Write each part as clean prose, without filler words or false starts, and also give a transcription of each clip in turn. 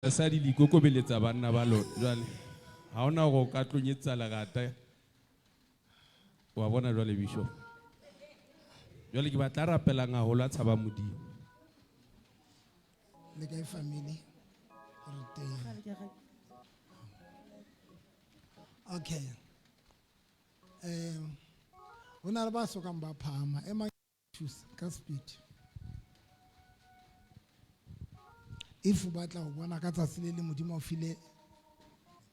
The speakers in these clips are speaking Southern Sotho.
Basadi le ikokobeletsa banna ba lona. Jwale ha hona hore o ka tlonyetsa lerata. Wa bona jwale Bishop. Jwale ke batla rapelang haholo a tshaba Modimo. Le kae family? Re teng. Okay. Ho na le ba sokang ba phahama. Ema thusa ka speed. If o batla ho bona ka tsatsi le le Modimo o file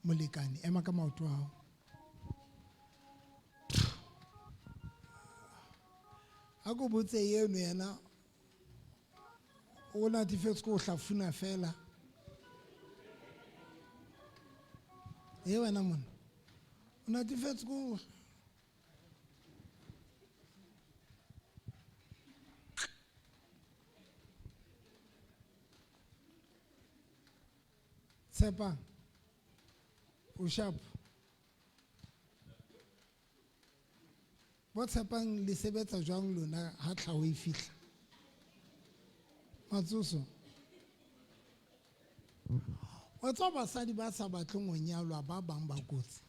molekane, ema ka maoto a hao. A ko botse eno yena o natefetse ko o hlafuna fela. E wena mona o natefetse ko Tshepang o sharp. Bo Tshepang le sebetsa jwang lona ha tlhaho e fihla? Matsoso. Wa tswa basadi ba sa batleng ho nyalwa ba bang ba kotsi.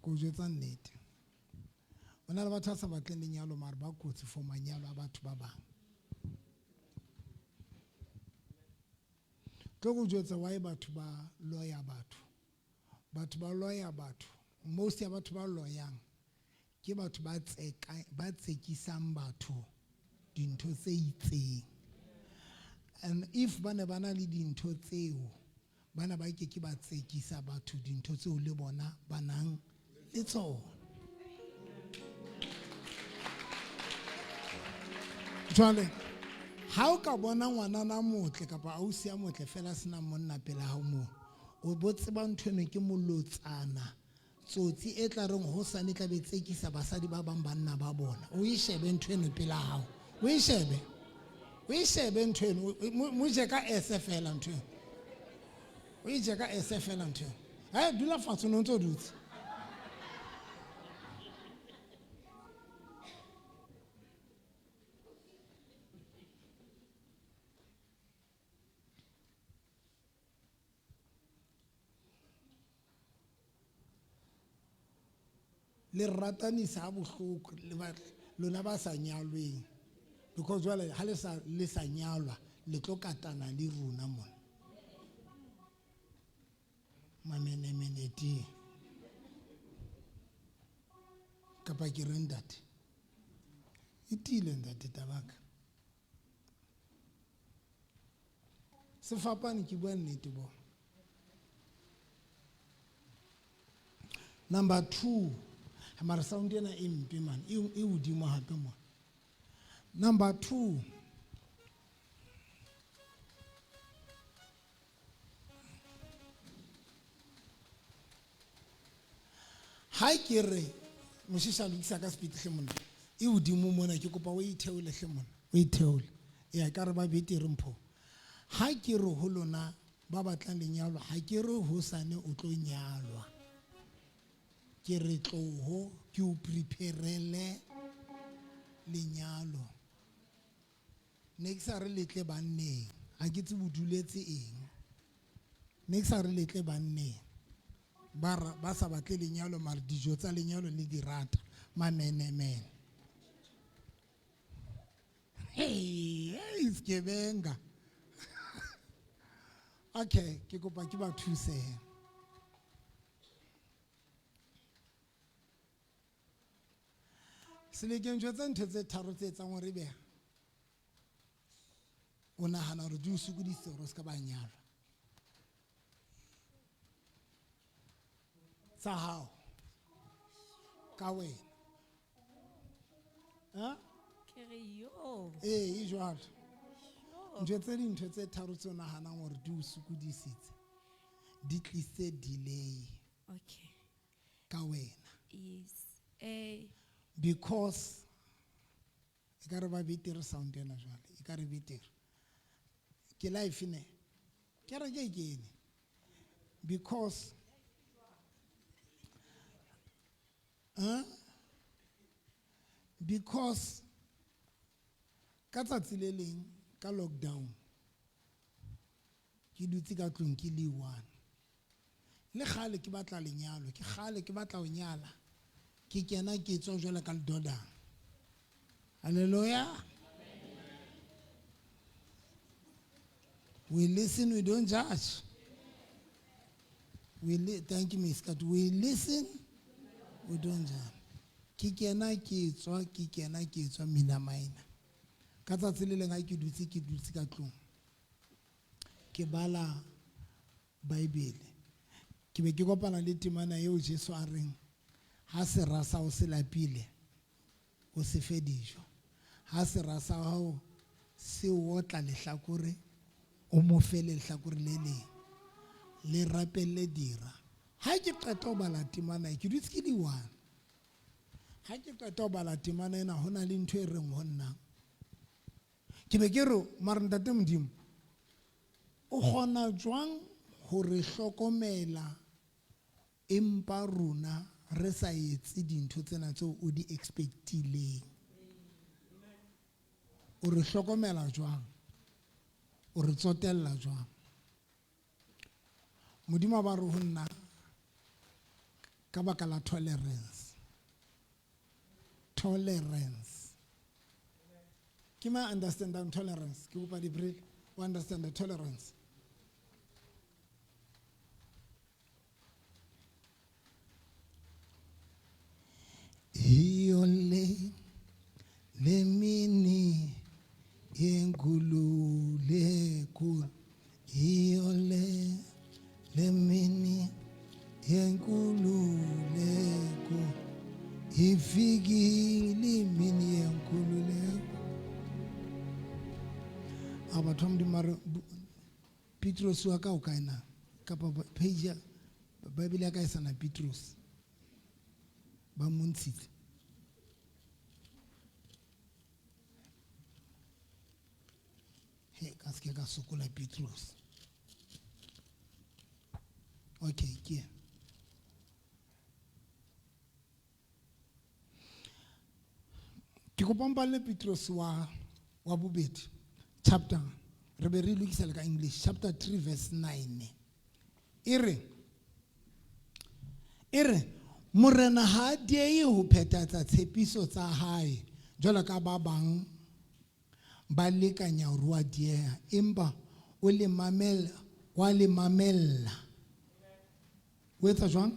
Ko jwetsa nnete. O na le batho ba sa batleng lenyalo mare ba kotsi for manyalo a batho ba bang. Tlo go jwetsa why batho ba loya batho. Batho ba loya batho. Most ya batho ba loyang ke batho ba tseka ba tsekisang batho dintho tse itseng. And if ba ne ba na le dintho tseo ba ne ba ke ke ba tsekisa batho dintho tseo le bona ba nang le tsona. Jwale ha o ka bona ngwanana motle kapa ausi ya motle fela sena monna pela hao moo, o bo tseba ntho eno ke molotsana, tsotsi e tla reng hosane tla be tsekisa basadi ba bang banna ba bona. O e shebe ntho eno pela hao, o e shebe, o e shebe ntho eno, mo je ka ese fela ntho eno, o e je ka ese fela ntho eno. He dula fatshe o ne o ntse o dutse. Le ratanisa ha bohloko lona ba sa nyalweng, because jwale ha le sa le sa nyalwa le tlo katana le rona mona mamenemene tee kapa ke re ntate e tiile ntate tabaka sefapane ke bua nnete bo. Number 2, mara sound ena e mpe man, e hodimo hape mona. Number 2, ha ke re moshisha lokisa ka speed hle mona, e hodimo mona, ke kopa o itheole hle mona, o itheole. Ya ka re ba betere mpho. Ha ke re ho lona ba batlang lenyalo, ha ke re hosane o tlo nyalwa. Ke re tloho ke o preparele lenyalo. Ne ke sa re letle banneng, ha ke tsebe o duletse eng. Ne ke sa re letle banneng ba ba sa batle lenyalo mare dijo tsa lenyalo le di rata mamenemene. Hey, hey, skebenga. Okay, ke kopa ke ba thuse. Selekeng jwetsa ntho tse tharo tse etsang hore ebe o nahana hore di o sokodisitse hore o se ka ba nyalwa. Tsa hao ka wena. Ha? Ke re yo. Ee, e jwalo. Ntho tse dintho tse tharo tse o nahanang hore di o sokodisitse di tlise delay. Okay. Ka wena. Yes. Because e ka re ba betere sound ena jwale, e ka re betere. Ke life ne. Kereke e kene. Because huh? Because ka tsatsi le leng ka lockdown Ke dutse ka tlung ke le one. Le kgale ke batla lenyalo, ke kgale ke batla ho nyala. Ke kena ke tswa jwalo ka ledodana. Hallelujah. We listen, we don't judge. Thank you, Miss Kat. We listen, we don't judge. Ke kena ke tswa, ke kena ke tswa mina maina. Ka tsatsi le leng ha ke dutse, ke dutse ka tlung. Ke bala Bible. Ke be ke kopana le temana eo Jesu a reng ha sera sa hao se lapile, o se fe dijo. Ha sera sa hao se otla lehlakore, o mo fe lehlakore le leng. Le rapelle dira. Ha ke qeta ho bala temana e, ke dutse ke di one. Ha ke qeta ho bala temana ena, ho na le ntho e reng ho nna. Ke be ke re, mara ntate Modimo, o kgona jwang ho re hlokomela empa rona re sa etse dintho tsena tseo o di expectileng? O re hlokomela jwang? O re tsotella jwang? Modimo a ba re ho nna ka baka la tolerance. Tolerance. Ke ma understand tolerance? Ke kopa di-brill. O understand the tolerance? Iyo le lemini yenkululeko, iyo le lemini yenkululeko, ifikile imini yenkululeko. A batho ba Modimo ba re, Petros wa ka o kae na? Kapa page ya Bible ya ka e sana Petros. Ba mo ntshitse. He, ka se ke ka sokola Petros. Okay, ke ena. Ke kopa mpalle Petros wa bobedi chapter, re be re lokisa le ka English, chapter 3 verse 9. E re Morena ha a diehe ho phethatsa tshepiso tsa hae jwalo ka ba bang ba lekanya hore wa dieha, empa o le mamella, wa le mamella. O etsa jwang?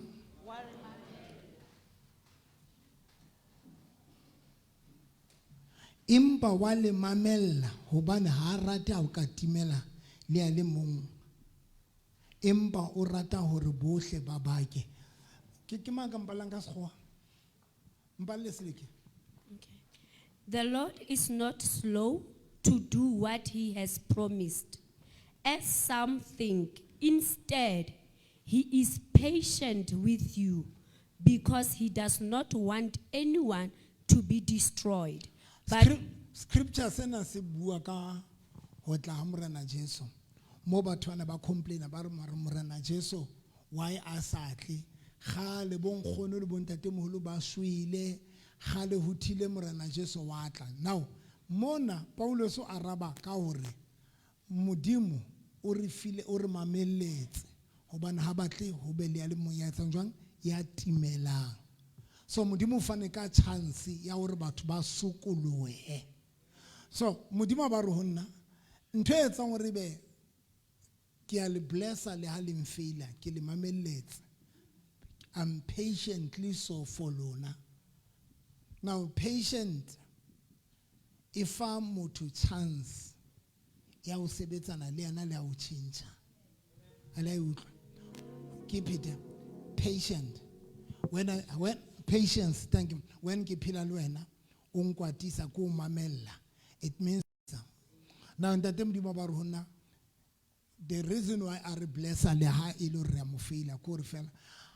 Empa wa le mamella hobane ha a rate ha o ka timela le a le mong, empa o rata hore bohle ba bake. Ke mang ka mpallang ka sekgowa? Mpalle Seleke. Okay. The Lord is not slow to do what he has promised, as some think. Instead, he is patient with you because he does not want anyone to be destroyed. But Scripture sena se bua ka ho tla ha Morena Jesu. Mo batho bana ba complaina ba re mara Morena Jesu why a sa tle? Kgale bo nkgono le bo ntatemoholo ba shwele, kgale ho thile Morena Jesu wa tla. Now mona Paulus o araba ka hore Modimo o re file, o re mamelletse hobane ha batle ho be le ya le mong ya etsang jwang, ya timelang. So Modimo o fane ka chance ya hore batho ba sokolohe. So Modimo a ba re ho nna, ntho e etsang hore ebe ke a le blessa le ha le mfeila, ke le mamelletse. I'm patiently so for lona. Now patient e fa motho chance ya ho sebetsana le yena le ya ho tjhentjha. A le a e utlwa? Keep it patient. When I, when patience, thank you. When ke phela le wena, o nkwatisa ko o mamella. It means now ntate Modimo ba re ho nna, the reason why a re blessa le ha e le hore re a mo feila ke hore fela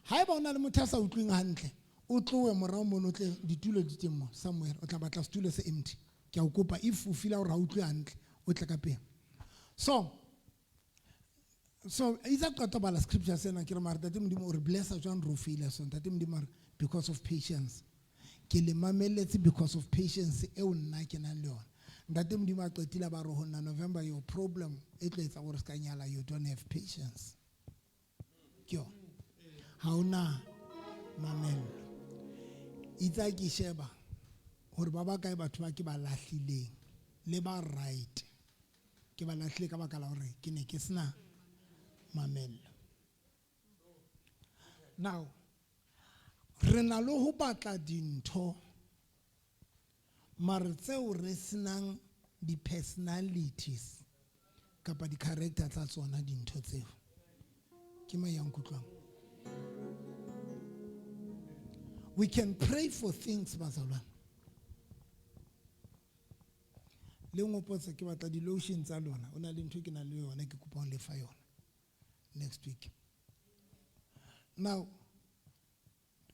haeba o na le motho a sa utlweng hantle, o tlohe morao mono, o tle ditulo di teng mo somewhere, o tla batla setulo se empty. Ke a o kopa, if o feela hore ha utlwe hantle, o tle ka pele. So itse qeta bala scripture sena, ke re mara ntate Modimo o re blessa jwang re o feila so? Ntate Modimo a re because of patience. Ke le mamelletse because of patience eo nna ke nang le yona. Ntate Modimo a qetile ba re ho nna, November, your problem e tlo etsa gore se ka nyala, you don't have patience. Ke yona, ha ona mamello. Itse ke sheba hore ba bakae batho ba ke ba lahlileng le ba right, ke ba lahlile ka baka la hore ke ne ke sena mamello. Now re na le ho batla dintho mare tseo re senang di-personalities kapa di-character tsa tsona dintho tseo. Ke mang ya nkutlwang? We can pray for things, bazalwane. Le ngopotse ke batla di-lotion tsa lona. O na le ntho ke nang le yona ke kopang le fa yona next week. Now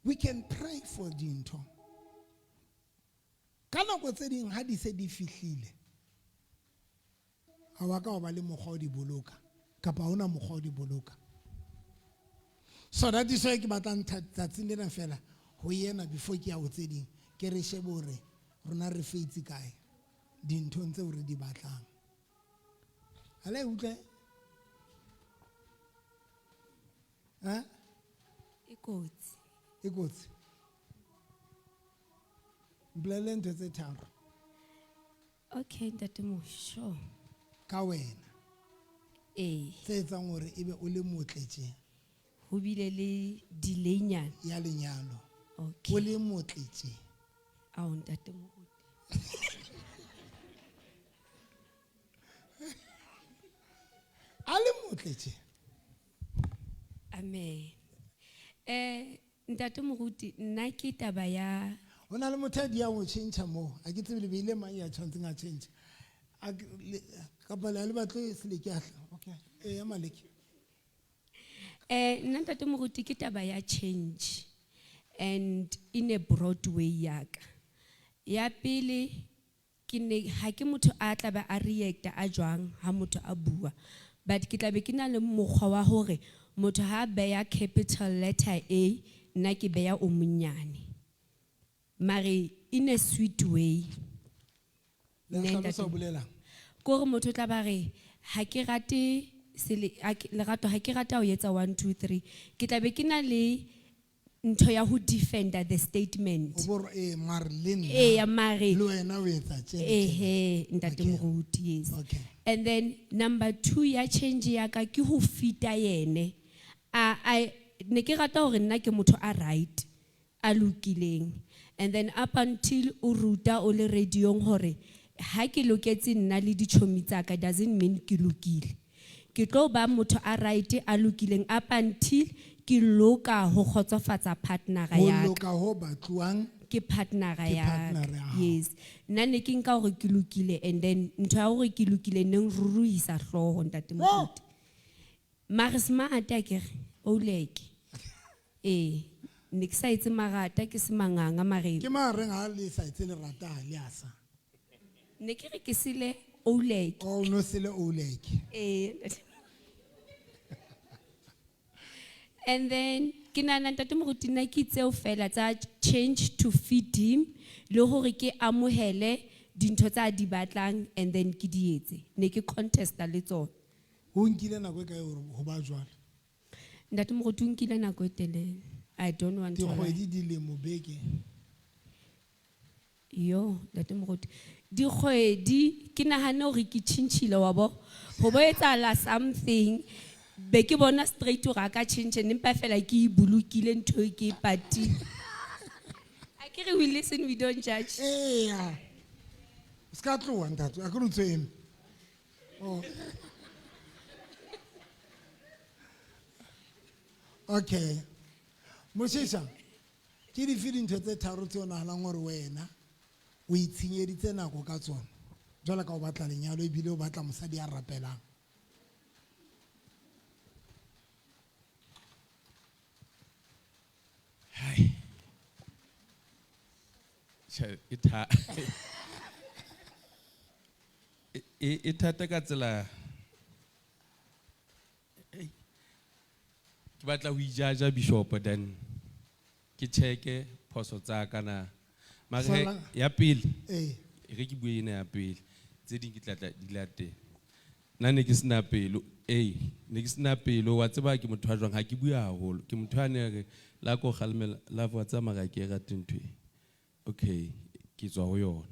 we can pray for dintho. Ka nako tse ding ha di se di fihlile, ha wa ka wa ba le mokgwa o di boloka kapa ha hona mokgwa o di boloka. So that is why ke batlang tsatsing lena fela ho yena before ke ya ho tse ding, ke re shebe hore rona re feitse kae dinthong tseo re di batlang. Ha le utlwe? Ha? E kotsi. E kotsi. Mpolelle ntho tse tharo. Okay, ntate Mosho. Ka wena. Ee. Tse etsang hore ebe o le motle tje. Ho bile le delay-nyana. Ya lenyalo. Okay. O le motle tje. Ao, ntate Moruti. A le motle tje. Amen. Ntate Moruti, nna ke taba ya Ho na le motho a di yang ho tjhentjha moo. Ha ke tsebe le beile mang ya tshwantseng a tjhentjhe. A ke, le, kapa le ha le batle seleke a hla. Okay. Ya Maleke. Nna ntate Moruti ke taba ya change and in a broad way ya ka. Ya pele ke ne ha ke motho a tla ba a react a jwang ha motho a bua, but ke tla be ke na le mokgwa wa hore motho ha beya capital letter A, nna ke beya o monyane, mare in a sweet way. Le Nne hlalosa ntate o bolelang? Ke hore motho o tla ba re ha ke rate sele, ha ke, lerato ha ke rata ho etsa 1 2 3, ke tla be ke na le ntho ya ho defender the statement. O bo re, mare le nna. Ee, ya mare. Le wena o etsa tje le Eh, tje. he, ntate Okay. Moruti, yes. Okay. And then number 2 ya change ya ka ke ho fita yene. A, ne ke rata hore nna ke motho a right, a lokileng. And then up until o ruta o le radio-ong hore ha ke loketse nna le ditjhomi tsa ka doesn't mean ke lokile. Ke tlo ba motho a right, a lokileng up until ke loka ho kgotsofatsa partner-a Ho ya ka. loka ho batluwang Ke partner-a ke ya ka. partner-a ya hao. Yes. Nna ne ke nka hore ke lokile and then ntho ya hore ke lokile ne nruruhisa hlooho ntate Oh! Moruti. Mare smart akere, o leke. Ne ke sa etse marata, ke se manganga mare. Ke mareng ha le sa etse lerata ha le a sa. Ne ke re ke sele o leke. O no sele o leke. And then ke nahana ntate Moruti nna ke tseo fela tsa change to fit him le hore ke amohele dintho tsa di batlang and then ke di etse. Ne ke contesta le tsona. Ho nkile nako e kae hore ho ba jwalo? Ntate Moruti, o nkile nako e telele. I don't want to lie. Dikgwedi, dilemo, beke. Yo, ntate Moruti. Dikgwedi ke nahane hore ke tjhentjhile wa bo. Ho bo etsahala something be ke bona straight hore a ka tjhentjhe, empa fela ke e bolokile ntho e ke e patile. A ke re we listen, we don't judge. Eya. O ska tloha ntate, a ke re o ntso eme. Oh. Okay. Moshisha, ke dife dintho tse tharo tse o nahanang hore wena o itshenyeditse nako ka tsona? Jwalo ka o batla lenyalo ebile o batla mosadi ya rapelang. Hai. Tjhe, e tha- E, e thata ka tsela. Ei. Ke batla ho ijaja bishop then ke check-e phoso tsa ka na. Mare he, Sola. ya pele. Ee. E re ke bue ena ya pele. Tse ding ke tla tla di latela. Nna ne ke sena pelo, ee, ne ke sena pelo, wa tseba ke motho wa jwang, ha ke bue haholo. Ke motho a ne re, la ko kgalemela, love wa tseba mara ha ke e rate ntho e. Okay, ke tswa ho yona.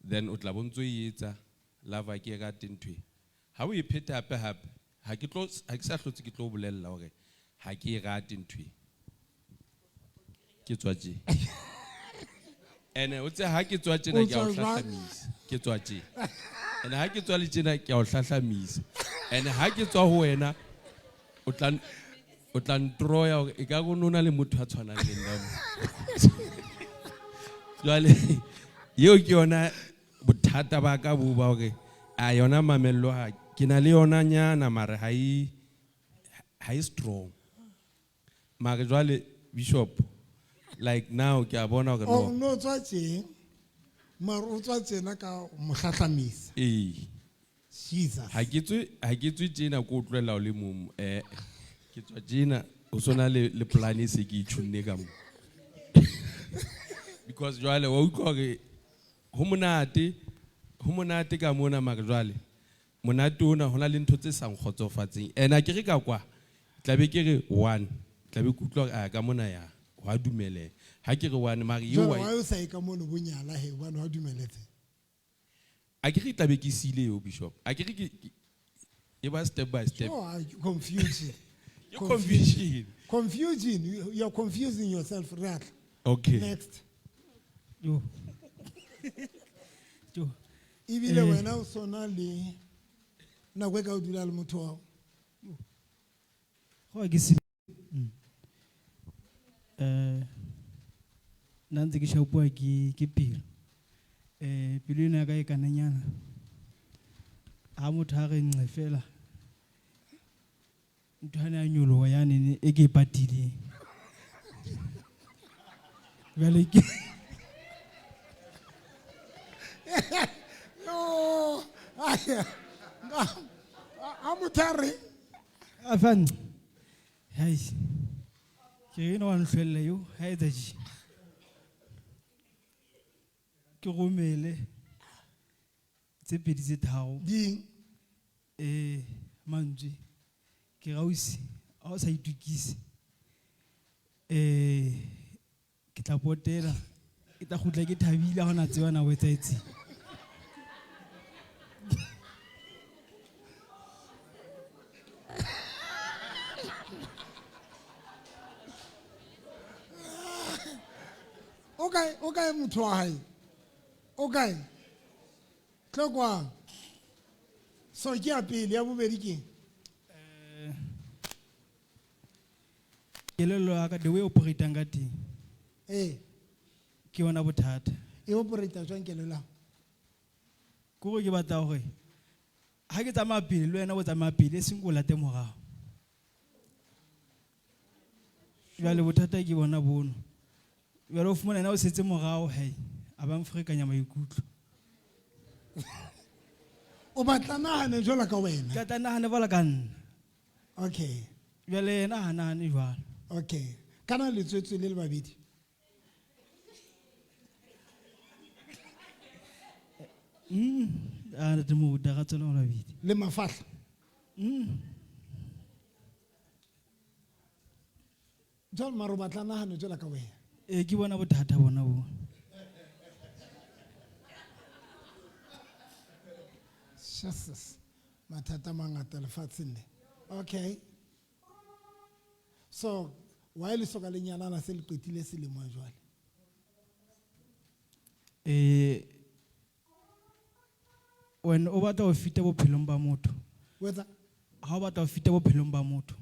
Then o tla bo ntso e etsa, love ha ke e rate ntho e. Ha o e pheta hape hape, ha ke tlo, ha ke sa hlotse ke tlo bolella hore ha ke e rate ntho e. Ke tswa tje. Ene o tse ha ke tswa tjena ke a o hlahlamisa. Ke tswa tje. Ene ha ke tswa le tjena ke a o hlahlamisa. Ene ha ke tswa ho wena o tla o tla ntroya hore e ka re o no na le motho a tshwanang le nna. Jwale eo ke yona bothata ba ka bo ba hore a yona mamello ha ke na le yona nyana mare ha e ha e strong. Mare jwale bishop like now ke a bona hore O no. no tswa tjeng. Mara o tswa tjena ka mohlahlamisa. Ee. Jesus. Ha ke tswe ha ke tswe tjena ko tlohella o le mong eh ke tswa tjena o sona le le plan e se ke itjhunne ka mo. Because jwale wa utlwa hore ho monate ho monate ka mona mare jwale monate ona hona le ntho tse sa nkgotsofatseng. Ene ha ke re ka kwa tla be ke re one tla be ke utlwa hore a ka mona ya hwa dumeleha. Ha ke re one mare eo Jwale wa why o sa ye ka mono bonyala he hobane hwa dumeletse. A ke re tla be ke siile eo bishop. A ke re ke e ba step by step. Oh, confusion. Ke confusion. Confusion. You are confusing yourself, Re atla. Okay. Next. Yo. Yo. Ebile wena o sona le nako e ka o dula le motho wa. Go ke se nna ntse ke shapuwa ke ke pelo. Pelo ena ya ka e kananyana. Ha motho a re nqe fela. Ntho ane ya nyoloha yane e ke e patileng. Jwale ke No. A motho a re a fa nqe. Hai. Ke re ena wa nhlwella yo ha etsa tje. Ke romele tse pedi tse tharo. Ding. Mantswe ke rausi ha o sa itukise. Ke tla potela ke tla kgutla ke thabile ha ona tseba na o etsahetseng. O kae, o kae motho wa hae? O kae? Tlo kwano. So ke ya pele, ya bobedi ke eng? Kelello ya ka, the way o operatang ka teng. Ee. Ke yona bothata. E operata jwang kelello ya hao? Ke hore ke batla hore ha ke tsamaya pele le wena o tsamaya pele, e seng ke o late morao. Jwale bothata ke bona bono. Jwale o fumana yena o setse morao, hei, a ba mferekanya maikutlo. O batla nahane jwalo ka wena? Ke batla nahane jwalo ka nna. Okay. Jwale yena ha nahane jwalo. Okay. Kana le tswetswe le le babedi? A re mo da ga tswela babedi. Le mafahla? Jwale mara o batla nahane jwalo ka wena? Ee, ke bona bothata bona bo. Jesus. Mathata a mangata lefatsheng le. Okay. So, why le soka le nyalana se le qetile selemo jwale? Wena o batla ho feta bophelong ba motho. O etsa? Ha o batla ho feta bophelong ba motho,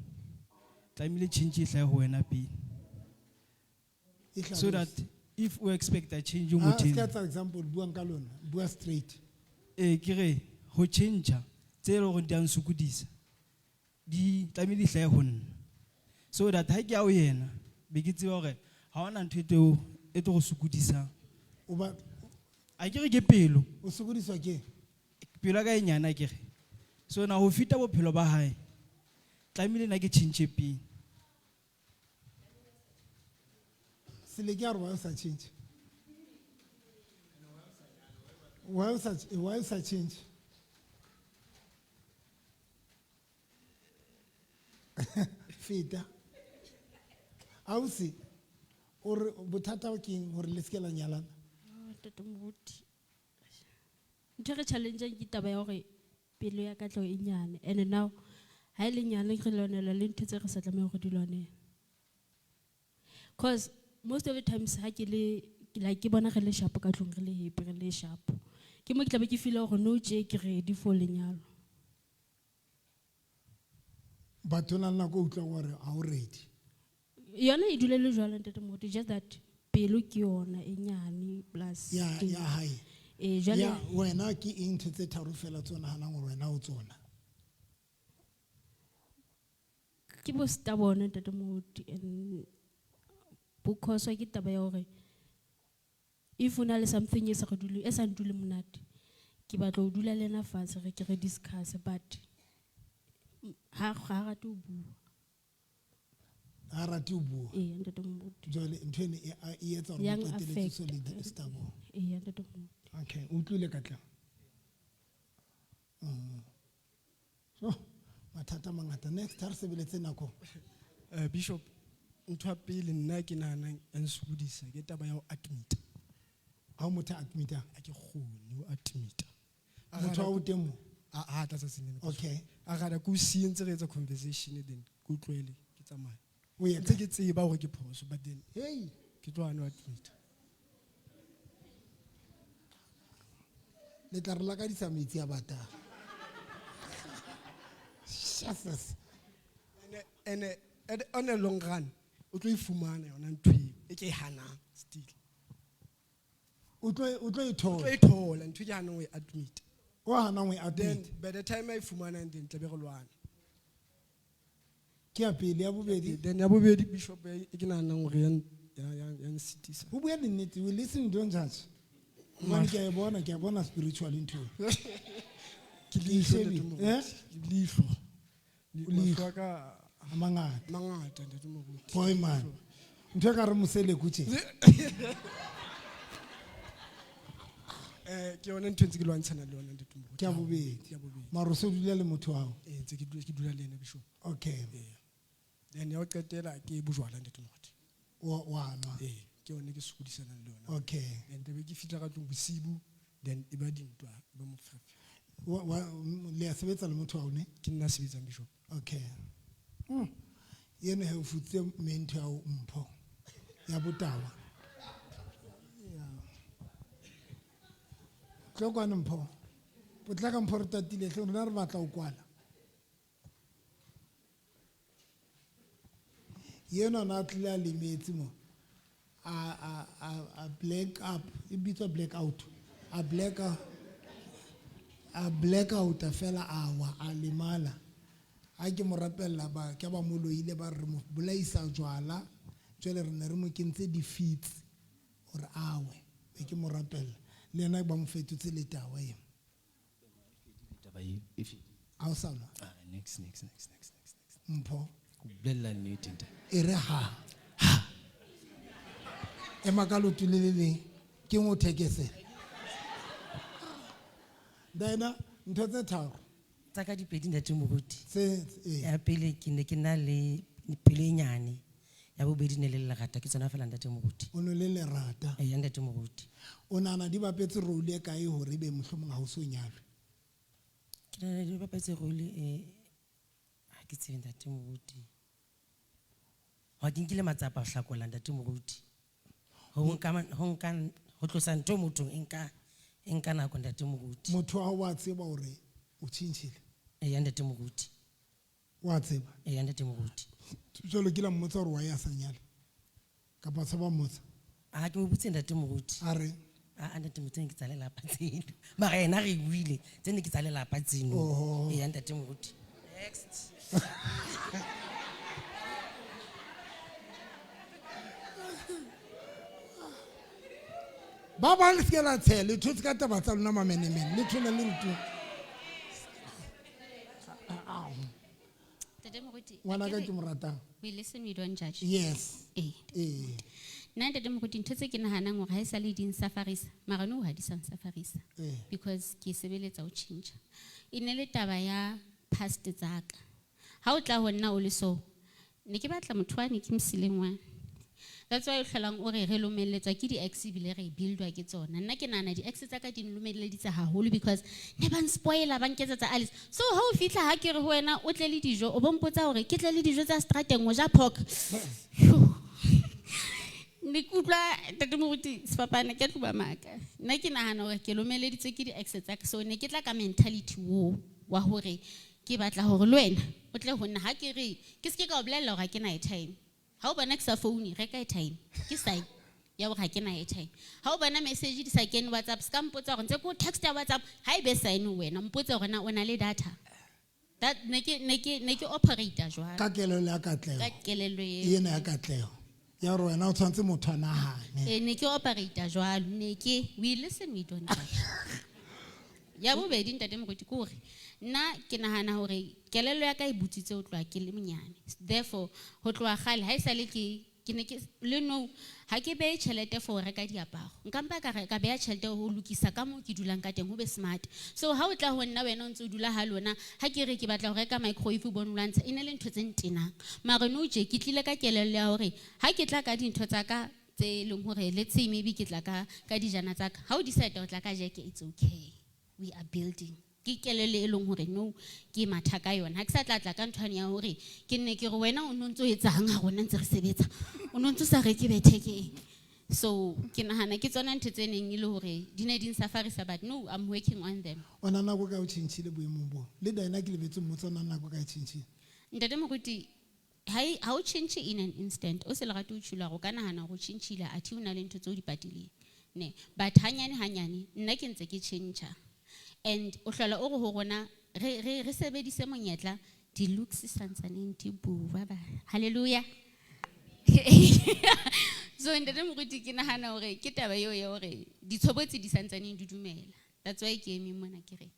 tlamehile change e hlahe ho wena pele. E hlahe So ho that if we expect a change ho Ah, motho se ka eno. etsa example, buang ka lona, bua straight. Ke re ho change tse leng hore di a nsokodisa, di tlamehile di hlahe ho nna. So that ha ke ya ho yena, be ke tseba hore ha hona ntho e tlo, e tlo go sokodisang. O ba A ke re ke pelo. O sokodiswa ke? Pelo ya ka e nyane a ke re. So na ho feta bophelo ba hae, tlamehile nna ke change pele. Sele ke a re wa o sa change. Why o sa change? Feta. Ausi, o re bothata ke eng hore le seke la nyalana? Oh, Ntate Moruti. Ntho e re challenge ke taba ya hore pelo ya katleho e nyane and now ha e le nyane re lwanela le ntho tse re sa tlamehang hore di lwanele. Cause most of the times ha ke le like ke bona re le sharp ka tlung re le happy re le sharp. Ke mo ke tlabe ke feel hore no tje ke ready for lenyalo. Batho na le nako o utlwa hore ha o ready. Yona e dule le jwalo Ntate Moruti, just that pelo ke yona e nyane plus Ya ke- ya hae. Eh, jwale Ya wena ke eng ntho tse tharo fela tse o nahanang hore wena o tsona? Ke bo stubborn Ntate Moruti and bo cause ke taba ya hore if o na le something e sa re dule e sa ndule monate ke batla ho dula le ena fatshe re ke re discuss but ha rate ho bua. Ha rate ho bua. Ee, Ntate Moruti. Jwale ntho ena e etsa hore Yang o qetelletse so le affect. stubborn. Ee, Ntate Moruti. Okay, o utlwile Katleho? So, mathata a mangata. Next, ha re sebeletse nako. Bishop, ntho ya pele nna ke nahanang ya nsokodisa ke taba ya ho admit. Ha o motho a admit-a? Ha ke kgone ho admit-a. Motho wa o teng mo? A tla tsatsing lena. Okay. A rata ke o siye ntse re etsa conversation then ke utlwele ke tsamaye. O ye Ntse kae? ke tseba hore ke phoso but then Hey. ke tlo hana ho admit-a. Le tla re lakadisa metsi a batang. Jesus. Ene on a long run o tlo e fumana yona ntho eo e ke e hanang still. O tlo e thola. O tlo e thola ntho e ke hanang ho e admit. O hanang ho e admit. Then by the time a e fumanang then tla be re lwana. Ke ya pele, ya bobedi. Then ya bobedi Bishop e ke nahanang hore ya nsitisa. Ho bua nnete, we listen, don't judge. Hobane ke a e bona, ke a bona spiritual ntho eo. Ke Ke leihlo, shebile, Ntate Moruti. eh? Ke leihlo. Leihlo. Mahlo a ka A mangata. Mangata, Ntate Moruti. Boy man. Ntho e ka re moseleko tje. Ke yona ntho e ntse ke lwantshana le yona, Ntate Moruti. Ke ya bobedi. Ke ya bobedi. Mara o so dula le motho wa hao? Ee, ntse ke dula le yena, Bishop. Okay. Ee. Then ya ho qetela ke bojwala, Ntate Moruti. Wa nwa. Ee, ke yona ke sokodisanang le yona. Okay. Then tlabe ke fihla ka tlung bosibu, then e ba dintwa, e ba moferefere. Le a sebetsa le motho wa hao ne? Ke nna a sebetsang, Bishop. Okay. Yeno he o futsitse mme ntho ya ho mpho ya botawa. Tlo kwano mpho. Potlaka mpho re tatile hle, rona re batla ho kwala. Yena na tlile a lemetse mo. A black up, e bitswa black out. A black out. A black out fela a wa a lemala. Ha ke mo rapella ba ke ba mo loile ba re mo bolaisa jwala. Jwale re ne re mo kentse di-fits hore a we. Be ke mo rapella. Le yena ba mo fetotse letawa eo. Taba e, e fedile. Ha o sa nwa? Ah, next, next, next, next, next, next. Mpho. Ke o bolella nnete, ntate. E re ha. Ha. Ema ka leoto le le leng, ke ngwe o thekesela. Diana, ntho tse tharo. Tsa ka dipedi, Ntate Moruti. Tse, ee. Ya pele ke ne ke na le pelo e nyane. Ya bobedi ne le lerata, ke tsona fela, Ntate Moruti. O ne le lerata. Ee, Ntate Moruti. O nahana di bapetse role e kae hore ebe mohlomong ha o so nyalwe? Ke nahana di bapetse role e, ha ke tsebe, Ntate Moruti. Hwa ke nkile matsapa ho hlakola, Ntate Moruti. Ho nka ma-, ho nka, ho tlosa ntho mothong e nka, e nka nako, Ntate Moruti. Motho wa hao wa tseba hore o tjhentjhile? Ee, Ntate Moruti. Wa tseba? Ee, Ntate Moruti. Jwale ke la mmotsa hore wa ya sa nyale? Kapa sa ba mmotsa? Ha ke mo botse, Ntate Moruti. A re? A, Ntate Moruti, ke tsa lelapa tseno. Mara yena re buile, tsene ke tsa lelapa tseno. Oho. Ee, Ntate Moruti. Next. Ba bang le seke la tsheha, le thotse ka taba tsa lona mamenemene, le thole le re tu. Ntate Moruti, Ngwana ka akere ke mo ratang. We listen, we don't judge. Yes. Ee. Ee. Nna ntate moruti ntho tse ke nahanang hore ha e sa le di nsafarisa, mara nou ha di sa nsafarisa. Because ke sebeletsa ho tjhentjha. E ne le taba ya past tsa ka. Ha o tla ho nna o le so, ne ke batla motho wane ke mosileng wane. That's why o hlolang o re re lomelletswa ke di-ex ebile re buildwa ke tsona. Nna ke nahana di-ex tsa ka di nlomelleditse haholo because ne ba nspoila ba nketsetsa Alice. So ha o fihla ha ke re ho wena o tle le dijo, o bo mpotsa hore ke tle le dijo tsa strateng o ja pork. Ne ke utlwa ntate moruti sefapana ke a tloba maka. Nna ke nahana hore ke lomeleditswe ke di-ex tsa ka. So ne ke tla ka mentality oo wa hore ke batla hore le wena o tle ho nna ha ke re ke se ke ka o bolella hore ha ke na airtime. Ha o bona ke sa foune, reka airtime. Ke sign ya hore ha ke na airtime. Ha o bona message di sa kene WhatsApp, se ka mpotsa hore ntse ke o texta WhatsApp, ha e be sign ho wena, mpotse hore na o na le data. That ne ke operator jwalo. Ka kelello ya katleho. Ka kelello eo. Ena ya katleho. Ya hore wena o tshwanetse motho a nahane. Ne ke operator jwalo, ne ke we listen we don't judge. Ya bobedi ntate moruti ke hore nna ke nahana hore kelello ya ka e butsitse ho tloha ke le monyane. Therefore ho tloha kgale ha esale ke ke ne ke le no ha ke behe tjhelete for ho reka diaparo. Nka mpa ka ka beha tjhelete ho lokisa ka moo ke dulang ka teng ho be smart. So ha o tla ho nna wena o ntso dula ha lona ha ke re ke batla ho reka microwave o bone o lwantsha e ne le ntho tse ntenang. Mara nou tje ke tlile ka kelello ya hore ha ke tla ka dintho tsa ka tse leng hore let's say maybe ke tla ka dijana tsa ka. Ha o decide ho tla ka jeke it's okay. We are building. Ke kelello e leng hore no ke matha ka yona. Ha ke sa tla tla ka nthwane ya hore ke nne ke re wena o no ntso etsang ha rona ntse re sebetsa. O no ntso sa reke bethe ke eng. So ke nahana ke tsona ntho tse neng e le hore di ne di nsafarisa but no I'm working on them. Ona nako ka o tjhentjhile boemong bo. Le Diana ke lebetse mmotsa ona nako ka e tjhentjhile. Ntate moruti ha o tjhentjhe in an instant. O se le rate o tjhula go ka nahana go tjhentjhile athe o na le ntho tse o di patileng. Ne but hanyane hanyane nna ke ntse ke tjhentjha. And o hlola o re ho rona re sebedise monyetla di looks santsaneng di bua ba. Hallelujah. So ntate moruti ke nahana hore ke taba eo ya hore ditshobotsi di santsaneng di dumela. That's why ke eme mona ke re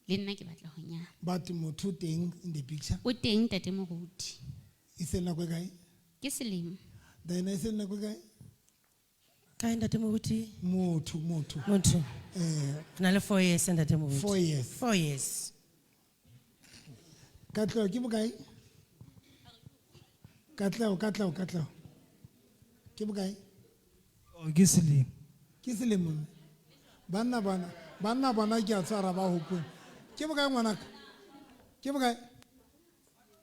le nna ke batla ho nyala. But motho teng in the picture. O teng ntate moruti. E se nako e kae? Ke selemo. Diana e se nako e kae? Kae ntate moruti? Motho, motho. Motho. Ke na le 4 years ntate moruti. 4 years. 4 years. Katleho ke bokae? Katleho, Katleho, Katleho. Ke bokae? Oh, ke selemo. Ke selemo mme. Banna bana, banna bana ke a tshwara ba hopole. Ke bokae ngwanaka? Ke bokae?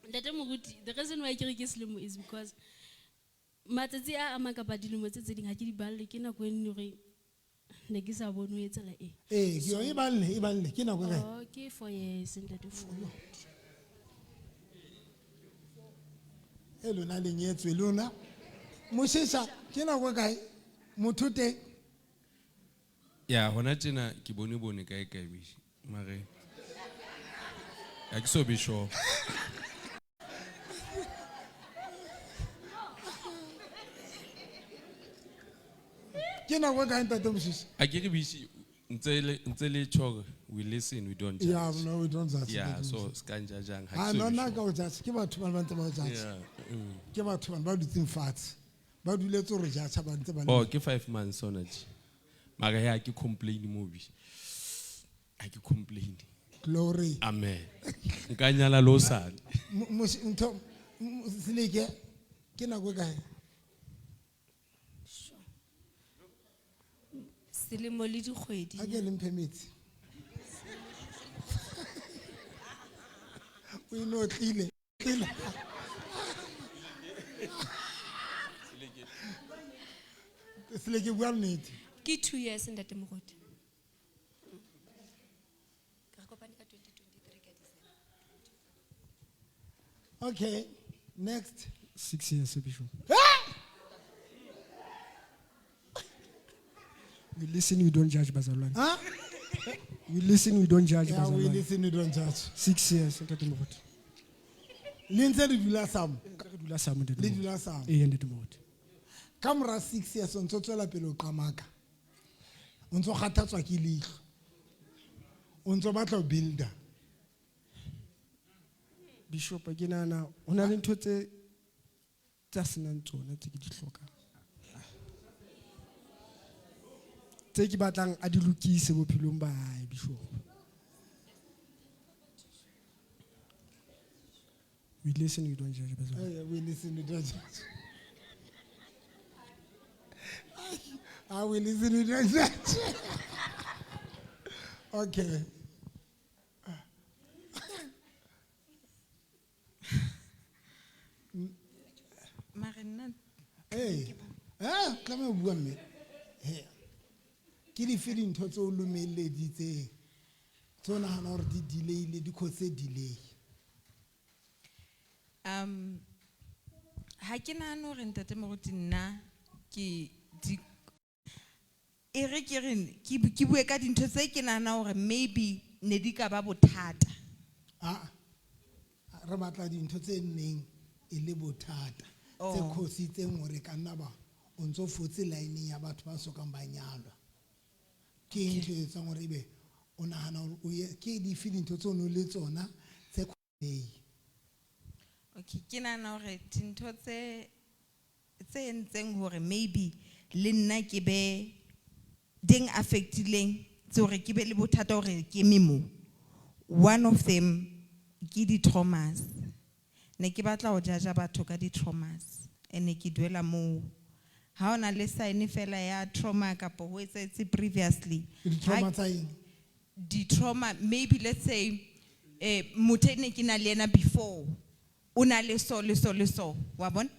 Ntate moruti, the reason why ke re ke selemo is because matsatsi a amang kapa dilemo tse tse ding ha ke di balle ke nako e nngwe hore ne ke sa bone ho etsahala eng. Ee, ke yona, e balle, e balle, ke nako e kae? Oh, ke 4 years ntate moruti. E lona le nyetswe lona. Moshesha, ke nako e kae? Motho teng? Ya, hona tjena ke bone bone kae kae bishi. Mare ha ke so be sure. Ke nako e kae ntate Moshesha? A ke re bishi ntse le tjho hore we listen, we don't judge. Yeah, no, we don't judge. Yeah, so ska njudge-ang, ha ke Ah, so no, be nna sure. ka o judge. Ke batho ba ba ntse ba o judge. Yeah. Ke batho bana ba dutseng fatshe. Ba duletse hore judge ba ntse ba le. Oh, ke 5 months hona tje. Mara he ha ke complain mo bishi. Ha ke complain. Glory. Amen. Nka nyala le hosane. Ntho, Seleke, ke nako e kae? Selemo le dikgwedi. Ha ke le mphe metsi. O e no tlile, tlile. Seleke bua nnete. Ke 2 years ntate moruti. Re kopane ka 2023 ka December. Okay, next. 6 years, Bishop. Ah! We listen, we don't judge, Bazalwane. Huh? We listen, we don't judge, Yeah, we Bazalwane. listen, we don't judge. 6 years, ntate moruti. Le ntse le dula samo. Re dula samo, ntate Le moruti. dula samo. Ee, ntate moruti. Ka mora 6 years, o ntso tswela pele o qamaka. O ntso kgathatswa ke leihlo. O ntso batla ho builder. Bishop, ke nahana ho na le ntho tse senang tsona tse ke di hlokang. Tse ke batlang a di lokise bophelong ba hae, Bishop. We listen, we don't judge. Bazalwane. Eh, we listen, we don't judge. I will listen, we don't judge. Okay. Mare nna Hey, eh, tlameha ho bua mme. He. Ke dife dintho tse o lomelleditseng tse o nahana hore di delay-ile, di cause delay? Ha ke nahane hore ntate moruti nna ke di e re ke re ke bue ka dintho tse ke nahana hore maybe ne di ka ba bothata. Ah, re batla dintho tse neng e le bothata tse Oh. cause-itseng hore ka nna ba o ntso fotse line ya batho ba sokang ba nyalwa. Ke eng ntho e etsang hore ebe o nahana hore o ye, ke dife dintho tse o nong le tsona tse delay? Okay, ke nahana hore dintho tse entseng hore maybe le nna ke be ding affectileng tse hore ke be le bothata hore ke eme mo. One of them ke di-traumas. Ne ke batla ho judge batho ka di-traumas and ne ke duela moo. Ha ona le sign fela ya trauma kapa ho etsahetse previously. Di-trauma Ha tsa eng? Di-trauma, maybe let's say, motho e ne ke na le yena before, o na le so le so le so, wa bona?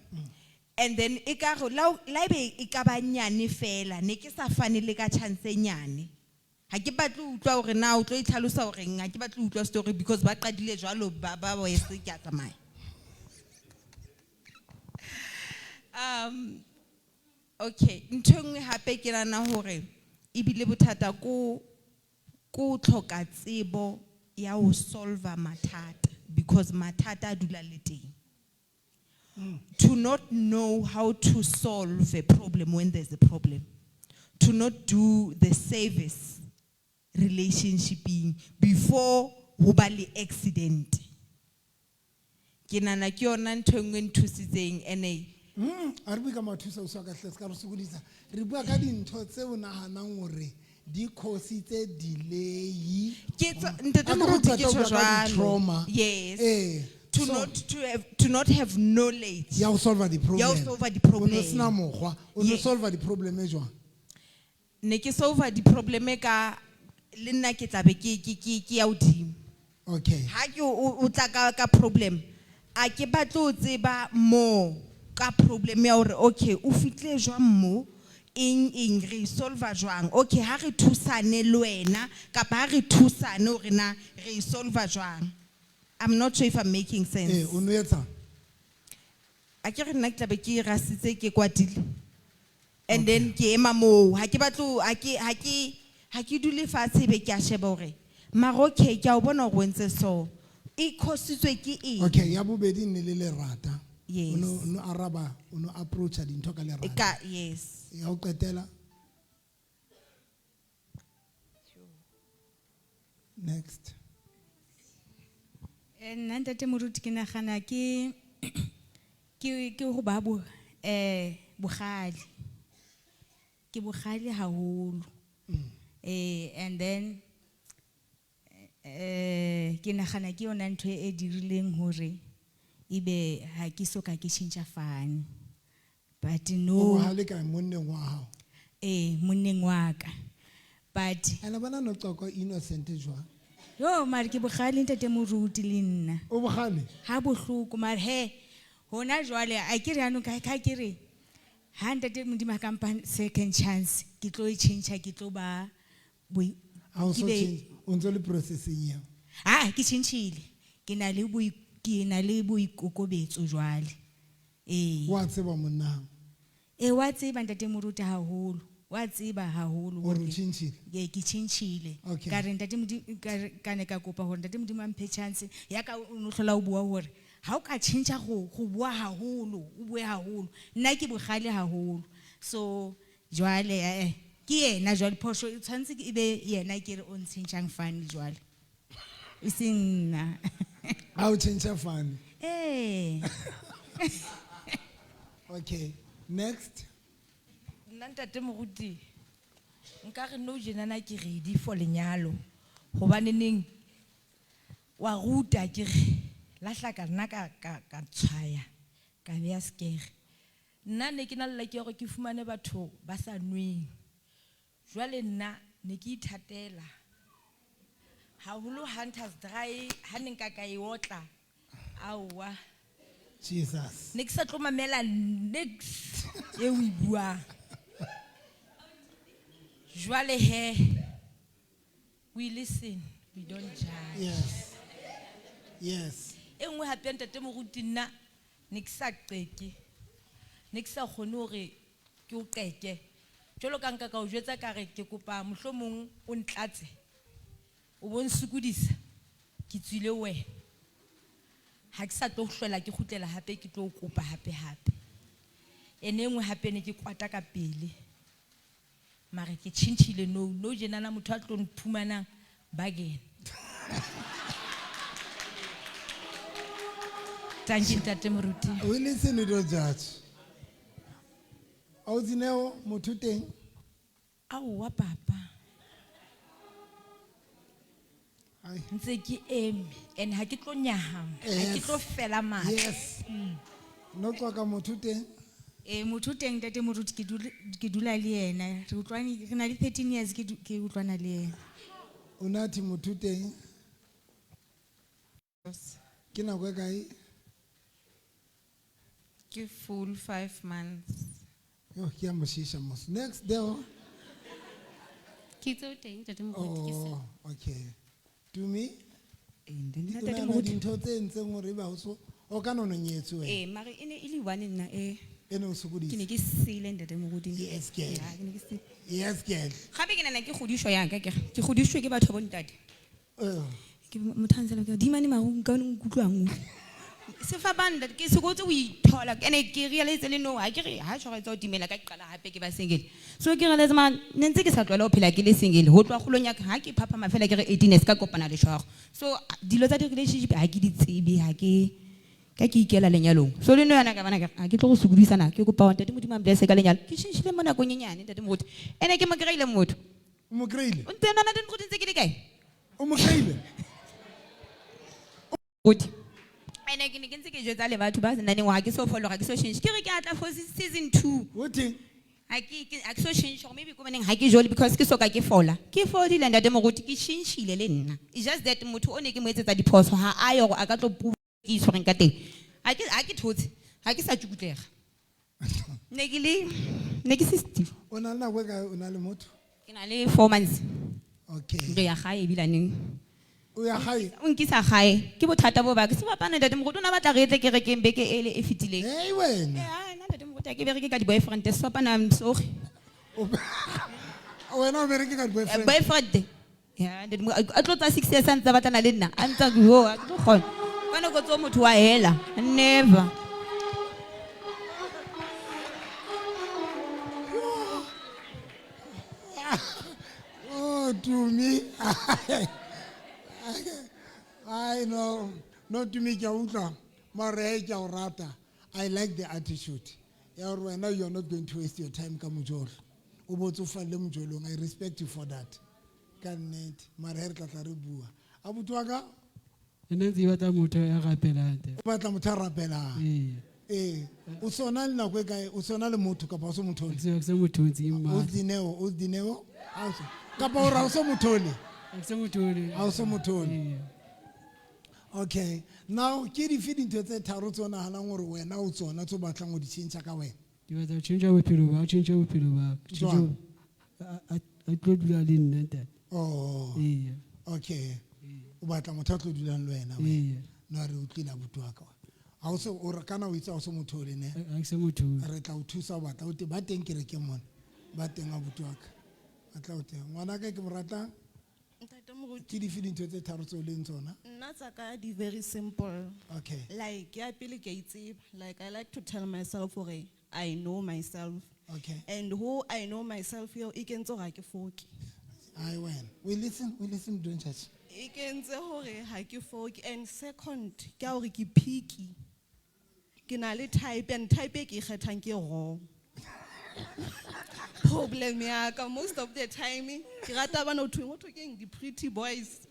And then e ka re, la ebe e ka ba nyane fela, ne ke sa fane le ka chance e nyane. Ha ke batle ho utlwa hore na o tlo itlhalosa hore eng, ha ke batle ho utlwa story because ba qadile jwalo, ba wese, ke a tsamaya. Okay, ntho e nngwe hape ke nahana hore ebile bothata ko tlhoka tsebo ya ho solve mathata because mathata a dula le teng. To not know how to solve a problem when there's a problem. To not do the service relationshiping before ho ba le accident. Ke nahana ke yona ntho e nngwe e nthusitseng ene. A re bue ka mathusa o sa ka hle, se ka re sokodisa. Re bua ka dintho tse o nahanang hore di cause-itse delay. Ke tsa, ntate A ke re Moruti, o ke qeta ho tjho bua ka jwalo. di-trauma. Yes. So To not have knowledge. Ya ho solve the problem. Ya ho solve the O no problem. sena mokgwa, o no Yes. solve the problem e jwang? Ne ke solve the problem e ka le nna ke tla be ke ya hodimo. Okay. Ha ke o tla ka problem, a ke batle ho tseba more ka problem ya hore okay o fihle jwang mo, eng eng re solve jwang. Okay, ha re thusane le wena kapa ha re thusane hore na re solve jwang. I'm not sure if I'm making sense. O no etsang? A ke re nna ke tla be ke rasitse ke kwatile. And then ke ema moo, ha ke batle, ha ke, ha ke, ha ke dule fatshe be ke a sheba hore mara okay ke a o bona hore o entse so. E cause-itswe ke eng? Okay, ya bobedi ne le lerata. Yes. O no araba, o no approach-a dintho ka lerata. Ka, yes. Ya ho qetela. Next. Nna ntate Moruti ke nagana ke go ba bogale. Ke bogale haholo. And then ke nagana ke yona ntho e dirileng hore ebe ha ke so ka ke tjhentjha fane. But no. O bohale kae monneng wa hao? Monneng wa ka. But Ene bona no qoko innocent jwang? Yo, mare ke bogale ntate Moruti le nna. O bogale? Ha bohloko mare he hona jwale a ke re yanong ka ke re ha ntate Modimo a ka mpha second chance ke tlo e tjhentjha, ke tlo ba boi- Ha o ke so be change, o ntso le processing eo. Ah, ke tjhentjhile. Ke na le boi-, ke na le boikokobetso jwale. Wa tseba monna hao? Wa tseba ntate Moruti haholo. Wa tseba haholo Hore o hore tjhentjhile? Ee, ke tjhentjhile. Okay. Ka re ntate Modimo, ka re, ka ne ka kopa hore ntate Modimo a mphe chance. Ya ka o no hlola o bua hore ha o ka tjhentjha go bua haholo, o bue haholo. Nna ke bogale haholo. So jwale, ke yena jwale phoso e tshwanetse ke ebe yena ke re o ntshentjhang fane jwale. E seng nna. Ha o tjhentjha fane. Okay, next. Nna ntate Moruti, Nkare nou tjenana ke ready for lenyalo. Hobaneneng wa ruta ke re lahla ka nna ka ka ka tshwaya ka beya sekere. Nna ne ke na le luck ya hore ke fumane batho ba sa nweng. Jwale nna ne ke ithatela. Haholo Hunters Dry ha ne nka ka e otla. Aowa. Jesus. Ne ke sa tlo mamela niks e o e buang. Jwale he, we listen, we don't judge. Yes. Yes. E nngwe hape ntate moruti nna ne ke sa qeke. Ne ke sa kgone hore ke o qeke. Jwalo ka nka ka o jwetsa ka re ke kopa mohlomong o ntlatse. O bo nsokodisa. Ke tswile wena. Ha ke sa tlo hlola ke kgutlela hape ke tlo o kopa hape hape. Ene e nngwe hape ne ke kwata ka pele. Mare ke tjhentjhile nou, nou tjenana motho a tlo mphumanang bargain. Thank you, Ntate Moruti. We listen to the judge. Ausi Neo, motho teng? Aowa papa. Ai. Ntse ke eme and ha ke tlo nyahama, ha ke Yes. tlo fela matla. Yes. No tswa motho teng? Motho teng ntate Moruti ke ke dula le yena. Re utlwane, re na le 13 years ke ke utlwana le yena. Unathi motho teng? Ke nako e kae? Ke full 5 months. Yo, ke ya moshisha mos. Next Deo. Ke tseo teng ntate Moruti ke se. Oh, okay. Tumi? Ntate O nahana Moruti. dintho tse entseng hore ebe ha o so o ka no nyetswe wena. Mare e ne e le one nna e. E ne o sokodisa. Ke ne ke sele ntate Moruti. Yes, girl. Ya, ke ne ke sele. Yes, girl. Gape ke nahana ke kgodišo ya ka, ke re, ke kgodišwe ke batho ba bontate. Ke motho a ntse a le, dimane mare nka o nkutlwang o. Se fapane ntate, ke sekotse ho ithola. Ene ke realize le no, ha ke re, ha tjho re tsa ho timela ka qala hape ke ba single. So ke realize man, ne ntse ke sa tlwaela ho phela ke le single. Ho tloha kgolong ya ka, ha ke phaphama fela ke re 18 years ka kopana le tjhwaro. So dilo tsa di-relationship ha ke di tsebe, ha ke ka ke ikela lenyalong. So le no yana ka bana ka, ha ke tlo go sokodisana, ke kopa hore ntate Modimo a mblesse ka lenyalo. Ke tjhentjhile mo nakong e nyane ntate Moruti. Ene ke mo kry-ile motho. O mo kry-ile? O ntse nna ntate Moruti ntse ke le kae? O mo kry-ile? Moruti. Ene ke ne ke ntse ke jwetsa le batho ba senaneng ha ke so follow, ha ke so change. Ke re ke atla for season 2. O teng? Ha ke, ke, ha ke so change hore maybe ko baneng ha ke jole because ke soka ke fola. Ke fodile ntate Moruti, ke tjhentjhile le nna. It's just that motho o ne ke mo etsetsa diphoso ha a ye hore a ka tlo prove ke itshwereng ka teng. Ha ke, ha ke thotse, ha ke sa tjukutlega. Ne ke le, ne ke se stiff. O na le nako e kae o na le motho? Ke na le 4 months. Okay. Re ya gae ebile neng. O ya gae? O nkisa gae. Ke bothata bo ba ke se bapana ntate Moruti, o na batla re tle kerekeng beke ele e fetileng. Hey wena. Nna ntate Moruti ha ke bereke ka di-boyfriend, se fapana, I'm sorry. Wena o bereke ka di-boyfriend? Boyfriend. Ya, ntate Moruti, a tlo tsa 6 years a ntse a batlana le nna. A ntse a re, yo, ha ke tlo kgona. Ka nako tseo motho wa hela. Never. Oh, Tumi. I know. No, Tumi, ke a utlwa. Mare ke a o rata. I like the attitude. Ya hore wena you are not going to waste your time ka mojolo. O bo tsofalle mojolong. I respect you for that. Ka nnete. Mare re tla tla re bua. Abuti wa ka? Nna ntse ke batla motho ya rapelang teng. O batla motho ya rapelang? Ee. Ee. O sona le nako e kae? O sona le motho kapa o so mothole? Ke se motho ntse ke mmatla. O Dineo, o Dineo? Ha o so. Kapa o ra o so mothole? Ha ke se mothole. Ha o so mothole. Ee. Okay. Now ke dife dintho tse tharo tse o nahanang hore wena o tsona tse o batlang ho di tjhentjha ka wena? Ke batla ho tjhentjha bophelo ba, tjhentjha bophelo ba. Tjhentjha Jwang? a tlo dula le nna ntate. Oh. Ee. Okay. O batla motho a tlo dulang le wena wena. Ee. No re utlwile abuti wa ka. Ha o so o re kana o itse ha o so mothole ne? Ha ke se mothole. Re tla o thusa o batla o te ba teng kerekeng mona. Ba teng abuti wa ka. Ba tla o teng. Ngwana ka ke mo ratang. Ntate Moruti. Ke dife dintho tse tharo tseo leng tsona? Nna tsa ka di very simple. Okay. Like ya pele ke a itseba. Like I like to tell myself hore I know myself. Okay. And who I know myself eo e kentse hore ha ke foke. Ai wena. We listen, we listen, don't judge. E kentse hore ha ke foke. And second, ke hore ke picky. Ke na le type and type e ke e kgethang ke wrong. Problem ya ka most of the time ke rata bana ho thweng ho thwe keng di-pretty boys.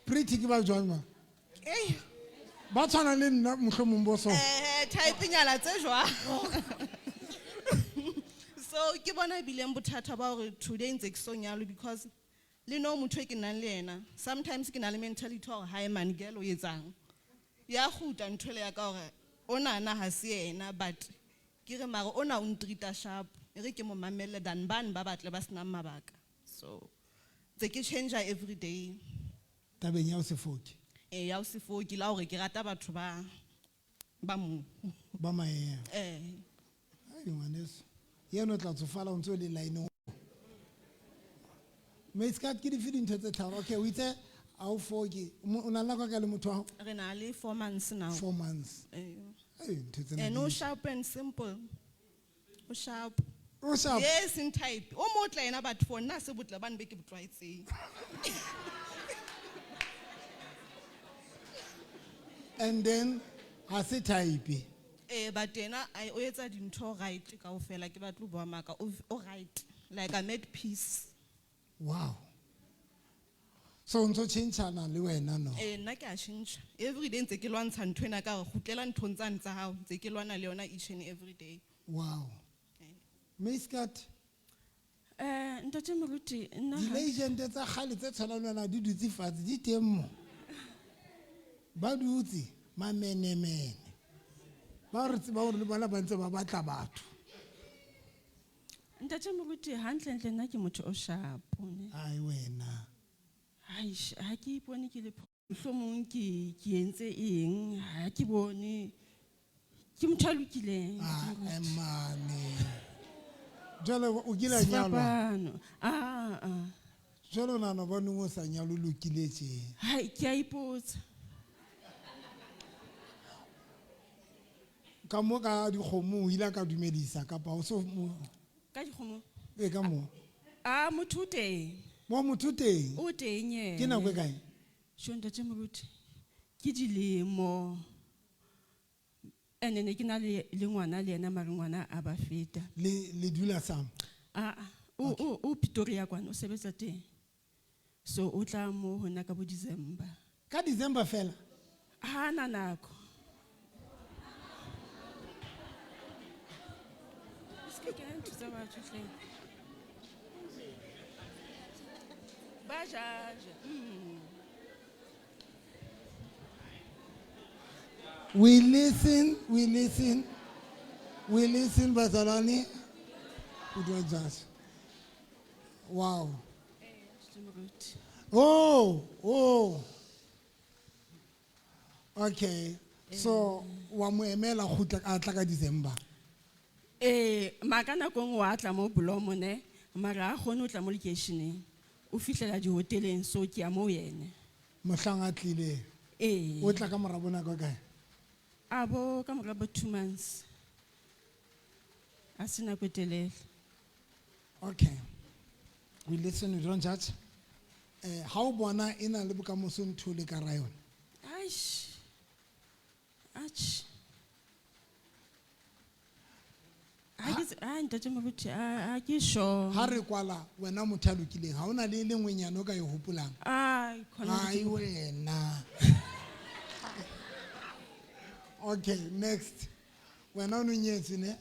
Pretty ke ba jwang ma? Eh. Ba tshwana le nna mohlomong bo so. Eh, type-nyana tse jwang. So ke bona bileng bothata ba hore today ntse ke so nyalwe because le no motho e ke nang le yena sometimes ke na le mentality ya hore hae man girl o etsang. Ya kgutla ntho ele ya ka hore onana ha se yena but ke re mara ona o ntreat-a sharp e re ke mo mamelle than bane ba batle ba senang mabaka. So ntse ke change every day. Tabeng ya ho se foke. Eh, ya ho se foke la hore ke rata batho ba ba mo. Ba maemo. Eh. Ai ngwaneso. Yena o tla tsofala o ntse o le line. Maiskat ke dife dintho tse tharo? Okay, o itse ha o foke. O na le nako e kae le motho wa hao? Re na le 4 months now. 4 months. Eh. Ai, ntho tsena And o di- sharp and simple. O sharp. O sharp. Yes, in type. O motle yena but for nna se botle bane be ke bo tlwaetseng. And then ha se type. Eh, but yena ai o etsa dintho right kaofela ke batla ho bua maka o right. Like I'm at peace. Wow. So o ntso tjhentjhana le wena no. Eh, nna ke a tjhentjha. Every day ntse ke lwantsha ntho ena ka hore kgutlela nthong tsane tsa hao. Ntse ke lwana le yona each and every day. Wow. Maiskat. Eh, ntate Moruti, nna ha- Di-legend tsa kgale tse tshwanang le wena di dutse fatshe di teng mo. Ba dutse mamenemene. Ba re tseba hore le bona ba ntse ba batla batho. Ntate Moruti, hantlentle nna ke motho o sharp, ne. Ai wena. Aish, ha ke ipone ke le mohlomong ke entse eng, ha ke bone. Ke motho a lokileng, Ah, Ntate Moruti. mane. Jwale o kile wa nyalwa? Sefapano. Ah, ah. Jwale o nahana hobaneng o sa nyalwe o lokile tje? Hai, ke a ipotsa. Ka mo ka dikgomo o ile a ka dumedisa kapa o so mo Ka dikgomo? Ee, ka mo. Ah, motho o teng. Mo motho o teng? O teng yena. Ke nako e kae? Sho, ntate Moruti, ke dilemo. Ene ne ke na le ngwana le yena mare ngwana a ba feta. Le dula sam? Ah, ah, o Pretoria kwana, o sebetsa teng. So o tla mo ho nna ka bo December. Ka December fela? Ha na nako. Se ke kena ntho tsa batho hle. Ba jaja. We listen, we listen, we listen, Bazalwane. We don't judge. Wow. Oh, oh. Okay. So, wa mo emela kgutla a tla ka December. Eh, maka nako nngwe wa tla mo Blomo ne, mara ha kgone ho tla mo lekeisheneng. O fihlela dihoteleng, so ke ya moo yena. Mohlang a tlileng. Eh. O tla ka mora bo nako e kae? A bo ka mora bo 2 months. A se nako e telele. Okay. We listen, we don't judge. Ha o bona e na le bokamoso ntho le ka ra yona? Aish. Atjhe. Ha ke ah, ntate Moruti, ha ke sure. Ha re kwala wena motho a lokileng, ha hona le e le nngwenyana o ka e hopolang? Ai, khona Ai, ke- wena. Okay, next. Wena o no nyetswe ne?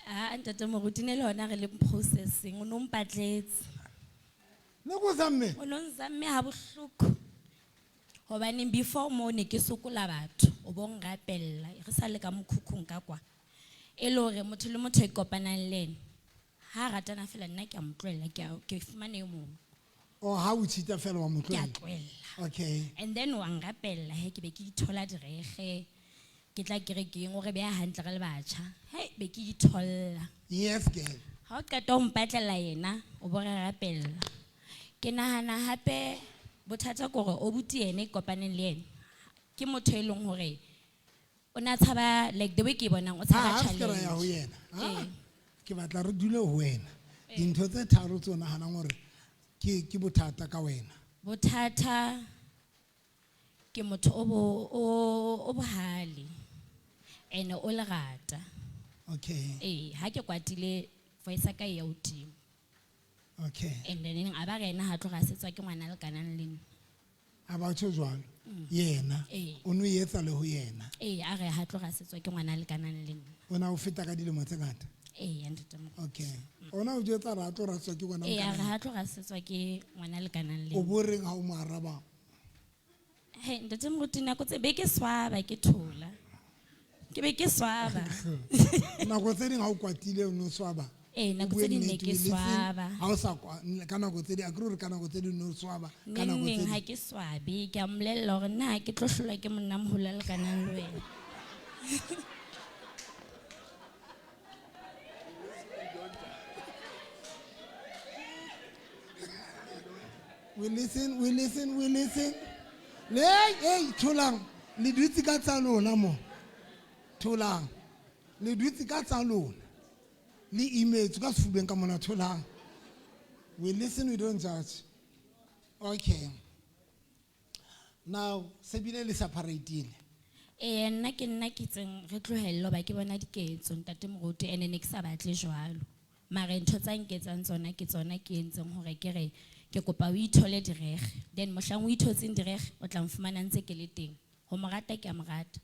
Ah, ntate Moruti, ne le hona re le processing, o no mpatletse. Ne ko zamme? O no nzamme ha bohloko. Hobaneng before mo ne ke sokola batho, o bo nrapella, re sa le ka mokhukhung ka kwa. E le hore motho le motho e kopanang le ena, ha ratana fela nna ke a mo tlohella, ke fumane e mong. Oh, ha o cheat-a fela wa mo Ke a tlohella? tlohella. Okay. And then wa nrapella he ke be ke ithola direge, ke tla kerekeng, o re beha hantle re le batjha. Hei, be ke itholla. Yes, girl. Ha o qeta ho mpatlela yena, o bo re rapella. Ke nahana hape bothata ke hore obuti yena e kopaneng le yena. Ke motho e leng hore o na tshaba, like the way ke e bonang, o tshaba Ha, ha se ke ra ya ho challenge. yena. Ha, Ee. ke batla re dule ho wena. Dintho tse tharo tse o nahanang hore ke bothata ka wena. Bothata ke motho o bo, o bohale. Ene o lerata. Okay. Ee, ha ke kwatile Voice ya ka e ya hodimo. Okay. And then a ba re ena ha tlo rasetswa ke ngwana a lekanang le nna. A ba tjho jwalo. Yena. Ee. O no etsa le ho yena. Ee, a re ha tlo rasetswa ke ngwana a lekanang le nna. O na o feta ka dilemo tse ngata. Ee, ntate Moruti. Okay. Ona o jwetsa re ha tlo rasetswa ke ngwana Ee, a re lekanang. ha tlo rasetswa ke ngwana a lekanang le O nna. bo reng ha o mo araba? He, ntate Moruti, nako tse be ke swaba ke thola. Ke be ke swaba. Nako tse ding ha o kwatile o no swaba. Ee, O nako bue tse ding ne nnete, ke o listen. swaba. Ha o sa kwa, ka nako tse ding, akere hore ka nako tse ding o no swaba, ka nako tse Neng neng ha ding. ke swabe, ke a mmolella hore nna ha ke tlo hlolwa ke monnamoholo a lekanang le wena. We listen, we listen, we listen. Le, hey, tholang, le dutse ka tsa lona mo. Tholang. Le dutse ka tsa lona. Le imetswe ka sefubeng ka mona, tholang. We listen, we don't judge. Okay. Now, se bile le separate-ile. Ee, nna ke nna ke itseng re tlohelle hoba ke bona diketso ntate Moruti, ene ne ke sa batle jwalo. Mare ntho tsa nketsang tsona ke tsona ke entseng hore ke re ke kopa o ithole direge. Then mohlang o ithotseng direge, o tla nfumana ntse ke le teng. Ho mo rata ke a mo rata.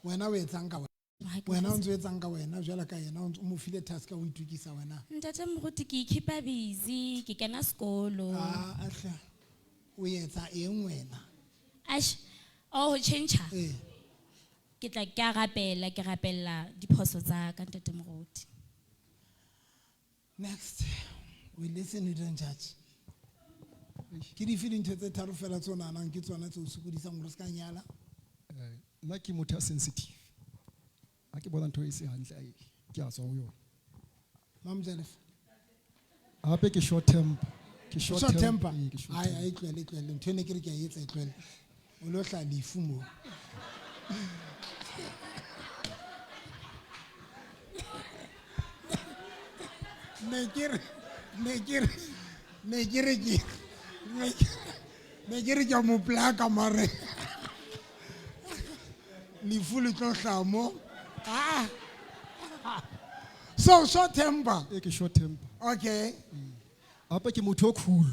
Wena o etsang ka wena? Ha ke Wena o kgotse. ntso etsang ka wena jwalo ka yena, o ntso o mo file task ya ho itokisa wena. Ntate Moruti, ke i-keep-a busy, ke kena sekolo. Ah, ahle. O etsa eng wena? Eish, oh, ho tjhentjha? Ee. Ke tla ke a rapela, ke rapella diphoso tsa ka ntate Moruti. Next, we listen, we don't judge. Ke dife dintho tse tharo fela tse o nahanang ke tsona tse o sokodisang hore o ska nyala? Nna ke motho ya sensitive. Ha ke bona ntho e se hantle, ai, ke a tswa ho yona. Mamjalefa. Hape ke short temper. Ke short Short temper. Ee, ke short Ai, temper. ai, tlohele, tlohele. Ntho ene ke re ke a etsa, e tlohele. O lo hlaha lefu moo. Ne ke re, ne ke re, ne ke re ke, ne ke, ne ke re ke a mo plaka mare. Lefu le tlo hlaha mo. Ah. So short temper. Ee, ke short temper. Okay. Hape ke motho o cool.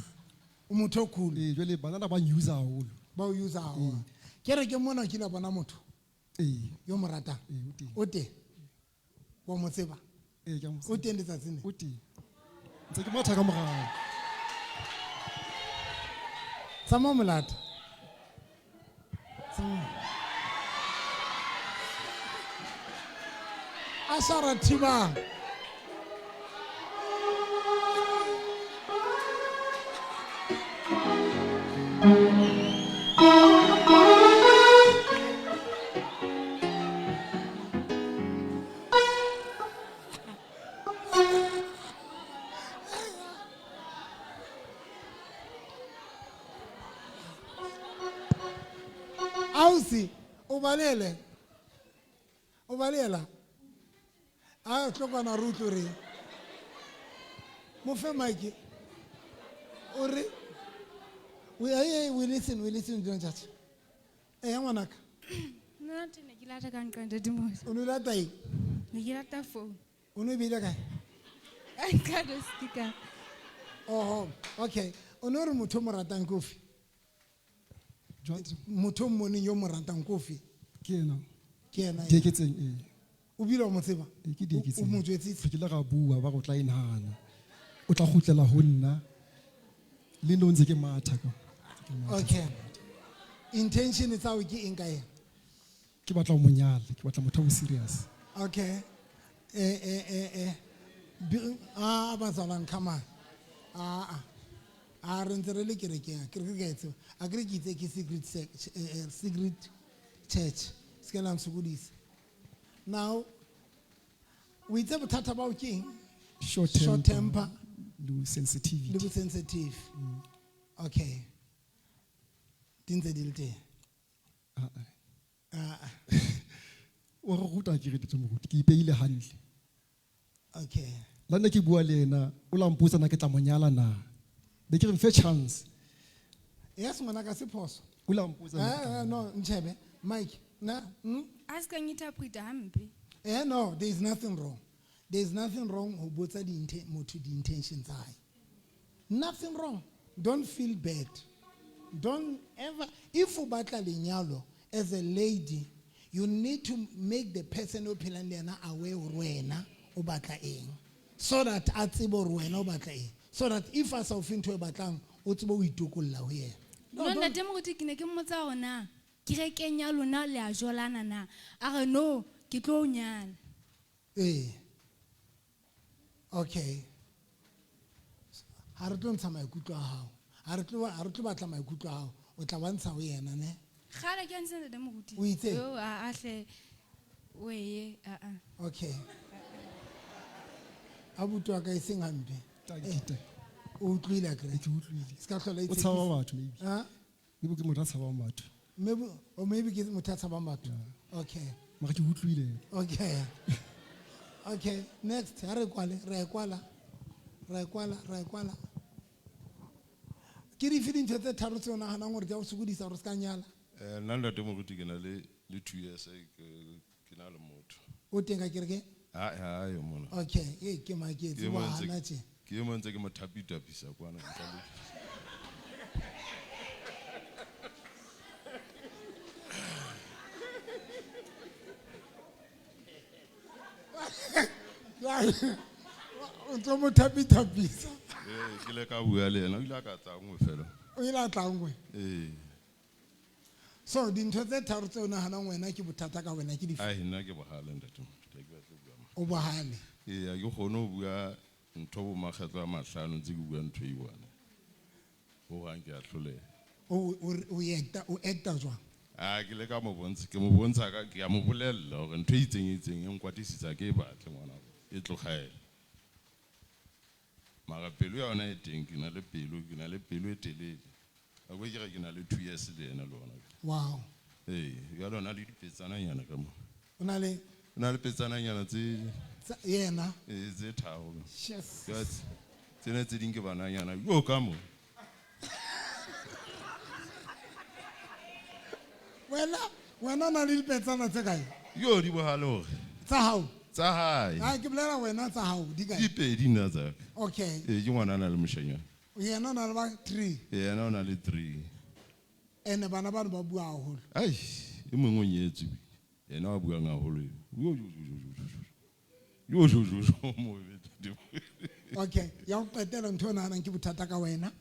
O motho o cool. Ee, jwale banana ba n-use haholo. Ba o use haholo. Ke re ke mona o kile wa bona motho. Ee. Yo mo ratang. Ee, o teng. O teng. Wa mo tseba? Ee, ke a mo O teng letsatsing le? O teng. Ntse ke matha ka morao. Tsamaya molata. Tsamaya. Ashara thibang. Ausi, o balele. O balela. A tlo kwana re utlwe re. Mo fe mic. O re we hey, we listen, we listen, don't judge. Eh, ngwanaka. Nna te ne ke lata ka nqa ntate Moruti. O no lata eng? Ne ke lata phone. O no e beile kae? Ka nqa do speaker. Oho, okay. O no re motho o mo ratang ke ofe? Motho o mmoneng yo o mo ratang ke ofe? Ke ena. Ke ena. Dieketseng, ee. O bile wa mo tseba? Ee, ke Dieketseng. O mo jwetsitse? Re kile ra bua ba re o tla e nahana. O tla kgutlela ho nna. Le no ntse ke matha ka. Okay. Intention tsa hao ke eng ka ena? Ke batla ho mo nyala, ke batla motho a mo serious. Okay. Ah, batsalang, come on. Ah, ah. Ah, re ntse re le kerekeng, a kereke ke a e tseba. A kere ke itse ke secret secret church. Se ke la ntshokodisa. Now, o itse bothata ba hao ke eng? Short Short temper. temper. Le sensitivity. Le bo sensitive. Okay. Di ntse di le teng. Ah, ah. Ah, ah. O re ruta ke re Ntate Moruti, ke ipeile hantle. Okay. La nne ke bua le yena, o la mpotsa na ke tla mo nyala na. Be ke re mfe chance. Yes, ngwanaka, se phoso. O la mpotsa na ke tla No, ntjhebe. Mike, na? A se ka interpreta hampe. No, there is nothing wrong. There's nothing wrong ho botsa di motho di-intention tsa hae. Nothing wrong. Don't feel bad. Don't ever, if o batla lenyalo as a lady, you need to make the person o phelang le yena aware hore wena o batla eng, so that a tsebe hore wena o batla eng, so that if a sa o fe ntho e batlang, o tsebe ho itokolla ho yena. No, ntate moruti, ke ne ke mmotsa hore na kerekeng ya lona le a jolana na? A re no, ke tlo o nyala. Ee. Okay. Ha re tlo ntsha maikutlo a hao. Ha re tlo, ha re tlo batla maikutlo a hao, o tla wa ntsha ho yena, ne? Kgale ke a ntse ntate moruti. O itse? Yo, a, a hle, weye, a, a. Okay. Abuti wa ka e seng hampe. Tanki, tanki. O utlwile akere? Ke utlwile. Se ka hlola O itshepisa. tshaba batho, maybe. Ha? Maybe ke motho a tshabang batho. Maybe, or maybe ke motho a tshabang batho. Okay. Mara ke utlwile. Okay. Okay, next. Ha re kwale, re a e kwala. Re a e kwala, re a e kwala. Ke dife dintho tse tharo tse o nahanang hore di a o sokodisa hore o se ka nyala? Nna ntate moruti ke na le 2 years ke na le motho. O teng ka kerekeng? Ha, ha yo mona. Okay, e ke maketse, Ke wa mo ntse hana tje. Ke mo ntse ke mo thapitapisa kwana, ke tla le- O ntso mo thapithapisa. Ee, ke ile ka bua le yena, o ile a ka tla nngwe fela. O ile a tla nngwe? Ee. So dintho tse tharo tse o nahanang wena ke bothata ka wena ke dife? Ai, nna ke bohale ntate moruti, ha ke batle ho bua maka. O bohale? Ee, ha ke kgone ho bua ntho bo makgetlo a mahlano ntse ke bua ntho e one. Hohang ke a hloleha. O acta jwang? Ah, ke le ka mo bontsha, ke mo bontsha ka, ke a mo bolella hore ntho e itseng e itseng e nkwatisisa ke e batle ngwana, e tlogele. Mara pelo ya yona e teng, ke na le pelo, ke na le pelo e telele. A ko ke re ke na le 2 years le yena le ona. Wow. Ee, jwale o na le dipetsananyana ka mo. O na le? O na le petsananyana tse Tsa, yena? Ee, tse tharo. Yes. Jwale tsena tse ding ke bananyana. Yo ka mo. Wena, wena o na le dipetsana tse kae? Yo di bohale hore. Tsa hao? Tsa hae. Ha ke bolela wena tsa hao di kae? Di pedi nna tsa ka. Okay. Ee, ke ngwana a na le moshanyana. Yena o na le ba 3. Yena o na le 3. Ene bana bano ba bua haholo. Ai, e mongwe o nyetswe. Yena wa buang haholo eo. Yo, yo, yo, yo, yo, yo. Yo, yo, yo, yo, mo bete. Okay, ya ho qetela ntho o nahanang ke bothata ka wena?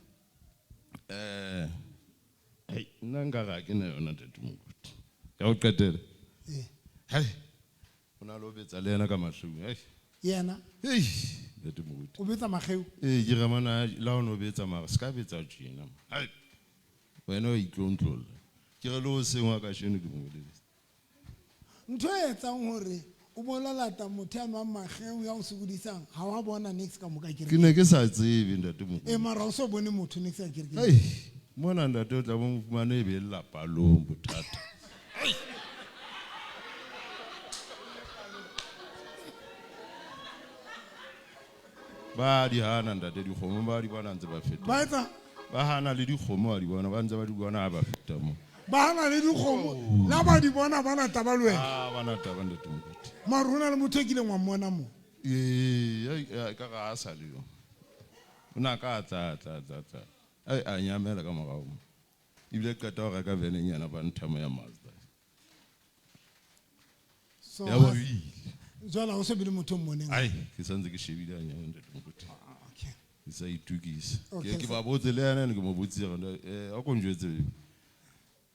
Hei, nna nka re ha ke na yona ntate moruti. Ya ho qetela? Ee. Hei, o na le ho betsa le yena ka mahlong, hei. Yena? Hei, ntate moruti. O betsa makgeu? Ee, ke re mona, le ha o no betsa mara, se ka betsa tjena. Hei, wena o itlontlolla. Ke re le hoseng wa kasheno ke mo boleletse. Ntho e etsang hore o bo lo lata motho ya nwang makgeu ya o sokodisang, ha wa bona niks ka moka kerekeng. Ke ne ke sa tsebe ntate moruti. Ee, mara o so bone motho niks ka kerekeng. Hei, mona ntate o tla bo mo fumane e be lelapa long bothata. Ba di hana ntate dikgomo, ba di bona ntse ba feta. Ba etsa? Ba hana le dikgomo ba di bona, ba ntse ba di bona ha ba feta mo. Ba hana le dikgomo, Oh. le ha ba di bona ba na taba le wena. Ah, ba na taba ntate moruti. Mara ho na le motho e kileng wa mmona mo? Ee, ai, ai, ka re ha a sa le yo. O na ka tla, tla, tla, tla. Ai, a nyamela ka morao mo. Ebile qeta ho reka venenyana ba nthamo ya Mazda. So, Ya ba ha o ile. Jwale ha o so be le motho o mmoneng. Ai, ke santse ke shebile a nyane ntate moruti. Ah, okay. Ke sa itukisa. Okay, Ke so ba botse le yena, ke mo botsitse hore, a ko njwetse,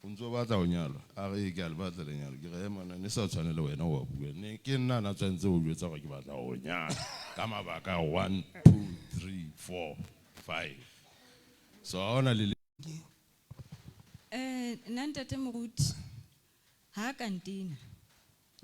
o ntso batla ho nyalwa? A re, ee, ke a le batla lenyalo. Ke re, monna, ne sa tshwane le wena wa bua. Ne ke nna na tshwanetse ho jwetsa hore ke batla ho nyala. Ka mabaka a 1, 2, 3, 4, 5. So ha hona le le- Nna ntate moruti, ha ka ntena,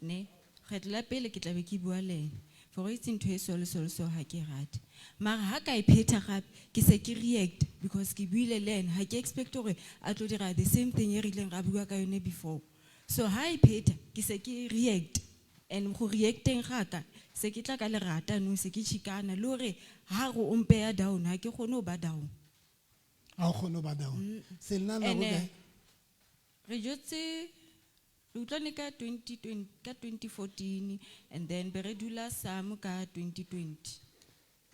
ne, kgetlo la pele ke tla be ke bua le ena. For o itse ntho e so le so le so ha ke rate. Mara ha ka e phetha gape, ke se ke react because ke buile le ena, ha ke expect hore a tlo dira the same thing e re ileng ra bua ka yone before. So ha e phetha, ke se ke react. And go reacteng ga ka, se ke tla ka lerata nou, se ke chikana le hore ha re o mpeya down, ha ke kgone ho ba down. Ha o kgone ho ba down. Selina nako And, kae? re jwetse Re utlwane ka 2020 ka 2014 and then be re dula samo ka 2020.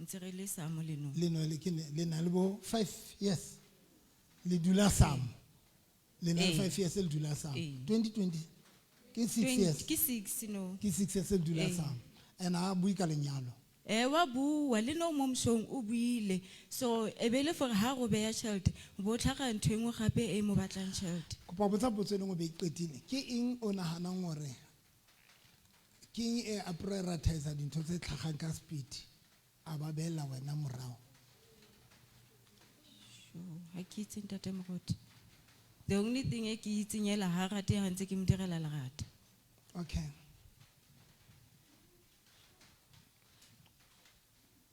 Ntse re le samo le no. Le no le ke le na le bo 5 years. Le dula samo. Le na le Ee. 5 years le dula samo. Ee. 2020 ke 6 years. Ke 6 no. Ke 6 years le dula Ee. samo. And ha bue ka lenyalo. Wa bua le no mo mosong o buile. So e be le for ha go beya tjhelete, bo tlhaga ntho e nngwe gape e mo batlang tjhelete. Kopa botsa potso e lengwe be e qetile. Ke eng o nahanang hore ke eng e a prioritize dintho tse tlhagang ka speed a ba behella wena morao? Sure, ha ke itse ntate Moruti. The only thing e ke itseng ela ha rate ha ntse ke mo direla lerata. Okay.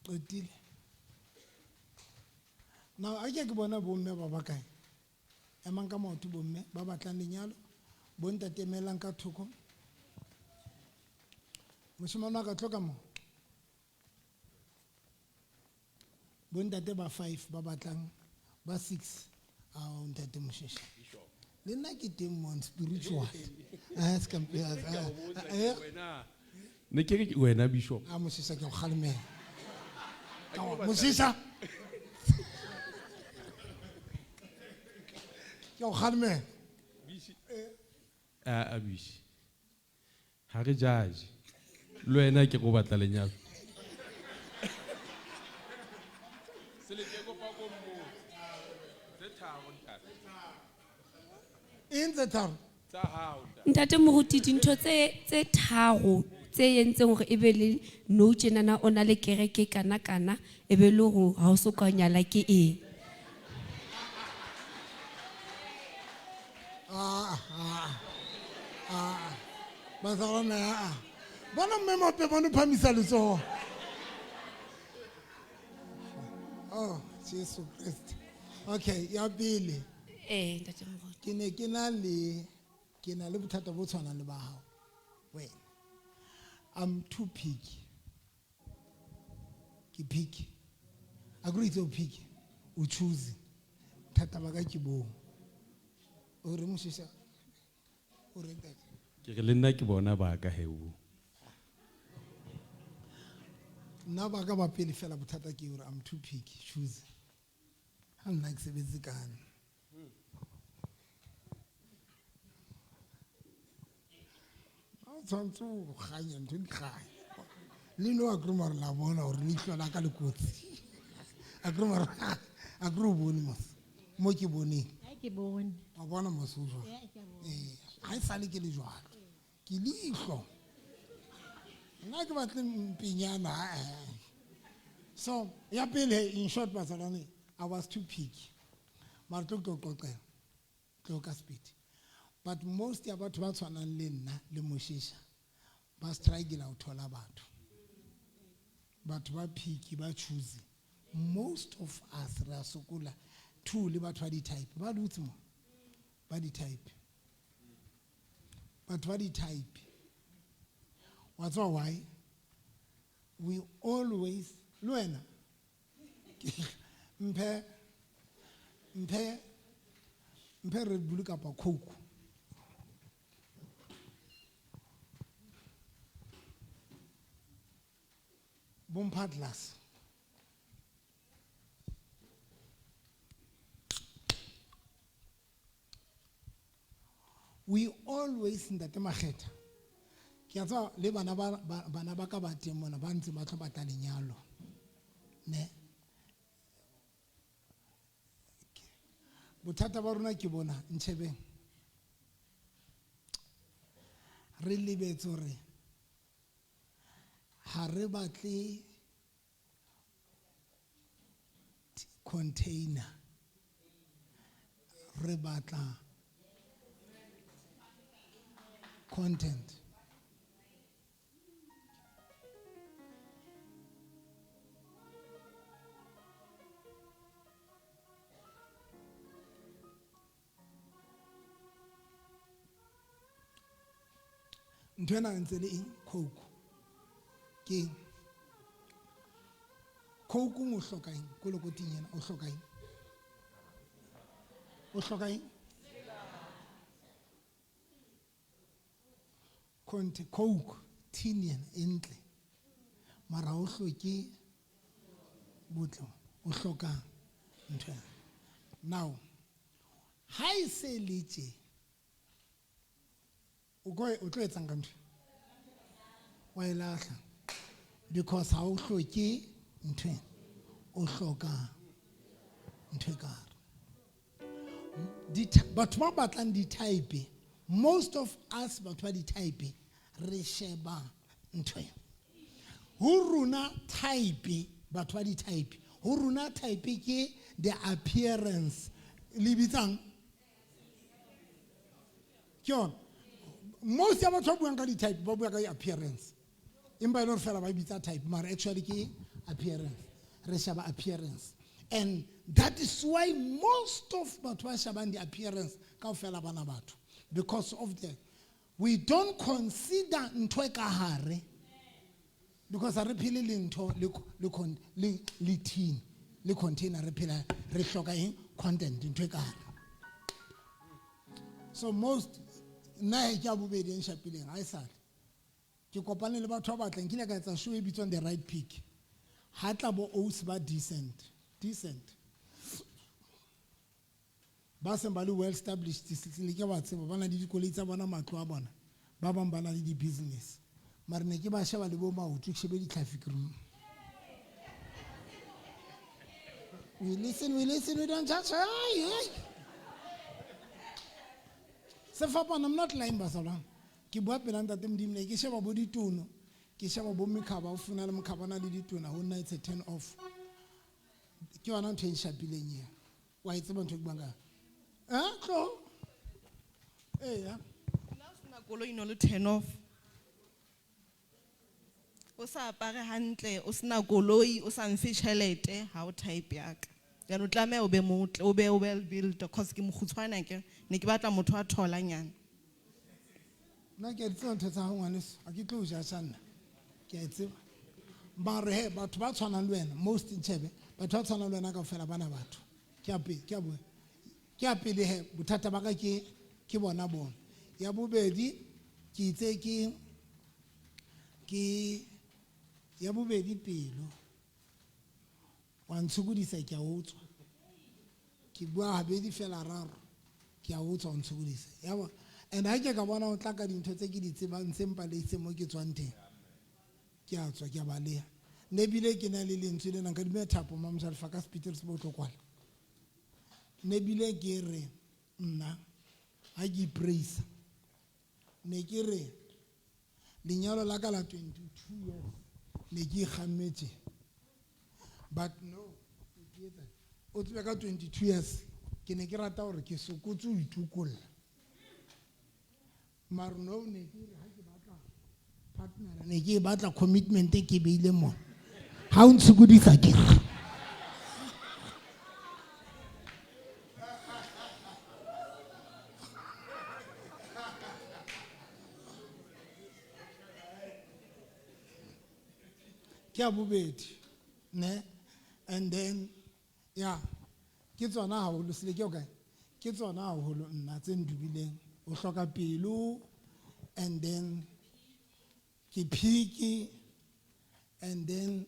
Qetile. Now a ke bona bomme ba ba kae? Emang ka maoto bomme ba batlang lenyalo, bontate emelang ka thoko. Moshemane wa ka tlo ka mo. Bontate ba 5 ba batlang ba 6. Ao ntate Mosheshe. Le nna ke teng mon spiritual. Ah, se ka mpe- Ne ke re ke wena bishop. A Mosheshe ke o kgalemela. Mosheshe. Ke o kgalemela. A bishi. Ha re judge. Le wena ke go batla lenyalo. Eng tse tharo? Ntate Moruti dintho tse tharo tse entseng hore e be le nou tjenana o na le kereke kana kana e be le hore ha o so ka nyala ke eng? Bazalwane, ah. Bona mme Mope bona o phamisa letsoho. Oh, Jesu Christ. Okay, ya pele. Ntate Moruti. Ke ne ke na le bothata bo tshwanang le ba hao. Wena. I'm too picky. Ke picky. A ke itse o picky. O choose. Bothata ba ka ke boo. O re Mosheshe? O re ntate? Ke re le nna ke bona ba ka he o. Nna ba ka ba pele fela bothata ke hore I'm too picky, choose. Ha nna ke sebetse kana. Ha o tshwanetse o kganya ntho di kganya. Le no a kere mare la bona hore leihlo la ka le kotsi. A kere mare, a kere o bone mos. Mo ke boneng. Ha ke bone. Wa bona mos o jwang? Ee, ke a bona. Ee, ha e sale ke le jwalo. Ke leihlo. Nna ke batle mpenyana, eh. So, ya pele, in short, bazalwane, I was too picky. Mara tlo ke o qoqela. Tlo ka speed. But most ya batho ba tshwanang le nna le Moshesha ba struggle ho thola batho. Batho ba picky, ba choose. Most of us re a sokola. Two le batho ba di-type. Ba dutse mo. Ba di-type. Batho ba di-type. Wa tseba why? We always, le wena, mphe Red Bull kapa Coke. Bompha glass. We always ntate Makgetha. Ke a tseba le bana ba, bana ba ka ba teng mona ba ntse ba tlo batla lenyalo. Ne? Bothata ba rona ke bona ntjhebeng. Re lebetse hore ha re batle container. Re batla content. Ntho ena ntse le eng? Coke. Ke eng? Coke o hloka eng? Kolokoting ena o hloka eng? O hloka eng? Conte coke tin ena e ntle. Mara ha o hloke botle, o hloka ntho ena. Now, ha e se le tje, o tlo etsang ka ntho? Wa e lahla. Because ha o hloke ntho ena, o hloka ntho e ka hare. Batho ba batlang di-type, most of us batho ba di-type, re sheba ntho ena. Ho rona type, batho ba di-type, ho rona type ke the appearance. Le bitsang? Ke yona. Most ya batho ba buang ka di-type, ba bua ka di-appearance. Empa e le hore fela ba bitsa type, mara actually ke appearance. Re sheba appearance. And that is why most of batho ba shebang di-appearance kaofela bana batho. Because of the, we don't consider ntho e ka hare. Because ha re phele le ntho le tin, le container, re phela, re hloka eng? Content, ntho e ka hare. So most, nna he ke a bobedi e nshapileng, ha e sale. Ke kopane le batho ba batlang, ke ile ka etsa show e bitswang The Right Pick. Ha tla bo ausi ba decent, decent. Ba seng ba le well established, le ke ba tseba, ba na le dikoloi tsa bona, matlo a bona. Ba bang ba na le di-business. Mara ne ke ba sheba le bo maoto, ke shebe di-traffic room. We listen, we listen, we don't judge. Hey, hey. Sefapano, I'm not lying, Basalwa. Ke bua pela ntate Modimo, ne ke sheba bo ditono, ke sheba bo mekhaba, o funa le mokhaba na le ditona, ho nna it's a turn off. Ke yona ntho e nshapileng eo. Wa e tseba ntho e ke buang ka yona? Eh, tlo. Eya. Nna o sena koloi no le turn off. O sa apare hantle, o sena koloi, o sa mfe tjhelete, ha o type ya ka. Jaanong o tlameha o be motle, o be well built, cause ke mokgutshwane akere, ne ke batla motho a tholanyana. Nna ke a di tseba ntho tsa hao ngwaneso, ha ke tlo o judge nna. Ke a e tseba. Mare he, batho ba tshwanang le wena, most ntjhebe, batho ba tshwanang le wena kaofela bana batho. Ke a pele, ke a bua. Ke a pele he, bothata ba ka ke bona bona. Ya bobedi, ke itse ke, ke, ya bobedi pelo. Wa ntshokodisa, ke a utswa. Ke bua habedi fela raro, ke a utswa, o ntshokodisa. Ya bo, and ha ke ka bona o tla ka dintho tse ke di tsebang, tse mpaleiseng mo ke tswang teng. Ke a tswa, ke a baleha. Ne ebile ke na le lentswe lena, nka dumela thapo, Mamojalefa, ka sepiti re se bo tlo kwala. Ne ebile ke re, nna, ha ke ipraisa, ne ke re, lenyalo la ka la 22 years, ne ke ikgammetse. But no, ke etsa, o tsebe ka 22 years, ke ne ke rata hore ke sokotse ho itokolla. Mara no, ne ke re ha ke batla partner, ne ke batla commitment e ke beile mona. Ha o ntshokodisa ke re. Ke ya bobedi, ne? And then, yeah, ke tsona haholo, sele ke o kae? Ke tsona haholo nna tse ndubileng. O hloka pelo, and then ke phiki, and then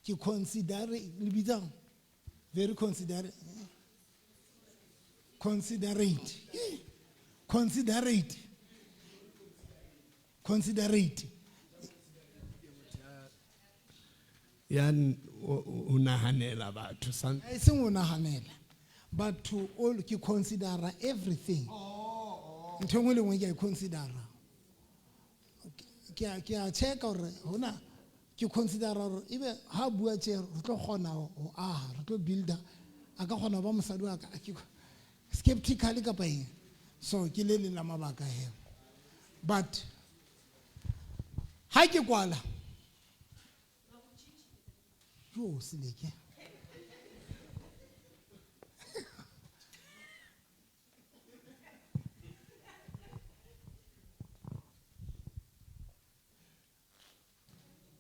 ke consider, le bitsang? Very considerate. Considerate. Considerate. Considerate. Ya o nahanela batho, san- E seng o nahanela. Batho all ke considera everything. Ntho e nngwe le nngwe ke a e considera. Ke a check hore hona ke considera hore ebe ha bua tje re tlo kgona ho aha, re tlo builder, a ka kgona ho ba mosadi wa ka, ke skeptically kapa eng. So ke le leng la mabaka he. But ha ke kwala, jo seleke.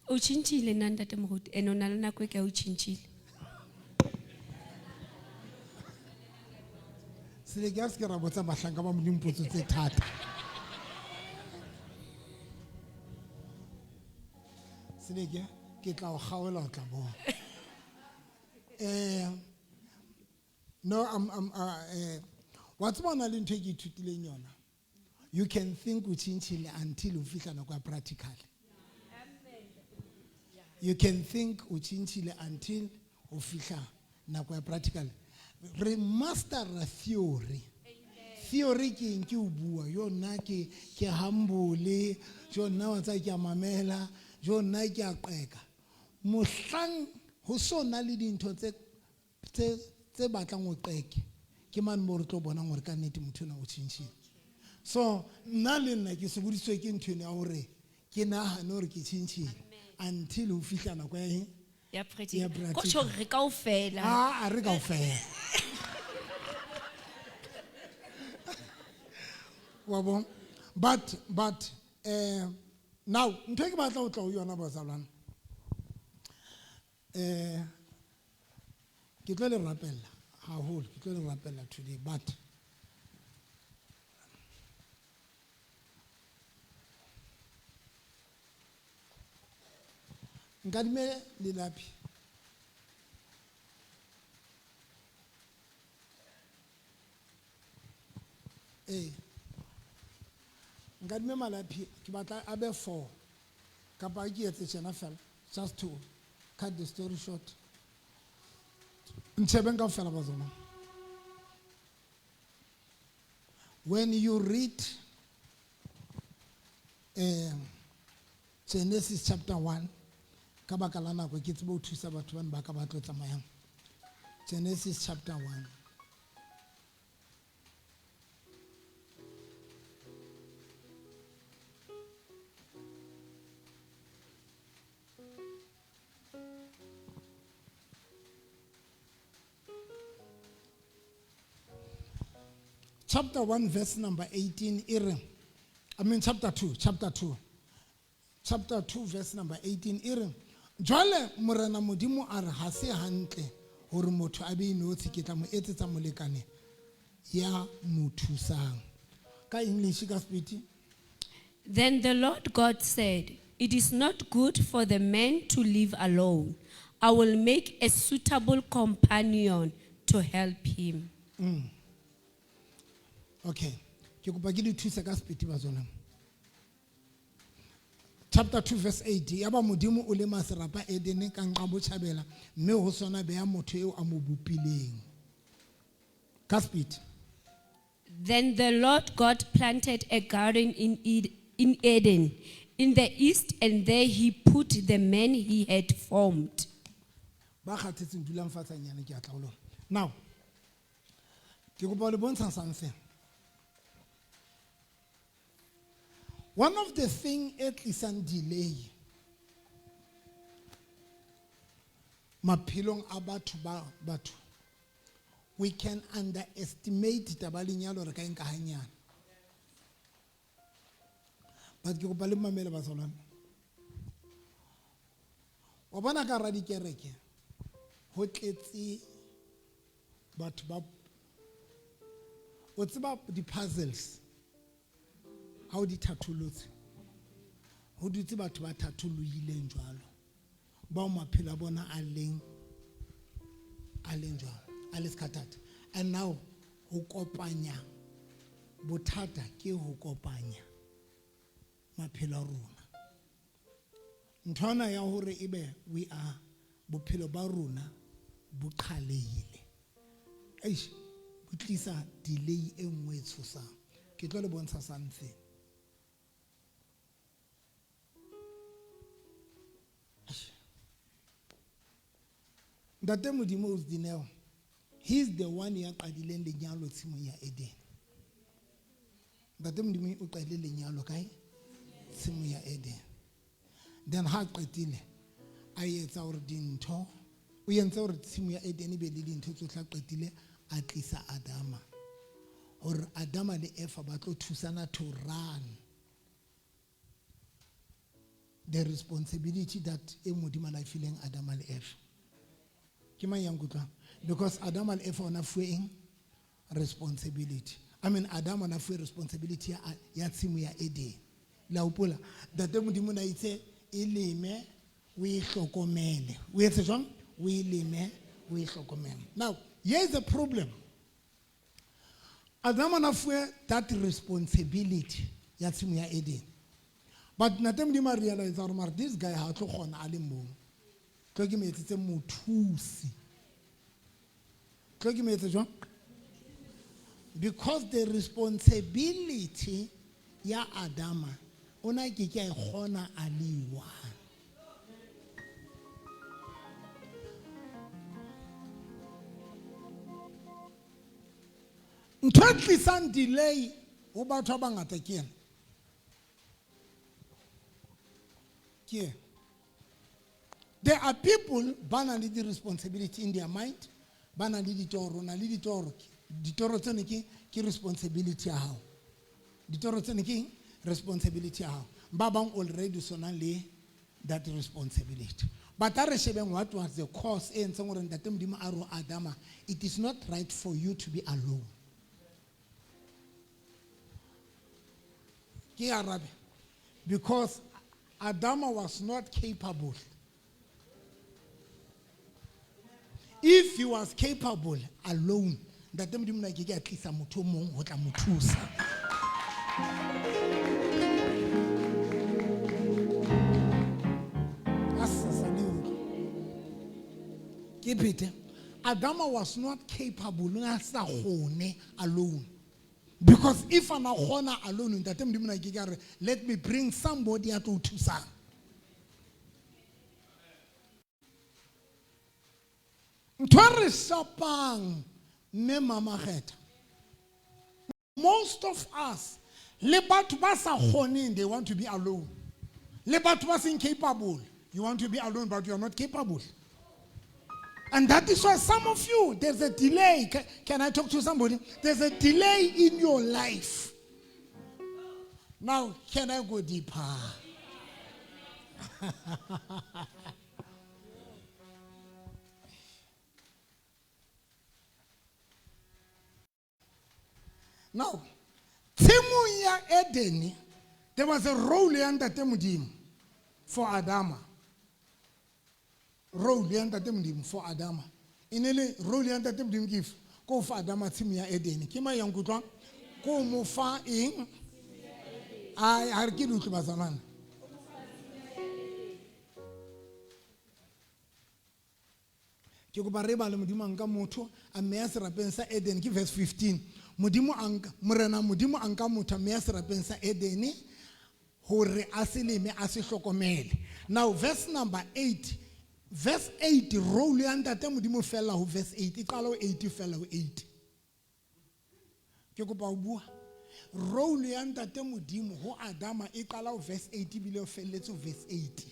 O tjhentjhile nna ntate Moruti, ene o na le nako e kae o tjhentjhile? Seleke a se ke ra botsa bahlanka ba Modimo potso tse thata. Seleke ke tla o kgaola o tla bona. No, I'm wa tseba hona le ntho e ke ithutileng yona. You can think o tjhentjhile until o fihla nako ya practical. You can think o tjhentjhile until o fihla nako ya practical. Re master theory. Theory ke eng ke o bua, yo nna ke humble, yo nna wa tsaya ke a mamela, yo nna ke a qeka. Mohlang ho so na le dintho tse batlang o qeke, ke mane mo re tlo bonang hore ka nnete motho enwa o tjhentjhile. So nna le nna ke sokodisitswe ke ntho ena ya hore ke nahane hore ke tjhentjhile until ho fihla nako ya eng? Ya Ya practical. practical. Ko tjho re kaofela. Ah, re kaofela. Wa bona? But now ntho e ke batla ho tla ho yona bazalwane. Ke tlo le rapella haholo, ke tlo le rapella today, but nkadime lelapi. Nkadime malapi, ke batla a be 4. Kapa ke etse tjena fela, just to cut the story short. Ntshebeng kaofela bazalwane. When you read Genesis chapter 1, ka baka la nako ke tsebe ho thusa batho bana ba ka ba tlo tsamayang. Genesis chapter 1. Chapter 1 verse number 18 e re, I mean chapter 2, chapter 2. Chapter 2 verse number 18 e re, jwale Morena Modimo a re ha se hantle hore motho a be inotshi, ke tla mo etsetsa molekane ya mo thusang. Ka English ka Sepedi? Then the Lord God said, it is not good for the man to live alone. I will make a suitable companion to help him. Okay. Ke kopa ke le thuse ka Sepedi batswana. Chapter 2 verse 8, ya ba Modimo o lema serapa Edene ka nqa botjhabela, mme ho sona beha motho eo a mo bopileng. Ka Sepedi. Then the Lord God planted a garden in Eden, in the east, and there he put the man he had formed. Ba kgathetseng dulang fatshe hanyane, ke a tla ho lona. Now, ke kopa ho le bontsha something. One of the thing e tlisang delay maphelong a batho ba batho, we can underestimate taba lenyalo re ka e nka hanyane. But ke kopa le mamele bazalwane. Wa bona ka hara dikereke ho tletse batho ba o tseba di-puzzles ha o di thatholotse, ho dutse batho ba thatholohileng jwalo, bao maphelo a bona a leng jwalo, a le scattered. And now ho kopanya bothata ke ho kopanya maphelo a rona. Nthwana ya hore ebe we are bophelo ba rona bo qhalehile. Eish, bo tlisa delay e nngwe e tshosang. Ke tlo le bontsha something. Ntate Modimo o Dineo, he is the one ya qadileng lenyalo tshimong ya Eden. Ntate Modimo o qadile lenyalo kae? Tshimong ya Eden. Then ha qetile a etsa hore dintho, o entse hore tshimo ya Eden e be le dintho tsohle, a qetile a tlisa Adama. Hore Adama le Eva ba tlo thusana to run the responsibility that e Modimo a la fileng Adama le Eva. Ke mang ya nkutlwang? Because Adam and Eva ona fuwe eng? Responsibility. I mean Adam ona fuwe responsibility ya tshimo ya Eden. La hopola, Ntate Modimo na itse e leme, o e hlokomele. O etse jwang? O e leme, o e hlokomele. Now, here's the problem. Adama na fuwe that responsibility ya tshimo ya Eden. But ntate Modimo a realize hore mara this guy ha a tlo kgona a le mong. Tlo ke mo etsetse mothusi. Tlo ke mo etse jwang? Because the responsibility ya Adama o na ke ke a e kgona a le one. Ntho e tlisang delay ho batho ba bangata ke ena. Ke ena. There are people ba nang le di-responsibility in their mind, ba nang le ditoro, na le ditoro. Ditoro tseno ke responsibility ya hao. Ditoro tseno ke eng? Responsibility ya hao. Ba bang already sona le that responsibility. But a re shebeng what was the cause e entseng hore Ntate Modimo a re ho Adama, it is not right for you to be alone. Ke arabe. Because Adama was not capable. If he was capable alone, Ntate Modimo na ke ke a tlisa motho o mong ho tla mo thusa. Ke phete. Adama was not capable, o ne a sa kgone alone. Because if ana kgona alone, Ntate Modimo na ke ke a re, let me bring somebody a tlo o thusang. Ntho e re shapang, mme Mama Kgetha, most of us, le batho ba sa kgoneng, they want to be alone. Le batho ba seng capable, you want to be alone, but you are not capable. And that is why some of you, there's a delay. Can I talk to somebody? There's a delay in your life. Now, can I go deeper? Now, tshimong ya Eden, there was a role ya Ntate Modimo for Adama. Role ya Ntate Modimo for Adama. E ne le role ya Ntate Modimo ke efe? Ko fa Adama tshimo ya Eden. Ke mang ya nkutlwang? Ko mo fa eng? Ai, ha re ke le utlwe bazalwane. Ke kopa re bale Modimo a nka motho a mmeya serapeng sa Eden, ke verse 15. Modimo a nka, Morena Modimo a nka motho a mmeya serapeng sa Eden hore a se leme, a se hlokomele. Now verse number 8, verse 8 role ya Ntate Modimo fella ho verse 8, e qala ho 8 fella ho 8. Ke kopa ho bua. Role ya Ntate Modimo ho Adama e qala ho verse 8 ebile o felletse ho verse 8.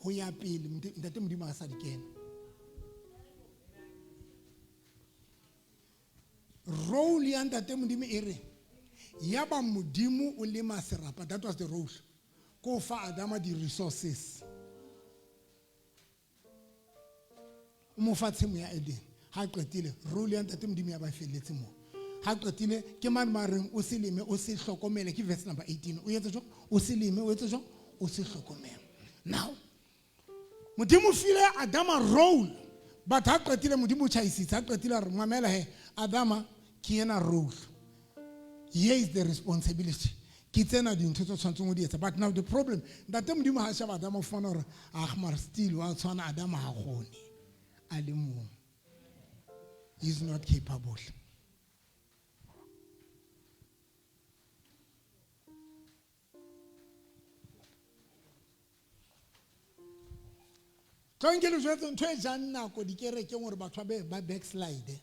Ho ya pele Ntate Modimo a sa di kena. Role ya Ntate Modimo e re, ya ba Modimo o lema serapa, that was the role. Ko fa Adama di resources. O mo fa tshimo ya Eden. Ha qetile, role ya Ntate Modimo ya ba felletse moo. Ha qetile, ke mang ba reng o se leme, o se hlokomele, ke verse number 18. O etse jwang? O se leme, o etse jwang? O se hlokomele. Now, Modimo file Adama role. But ha qetile Modimo o tjhaisitse, ha qetile a re, mamela he, Adama, ke ena role. Here is the responsibility. Ke tsena dintho tse tshwanetseng ho di etsa. But now the problem, Ntate Modimo ha sheba Adama o fumana hore, ah, mara still wa tshwana Adama ha kgone. A le mong. He is not capable. Tlo nke le jwetse ntho e jang nako dikerekeng hore batho ba backslide.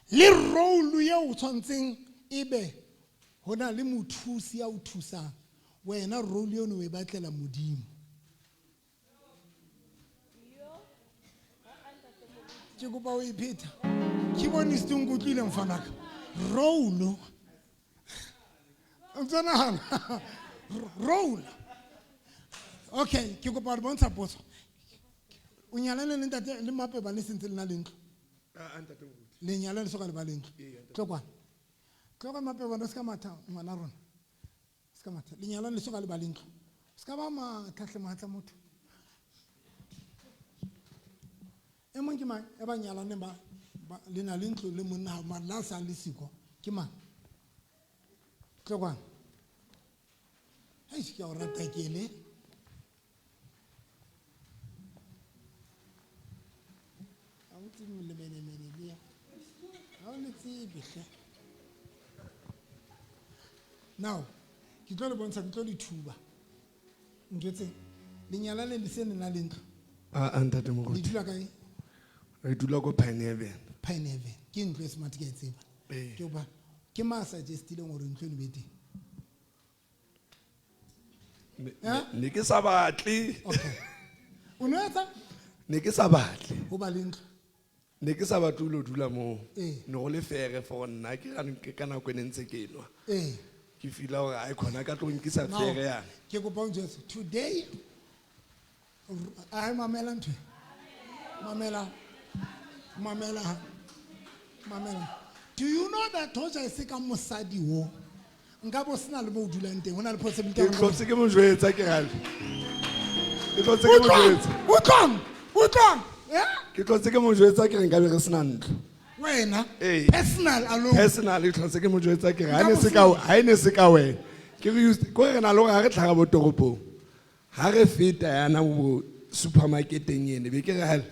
Le role eo o tshwantseng ebe ho na le mothusi ya o thusang. Wena role eo o e batlela Modimo. Ke kopa o e pheta. Ke bone se nkutlwile mfanaka. Role. O ntso nahana? Role. Okay, ke kopa ho bontsha potso. O nyalane le ntate le Mapeba le sentse le na le ntlo? Ah, ntate Moruti. Le nyalane le soka le ba le ntlo. Ee, ntate. Tlo kwana. Tlo kwa Mapeba, no se ka matha ngwana rona. Se ka matha. Le nyalane le soka le ba le ntlo. Se ka ba matha hle mohatsa motho. E mong ke mang e ba nyalaneng ba le na le ntlo le monna hao, mare le ha sa le siko ke mang? Tlo kwano. Eish, ke a o rata ke le. Ha o tsebe lemenemene le ya. Ha o le tsebe hle. Now, ke tlo le bontsha, ke tlo le thuba. Njwetse, lenyalane le se le na le ntlo? Ah, ntate Le moruti. dula kae? Re dula ko Pine Haven. Pine Haven. Ke ntlo e smart ke a e tseba. Ee. Ke hoba ke mang a suggestileng hore ntlo eno be teng? Ne ke sa batle. Okay. O no etsa? Ne ke sa batle. Ho ba le ntlo. Ne ke sa batle ho lo dula moo. Ee. Ne go le fere for nna ke ke ka nako e ne ntse ke nwa. Ee. Ke feel-a hore ai khona ka tlo nkisa Now, fere yana. Ke kopa o njwetse, today, a mamela ntho e. Mamela. Mamela. Mamela. Do you know that hoja e se ka mosadi wo? Nka bo sena le mo o dulang teng, ho na le possibility ya Ke hore nka bo- tlotse ke mo jwetsa ke gale. Ke tlotse ke mo Utlwang, jwetsa. utlwang, utlwang. Eh? Ke tlotse ke mo jwetsa ke re nka be re sena ntlo. Wena, Ee. personal alone. Personal ke tlotse ke mo jwetsa ke re ha Nka ne bo se ka sena. ha e ne se ka wena. Ke re used ko re na le hore ha re tlhaga bo toropong. Ha re feta yana bo supermarketeng ene be ke re hale.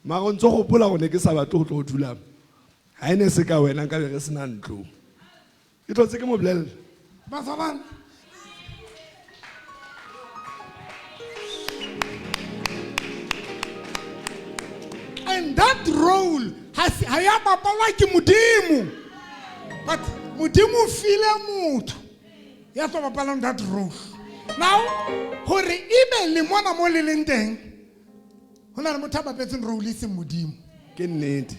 Mara o ntso hopola hore ne ke sa batle ho tlo dula mo. Ha e ne se ka wena nka be re sena ntlo. Ke tlotse ke mo bolella. Bazalwane. And that role has ha ya bapalwa ke Modimo. But Modimo o file motho ya tlo bapalang that role. Now, hore ebe le mona mo le leng teng, ho na le motho a bapetseng role e seng Modimo. Ke nnete.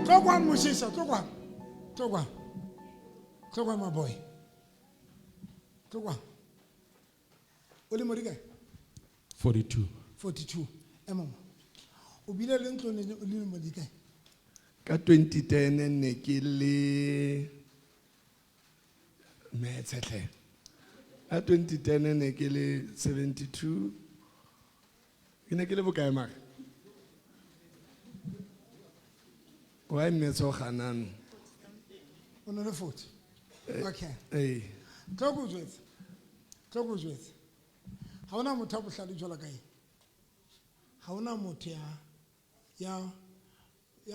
Tlo kwano Moshisha, tlo kwano. Tlo kwano. Tlo kwano, my boy. Tlo kwano. O lemo di kae? 42. 42. Ema mo. O bile le ntlo le lemo di kae? Ka 2010 ne ke le metse tlhe. Ka 2010 ne ke le 72. Ke ne ke le bokae mara? Why mmetse o ganang? O ne le 40. Okay. Ee. Tlo ko jwetse. Tlo ko jwetse. Ha hona motho a bohlale jwalo ka ena. Ha hona motho ya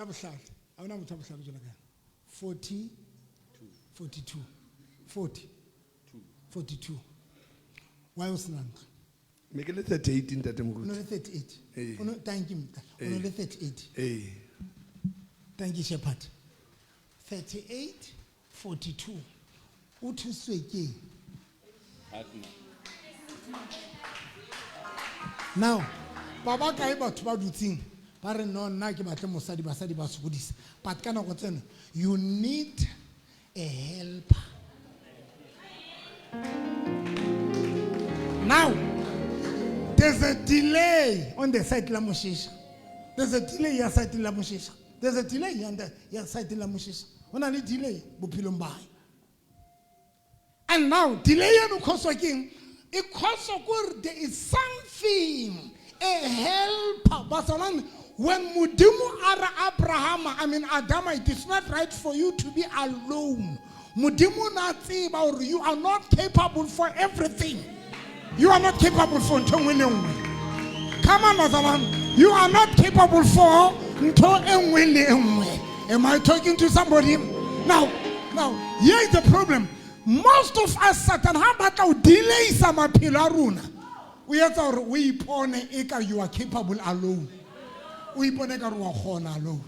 bohlale. Ha hona motho a bohlale jwalo ka ena. 40, 42, 40, 42. Why o sena ntlo? Me ke le 38 ntate moruti. O ne le 38. Ee. O ne, thank you, ntate. O ne le 38. Ee. Thank you, Shepherd. 38, 42. O thusitswe ke eng? Partner. Now, ba ba kae batho ba dutseng ba re no nna ke batle mosadi, basadi ba sokodisa. But ka nako tseno, you need a helper. Now, there's a delay on the side la Moshisha. There's a delay ya side la Moshisha. There's a delay ya ya side la Moshisha. Ho na le delay bophelong ba hae. And now, delay eno cause ke eng? E cause kore there is something, a helper. Bazalwane, when Modimo a re Abraham, I mean Adama, it is not right for you to be alone. Modimo na tseba hore you are not capable for everything. You are not capable for ntho e nngwe le nngwe. Come on, bazalwane. You are not capable for ntho e nngwe le e nngwe. Am I talking to somebody? Now, here is the problem. Most of us, Satan, ha batla ho delayisa maphelo a rona. O etsa hore o ipone eka you are capable alone. O ipone ka hore wa kgona alone.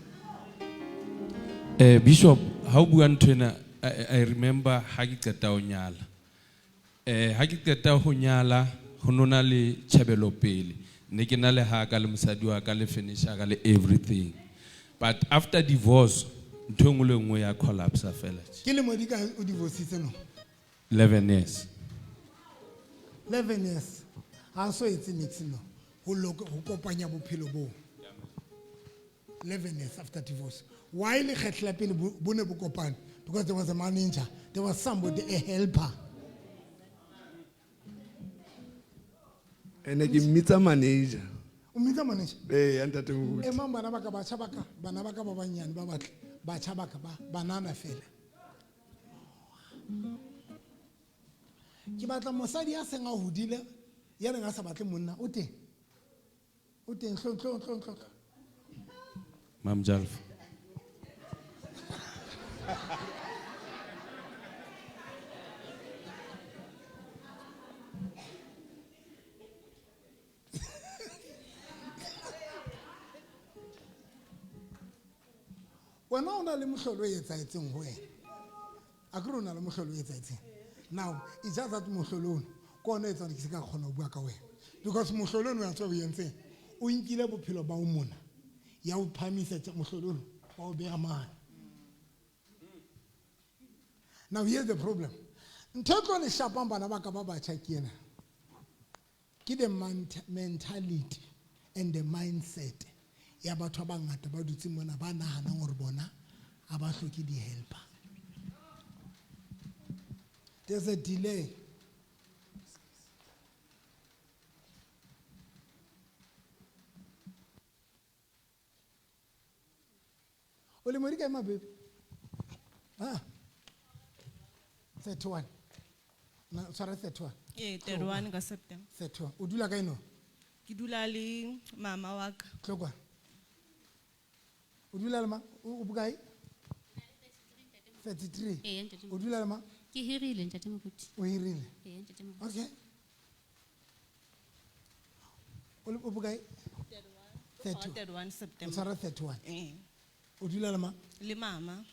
Bishop, ha o bua ntho ena, I remember ha ke qeta ho nyala. Ha ke qeta ho nyala, ho no na le tjhebelopele. Ne ke na le ha ka le mosadi wa ka le furniture ka le everything. But after divorce, ntho e nngwe le nngwe ya collapse fela. Ke lemo di kae o divorcitse no? 11 years. 11 years. Ha so etse niks no. Ho kopanya bophelo boo. 11 years after divorce. Why lekgetlo la pele bo ne bo kopane? Because there was a manager, there was somebody, a helper. Ene ke mmitsa manager. O mmitsa manager? Ee, ya ntate moruti. E mang bana ba ka, batjha ba ka, bana ba ka ba banyane ba batle, batjha ba ka ba, banana fela. Ke batla mosadi ya seng a hodile, ya neng a sa batle monna, o teng? O teng, hlo, hlo, hlo, hlo, hlo. Mam Jalf. Wena o na le mohlolo o etsahetseng ho wena. Akere o na le mohlolo o etsahetseng. Now, it's just that mohlolo ono, ke ona o etsang hore ke se ka kgona ho bua ka wena. Because mohlolo ono wa tseba o entseng, o nkile bophelo ba o mona, ya o phahamisetsa mohlolo ono, wa o beha mane. Now, here's the problem. Ntho e tlo le shapang bana ba ka ba batjha ke ena. Ke the mentality and the mindset ya batho ba bangata ba dutseng mona ba nahanang hore bona ha ba hloke di-helper. There's a delay. O le modi kae, my baby? 31. Na, tshwara 31. Ee, 31 ka September. 31. O dula kae no? Ke dula le mama wa ka. Tlokwa. O dula le mang? O bokae? 33. Ee, ntate O dula le mang? Ke hirile, ntate moruti. O hirile? Ee, ntate moruti. Okay. O le, o bokae? 31. 31 September. O tshwara 31. Ee. O dula le mang? Le mama.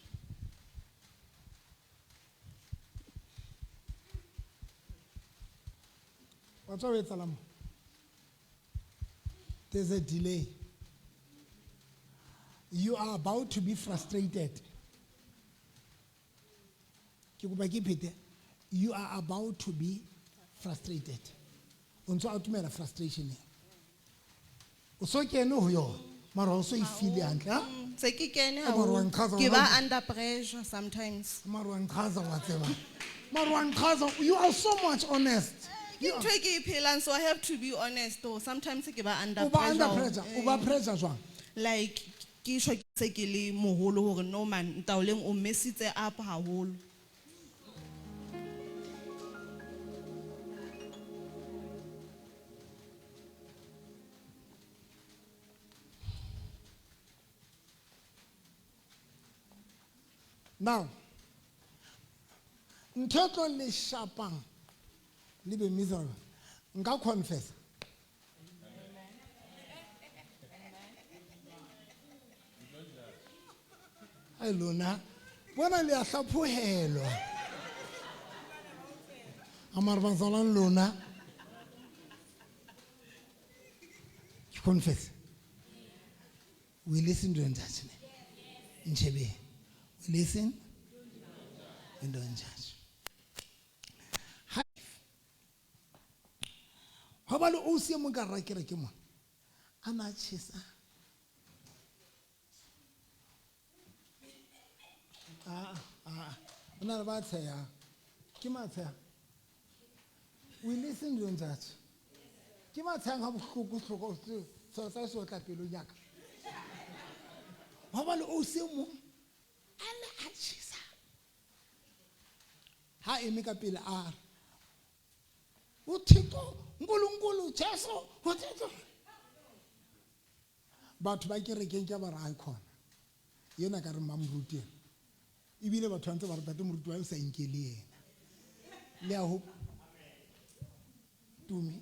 Wa tswa o etsahala mo? There's a delay. You are about to be frustrated. Ke kopa ke phete. You are about to be frustrated. O ntso atumela frustration e. O so kene ho yona, mara o so e feel hantle, ha? Se ke kene Eh, mara wa haholo. nqhaza Ke wena. ba under pressure sometimes. Mara wa nqhaza wa tseba. Mara wa nqhaza, you are so much honest. Ke ntho e ke e phelang, so I have to be honest though. Sometimes ke ba under O ba under pressure. pressure. O ba pressure jwang? Like ke shwa ke se ke le moholo hore no man, Ntaoleng o messitse up haholo. Now, ntho e tlo le shapang le be miserable, nka confess. Ai lona, bona le a hlaphohelwa. A mara bazalwane lona. Ke confess. We listen to judge. Nchebe. We listen and don't judge. Ha ba le o se mong ka ra kereke mona. A na tjhesa. Ah, ah, o na le ba tshehang. Ke matshehang. We listen, don't judge. Ke matshehang ha bohloko, hloko, so sa se otla pelong ya ka. Ha ba le o se mong a le a tjhesa. Ha eme ka pele a re, uThixo, uNkulunkulu, Jesu, uThixo. Batho ba kerekeng ke ba re ai khona. Yena ka re mmamoruti ena. Ebile batho ba ntse ba re tate moruti wa o sa inkele yena. Le a hope. Tumi.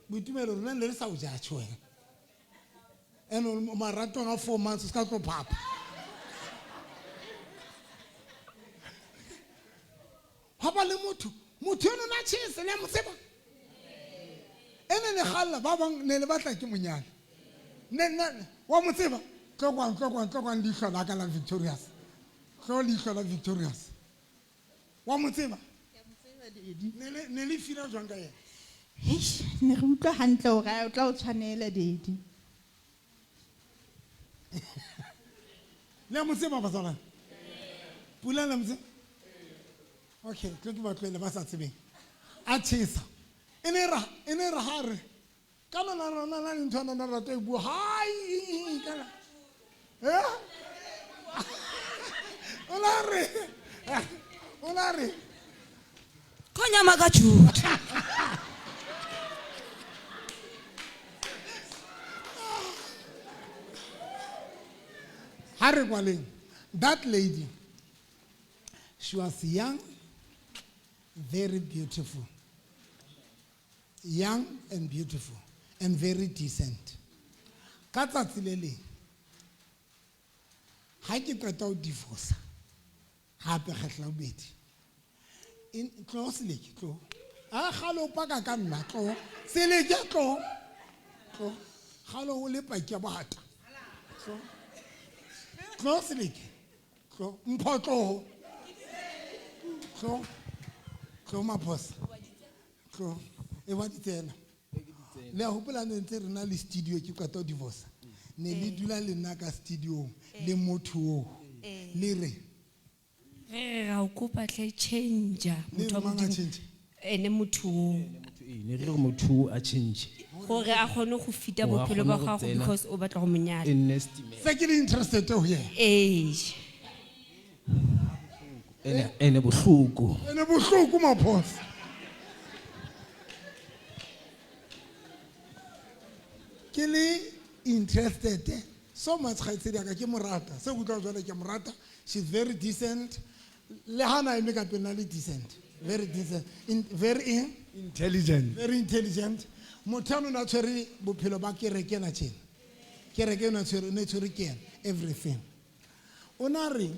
Boitumelo rona ne re sa o judge wena. Ene o maratong a 4 months o ska tlo phapha. Ha ba le motho, motho eno na tjhese le a mo tseba. Ene ne kgalla ba bang ne le batla ke monyane. Ne nna wa mo tseba. Tlo kwang, tlo kwang, tlo kwang leihlo la ka la Victorious. Tlo leihlo la Victorious. Wa mo tseba? Ne le, ne le feel jwang ka yena? Eish, ne re utlwa hantle hore o tla o tshwanela, Daddy. Le a mo tseba bazalwane? Pula le a mo tseba? Okay, tlo ke ba tlohele ba sa tsebeng. A tjhesa. E ne ra e ne re ha re ka lona rona na le ntho ya nona rata e bua hai kana. Eh? O la re. O la re. Konyama ka Juda. Ha re kwaleng. That lady, she was young, very beautiful. Young and beautiful and very decent. Ka tsatsi le leng, ha ke qeta ho divorce, hape kgetlo la bobedi. Tlo Seleke, tlo. A kgale o paka ka nna, tlo. Seleke, tlo. Tlo. Kgale o le paki ya bohata. Tlo. Tlo Seleke. Tlo. Mpho tlo. Tlo. Tlo Maphosa. Tlo. E wa di tsena. Le a hopola ne ntse re na le studio ke qeta ho divorce. Ne le dula le nna ka studio le motho oo. Le re Re ra o kopa hle change Le motho wa mang a Modimo. change? Ene motho oo. Ne re re motho oo a change. Gore a kgone go fita Gore a bophelo ba kgone go gago tsena. because o batla go mo nyala. E nne stimela. Se ke le interested ho yena. Ee. Ene bohloko. Ene bohloko Maphosa. Ke le interested so much kgaitsedi ya ka ke mo rata. Se ke utlwang jwale ke mo rata. She's very decent. Le ha na eme ka pele na le decent. Very decent. Very intelligent. Very intelligent. Motho ano na tshwere bophelo ba kereke ena tjena. Kereke ena tshwere, ne tshwere ke yena everything. O na re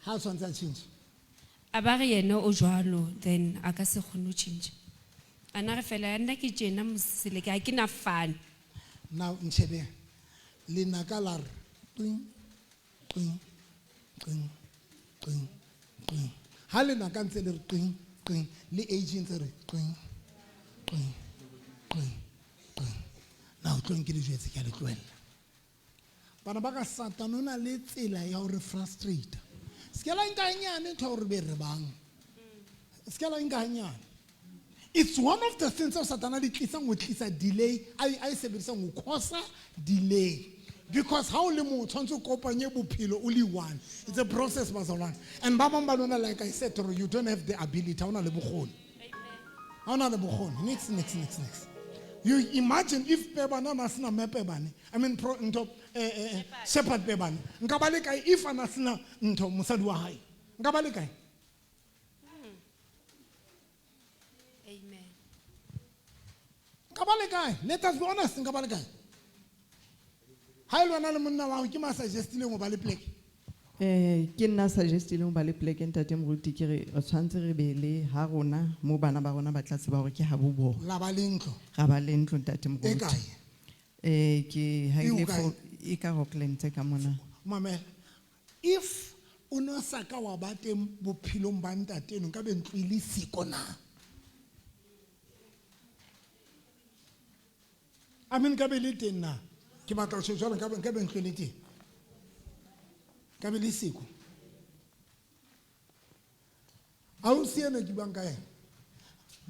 ha tshwantse a change. A ba re yena o jwalo then a ka se kgone ho change. A na re fela ya nna ke tjena Moseleke ha ke na fun. Now ntshebe lenaka la re qing qing qing qing qing. Ha lenaka ntse le re qing qing le age ntse re qing qing qing qing. Now tlong ke le jwetse ke a le tlohella. Bana ba ka Satan o na le tsela ya hore frustrate. Se ke la nka hanyane ntho ya hore be re bang. Se ke la nka hanyane. It's one of the things that Satan a di tlisang ho tlisa delay, a e sebedisang ho cause delay. Because ha o le motho, tshwanetse o kopanye bophelo o le one. It's a process, bazalwane. And ba bang ba lona, like I said, you don't have the ability. Ha o na le bokgoni. Ha o na le bokgoni. Next, next, next, next. You imagine if Pebane a sena mme Pebane, I mean, pro, ntho, Shepherd Pebane. Nka ba le kae if a na sena ntho, mosadi wa hae? Nka ba le kae? Amen. Nka ba le kae? Let us be honest, nka ba le kae? Ha e le wena le monna wa hao, ke mang a suggestileng ho ba le pleke? Ke nna suggestileng ho ba le pleke, ntate Moruti, ke re, re tshwanetse re be le ha rona, moo bana ba rona ba tla tseba hore ke ha bo bona. La ba le ntlo? Ra ba le ntlo, ntate Moruti. E kae? Ke ha E ile ho kae? for, e ka Rockland tse ka mona. Mamela, if o no sa ka wa ba teng bophelong ba ntate eno, nka be ntlo e le siko na? I mean, nka be le teng na? Ke batla ho tjho jwalo, nka be ntlo e le teng. Nka be le siko. Ausi ena ke buang ka yena,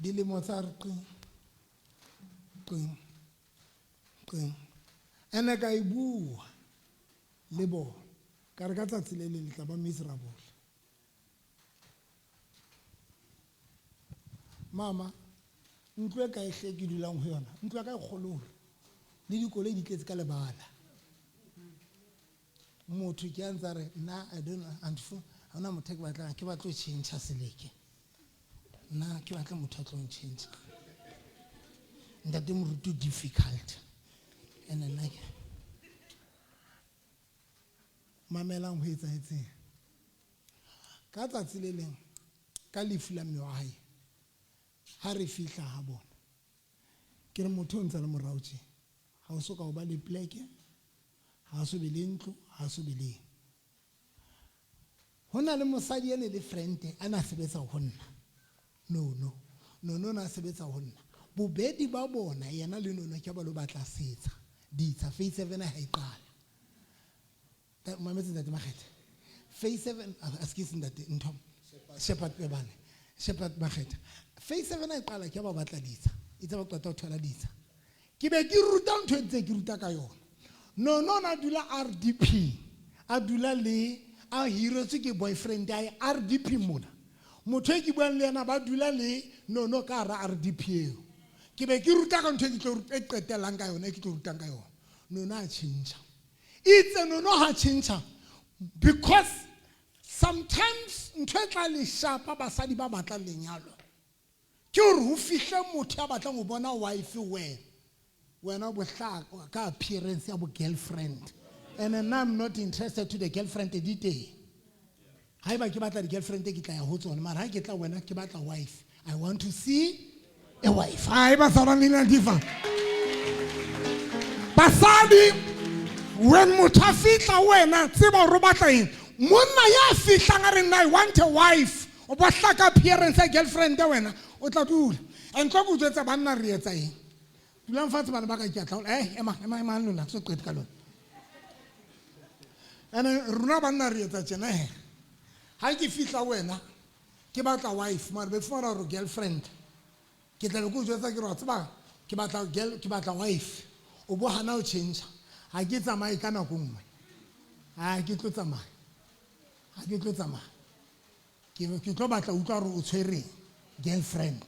dilemo tsa re qing, qing, qing. Ene ka e bua le bona, ka re ka tsatsi le leng le tla ba miserable. Mama, ntlo e kae hle ke dulang ho yona? Ntlo ya ka e kgolo hore le dikoloi di tletse ka lebala. Motho ke a ntsa re, nna, I don't know, and for, ha hona motho e ke batlang, ke batla ho tjhentjha Seleke. Nna ke batla motho a tlo ntjhentjha. Ntate Moruti o difficult. Ene nna ke mamelang ho etsahetseng. Ka tsatsi le leng, ka lefu la mme wa hae, ha re fihla ha bona, ke re motho o ntsa le morao tje, ha o so ka o ba le pleke, ha o so be le ntlo, ha o so be le eng. Ho na le mosadi ene le friend a na sebetsa ho nna. No, no. No, no, na sebetsa ho nna. Bobedi ba bona, yena le Nono, ke ba lo batla setsha. Ditsha, Phase 7 ha e qala. Mametse ntate Makgethe. Phase 7, excuse ntate, ntho. Shepherd Pebane. Shepherd Makgetha. Phase 7 a e qala ke ba batla ditsha. Itse ba qeta ho thola ditsha. Ke be ke ruta ntho e ntse ke ruta ka yona. No no na dula RDP. A dula le a hiretswe ke boyfriend ya hae RDP mona. Motho e ke buang le yena ba dula le no no ka hara RDP eo. Ke be ke ruta ka ntho e ke tlo e qetellang ka yona, e ke tlo rutang ka yona. No no a tjhentjha. Itse no no ha tjhentjha because sometimes ntho e tla le shapa basadi ba batlang lenyalo. Ke hore ho fihle motho ya batlang ho bona wife wena. Wena bohlaka ka appearance ya bo girlfriend. And then I'm not interested to the girlfriend di teng. Haeba ke batla di-girlfriend ke tla ya ho tsona, mara ha ke tla wena ke batla wife. I want to see a wife. Haeba sa ba nina difa. Basadi, when motho a fihla ho wena, tseba hore o batla eng. Monna ya fihlang a re nna I want a wife, o bohlaka appearance ya girlfriend ya wena, o tla dula. And tlo ke o jwetsa banna re etsa eng. Dulang fatshe bana ba ka ke a tla. Ema, ema, ema lona, ke so qete ka lona. And rona banna re etsa tjena he. Ha ke fihla wena, ke batla wife, mara be fumana hore girlfriend. Ke tla be ke o jwetsa ke re wa tseba, ke batla girl, ke batla wife. O bo hana ho tjhentjha. Ha ke tsamaye ka nako nngwe. Ha ke tlo tsamaya. Ha ke tlo tsamaya. Ke tlo batla utlwa hore o tshwereng girlfriend.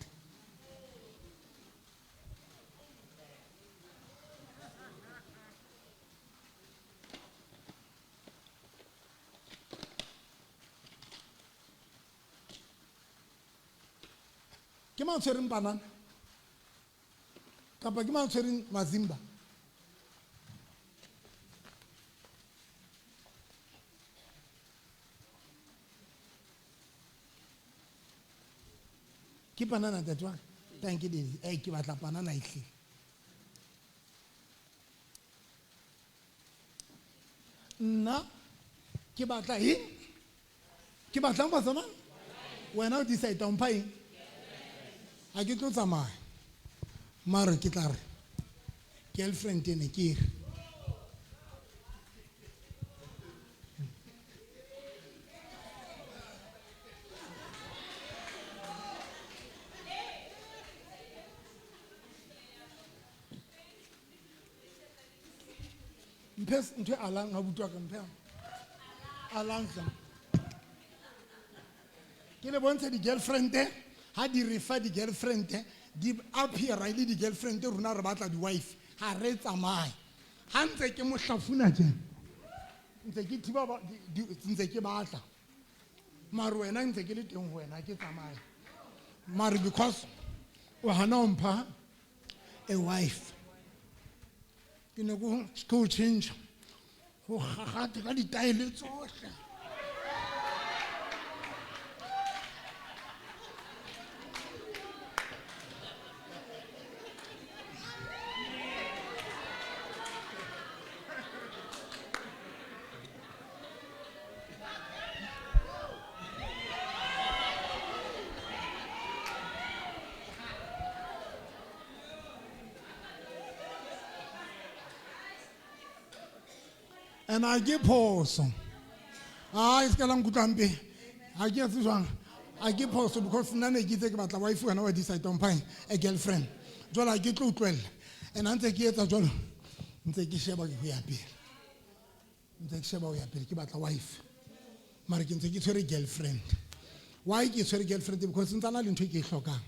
Ke mang tshwereng banana? Kapa ke mang tshwereng mazimba? Ke banana ntate wa ka? Thank you, Daisy. Ke batla banana ehlile. Nna ke batla eng? Ke batlang ba tsamaya? Wena o decide o mpha eng? Ha ke tlo tsamaya. Mare ke tla re girlfriend ene ke re. Mphe ntho e alang ha butwa ka mphe. Alang tla. Ke le bontshe di-girlfriend, ha di re fa di-girlfriend, di appear e le di-girlfriend rona re batla di-wife, ha re tsamaye. Ha ntse ke mo hlafuna tjena, ntse ke thiba ba, di, di, ntse ke batla. Mare wena ntse ke le teng ho wena, ke tsamaye. Mare because o hana ho mpha a wife. Ke ne ke o tjhentjha. Ho gagate ka ditaele tsohle. And I ke phoso. Ah, e se ka la nkutlwa hampe. Ha ke etse jwang? Ha ke phoso because nna ne ke itse ke batla wife wena wa decide on mpha a girlfriend. Jwale ha ke tlo utlwella. And ha ntse ke etsa jwalo, ntse ke sheba ho ya pele. Ntse ke sheba ho ya pele, ke batla wife. Mara ke ntse ke tshwere girlfriend. Why ke tshwere girlfriend? Because ntse na le ntho e ke e hlokang.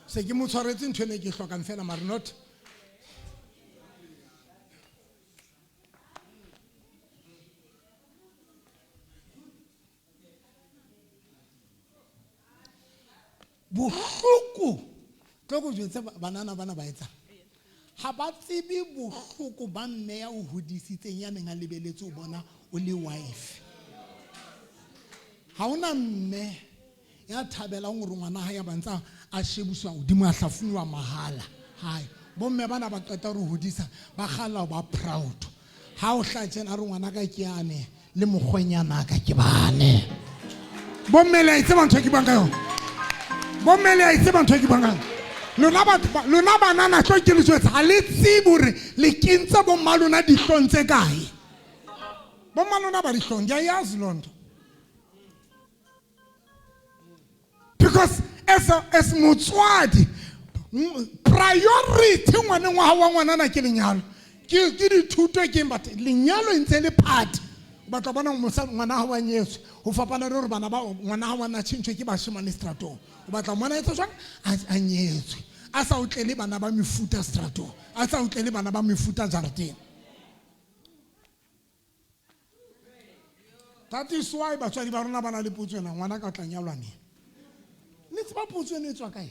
Se ke mo tshwaretse ntho ene ke e hlokang fela, mara not bohloko. Tlo go jwetsa banana bana ba etsang. Ha ba tsebe bohloko ba mme ya o hodisitseng ya neng a lebeletse ho bona o le wife. Ha hona mme ya thabelang hore ngwana hae a ba ntsa a shebiswa hodimo a hlafunwa mahala. Hai, bomme bana ba qeta ho re hodisa, ba kgalla ho ba proud. Ha o hla tjena a re ngwana ka ke yane le mokgwenyana ka ke bane. Bomme le a e tseba ntho e ke buang ka yona. Bomme le a e tseba ntho e ke buang ka yona. Lona batho ba, lona banana tlo ke le jwetsa, ha le tsebe hore le kentse bomma lona dihlong tse kae. Bomma lona ba dihlong, ndiyayazi loo nto. Because as motswadi, priority ngwaneng wa hao wa ngwanana ke lenyalo. Ke dithuto ke eng, but lenyalo e ntse e le part. O batla ho bona ngwana hao a nyetswe. Ho fapana le hore bana ba ngwana hao a na tjhentjhwe ke bashemane seteratong. O batla ho mmona etswa jwang? A nyetswe. A sa o tlele bana ba mefuta seteratong. A sa o tlele bana ba mefuta jareteng. That is why batswadi ba rona ba na le potso ena, ngwana ka o tla nyalwa neng? Le tseba potso eno e tswa kae?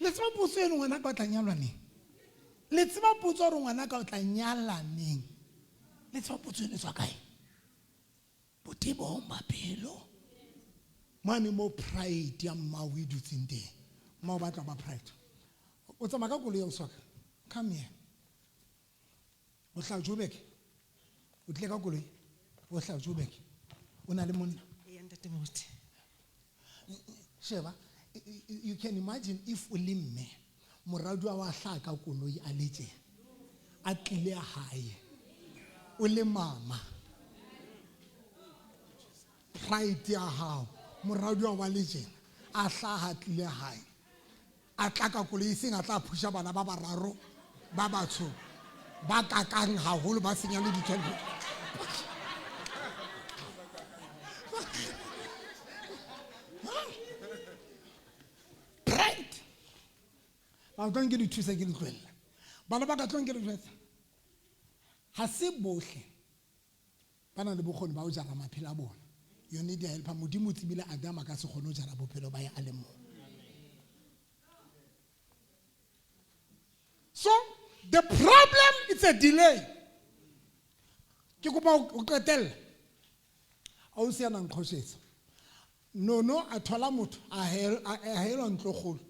Le tseba potso eno ngwana ka o tla nyalwa neng? Le tseba potso hore ngwana ka o tla nyala neng? Le tseba potso eno e tswa kae? Botebong ba pelo. Mane mo pride ya mmao e dutseng teng. Mmao ba tla ba pride. O tsamaya ka koloi ya o swaka. Come here. O hlaha Joburg. O tlile ka koloi. O hlaha Joburg. O na le monna. Eya, ntate Moruti. Sheba, you can imagine if o le mme, moradi wa hlaha ka koloi a le tje, a tlile hae. O le mama. Pride ya hao, moradi wa le tjena, a hlaha a tlile hae. A tla ka koloi, e seng a tla phusha bana ba bararo ba batsho ba kakang haholo, ba senya le ditjhelete. Pride. Ba tlo nke di thusa ke di tlohella. Bana ba ka tlo nke di jwetsa. Ha se bohle ba na le bokgoni ba ho jara maphelo a bona. You need a helper. Modimo o tsebile Adam a ka se kgone ho jara bophelo ba ya a le mong. So the problem is a delay. Ke kopa o qetelle. Ausi ya nang qhosetsa. Nono a thola motho a helwa ntlo kgolo.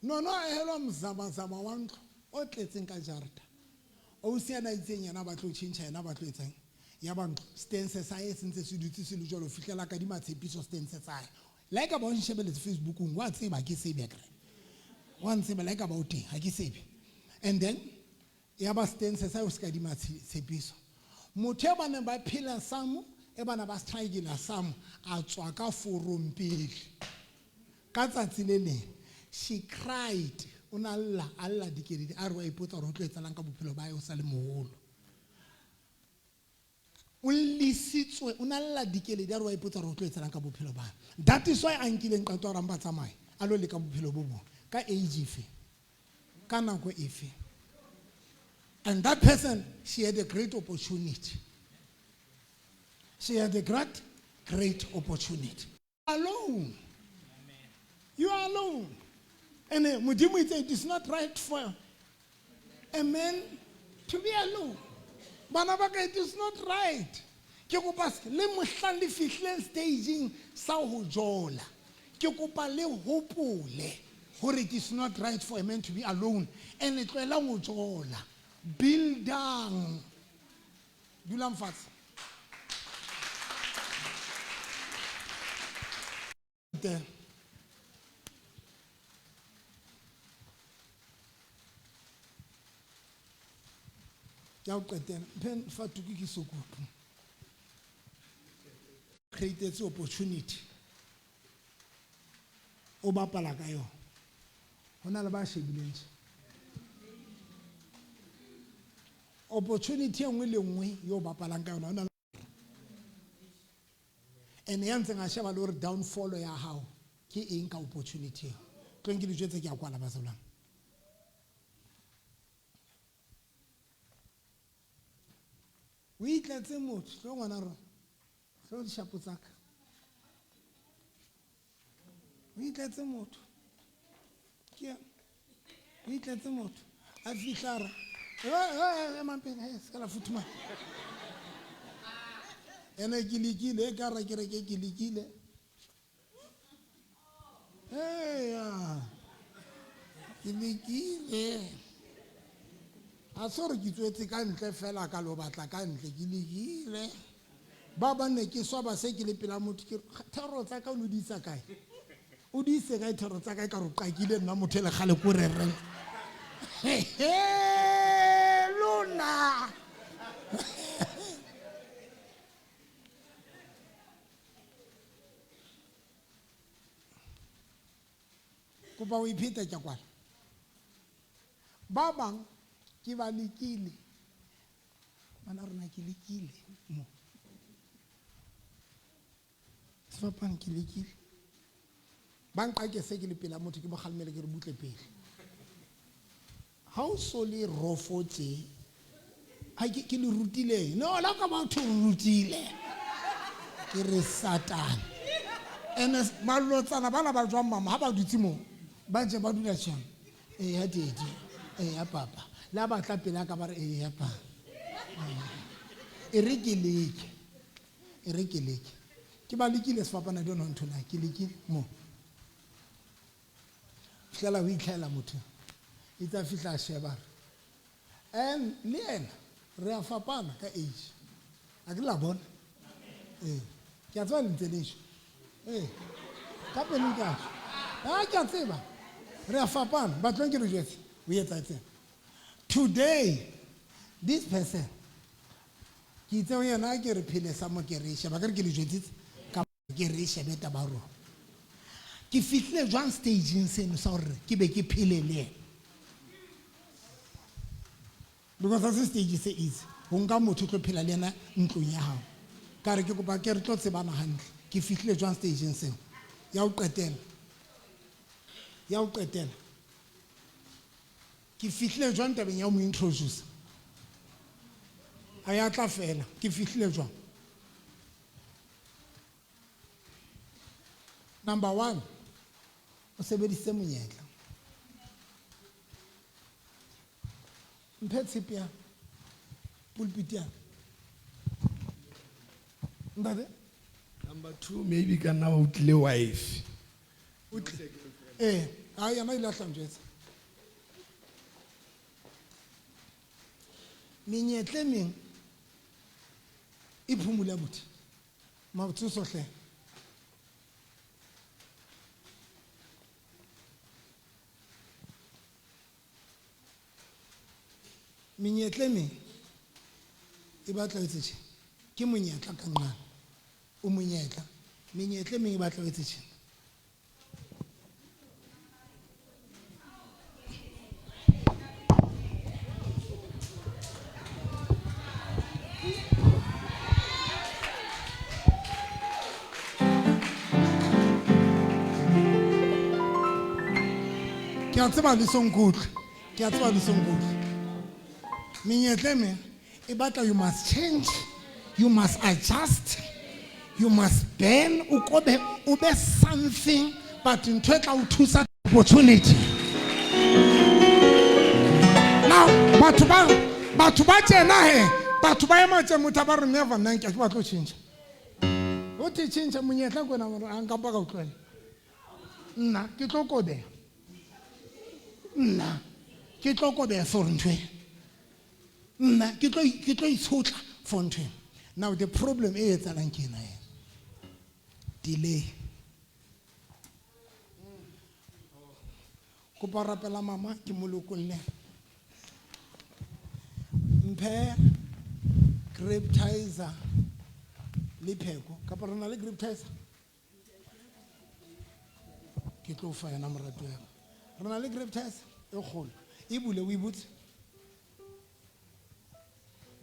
Nono a helwa mzamazama wa ntlo o tletseng ka jarta. Ausi ya na itseng yena ba tlo tjhentjha yena ba tlo etsang. Ya ba ntlo stense sa hae se ntse se dutse se le jwalo ho fihlela ka di matshepiso stense sa hae. Le ha e ka ba o nshebeletse Facebookong, wa tseba ke sebe akere. Wa ntseba le ha e ka ba o teng, ha ke sebe. And then ya ba stense sa hae o se ka di matshepiso. Motho e ba neng ba phela samo, e bana ba struggle samo, a tswa ka forong pele. Ka tsatsi le leng, she cried. O na lla, a lla dikeledi, a re wa ipotsa hore o tlo etsalang ka bophelo ba hae o sa le moholo. O llisitswe, o na lla dikeledi, a re wa ipotsa hore o tlo etsalang ka bophelo ba hae. That is why a nkileng qeto ya hore a mpa tsamaye, a lo leka bophelo bo bong. Ka age efe? Ka nako efe? And that person, she had a great opportunity. She had a great, great opportunity. Alone. You are alone. And Modimo itse it is not right for a man to be alone. Bana ba ka, it is not right. Ke kopa le mohlang le fihlileng staging sa ho jola. Ke kopa le hopole hore it is not right for a man to be alone. And le tlohelang ho jola. Buildang. Dulang fatshe. There. Ya ho qetela, mphe fa tuku ke sokupu. Created opportunity. O bapala ka yona. Ho na le ba shebileng tje. Opportunity e nngwe le nngwe yo bapalang ka yona, ho na le And ya ntseng a sheba le hore downfall ya hao ke eng ka opportunity eo. Tlo nke dijo tse ke a kwala ba solang. O itletse motho, tlo ngwana rona. Tlo dishapo tsa ka. O itletse motho. Ke o itletse motho. A fihla ra. Ema pele, se ka la futhumala. Ene ke lekile, e ka ra kereke ke lekile. Eya. Ke lekile. A se hore ke tswetse ka ntle fela ka lo batla ka ntle, ke lekile. Ba ba ne ke swaba se ke le pela motho, ke re, thero tsa ka o no di isa kae? O di ise kae thero tsa ka? E ka re o qakile nna motho e le kgale ko rereng. He, lona. Kopa o iphete ke kwala. Ba bang ke ba lekile. Bana rona ke lekile mo. Sefapano ke lekile. Ba nqake se ke le pela motho ke mo kgalemele ke re butle pele. Ha o so le rofo tje, ha ke le rutile. No, la ka batho rutile. Ke re Satan. Ene malotsana bana ba jwang mama ha ba dutse mo. Ba ntse ba dula tjang. Eya daddy, eya papa. Le ha ba tla pele ka ba re eya papa. E re ke leke. E re ke leke. Ke ba lekile sefapana di ntho na ke lekile mo. Fihlela ho itlhela motho. E tla fihla sheba. En le ena re a fapana ka age. A ke la bona. Ke a tseba le ntse le tjho. Ka pele ka. Ha ke a tseba. Re a fapana, batlong ke re jwetse. O etsa tsena. Today this person ke itse ho yena ke re phele sa mo ke re sheba ka re ke le jwetsitse ka ke re shebe taba rona. Ke fihlile jwang stageng seno sa hore ke be ke phele le yena. Because that's stage se easy. Ho nka motho tlo phela le yena ntlong ya hao. Ka re ke kopa ke re tlo tsebana hantle. Ke fihlile jwang stageng seo. Ya ho qetela. Ya ho qetela. Ke fihlile jwang tabeng ya ho mo introduce. A ya tla fela. Ke fihlile jwang. Number 1, o sebedisitse monyetla. Mphe tshepe ya pulpit ya. Ntate? Number 2, maybe ka nna wa utlile wife. Utlile. Ha yena ile a tla njwetsa. Menyetla e meng e phumula motho. Mabotho hle. Menyetla e meng e batla o etse tjhe. Ke monyetla ka nqane. O monyetla. Menyetla e meng e batla o etse tjhe. Ke a tseba le so nkutlwe. Ke a tseba le so nkutlwe. Menyetla e meng e batla you must change, you must adjust, you must bend, o kobe o be something, but ntho e tla o thusa opportunity. Now, batho ba tjena he, batho ba ema tje motho ba re never nna nke ke batla ho change. O te change monyetla ke wena a nka pa ka utlwela. Nna ke tlo kobeha. Nna ke tlo kobeha for ntho e. Nna ke tlo itshotla for ntho e. Now the problem e etsahalang ke ena e. Delay. Kopa rapela mama ke mo lokolle. Mphe grapetizer le pheko. Kapa re na le grapetizer? Ke tlo fa yona moratuwa wa ka. Re na le grapetizer e kgolo. E bule o e butse.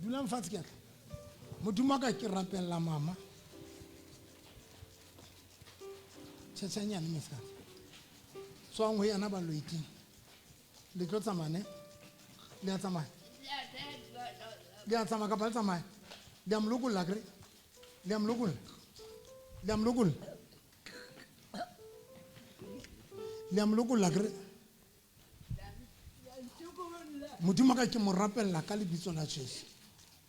Dulang fatshe ke tla. Modimo wa ka ke rapella mama. Tjhetjhanyane mesana. Tswang ho yena ba loiting. Le tlo tsamaya ne? Le a tsamaya? Le a tsamaya kapa le tsamaya? Le a mo lokolla akere? Le a mo lokolla? Le a mo lokolla? Le a mo lokolla akere? Modimo wa ka ke mo rapella ka lebitso la Jesu.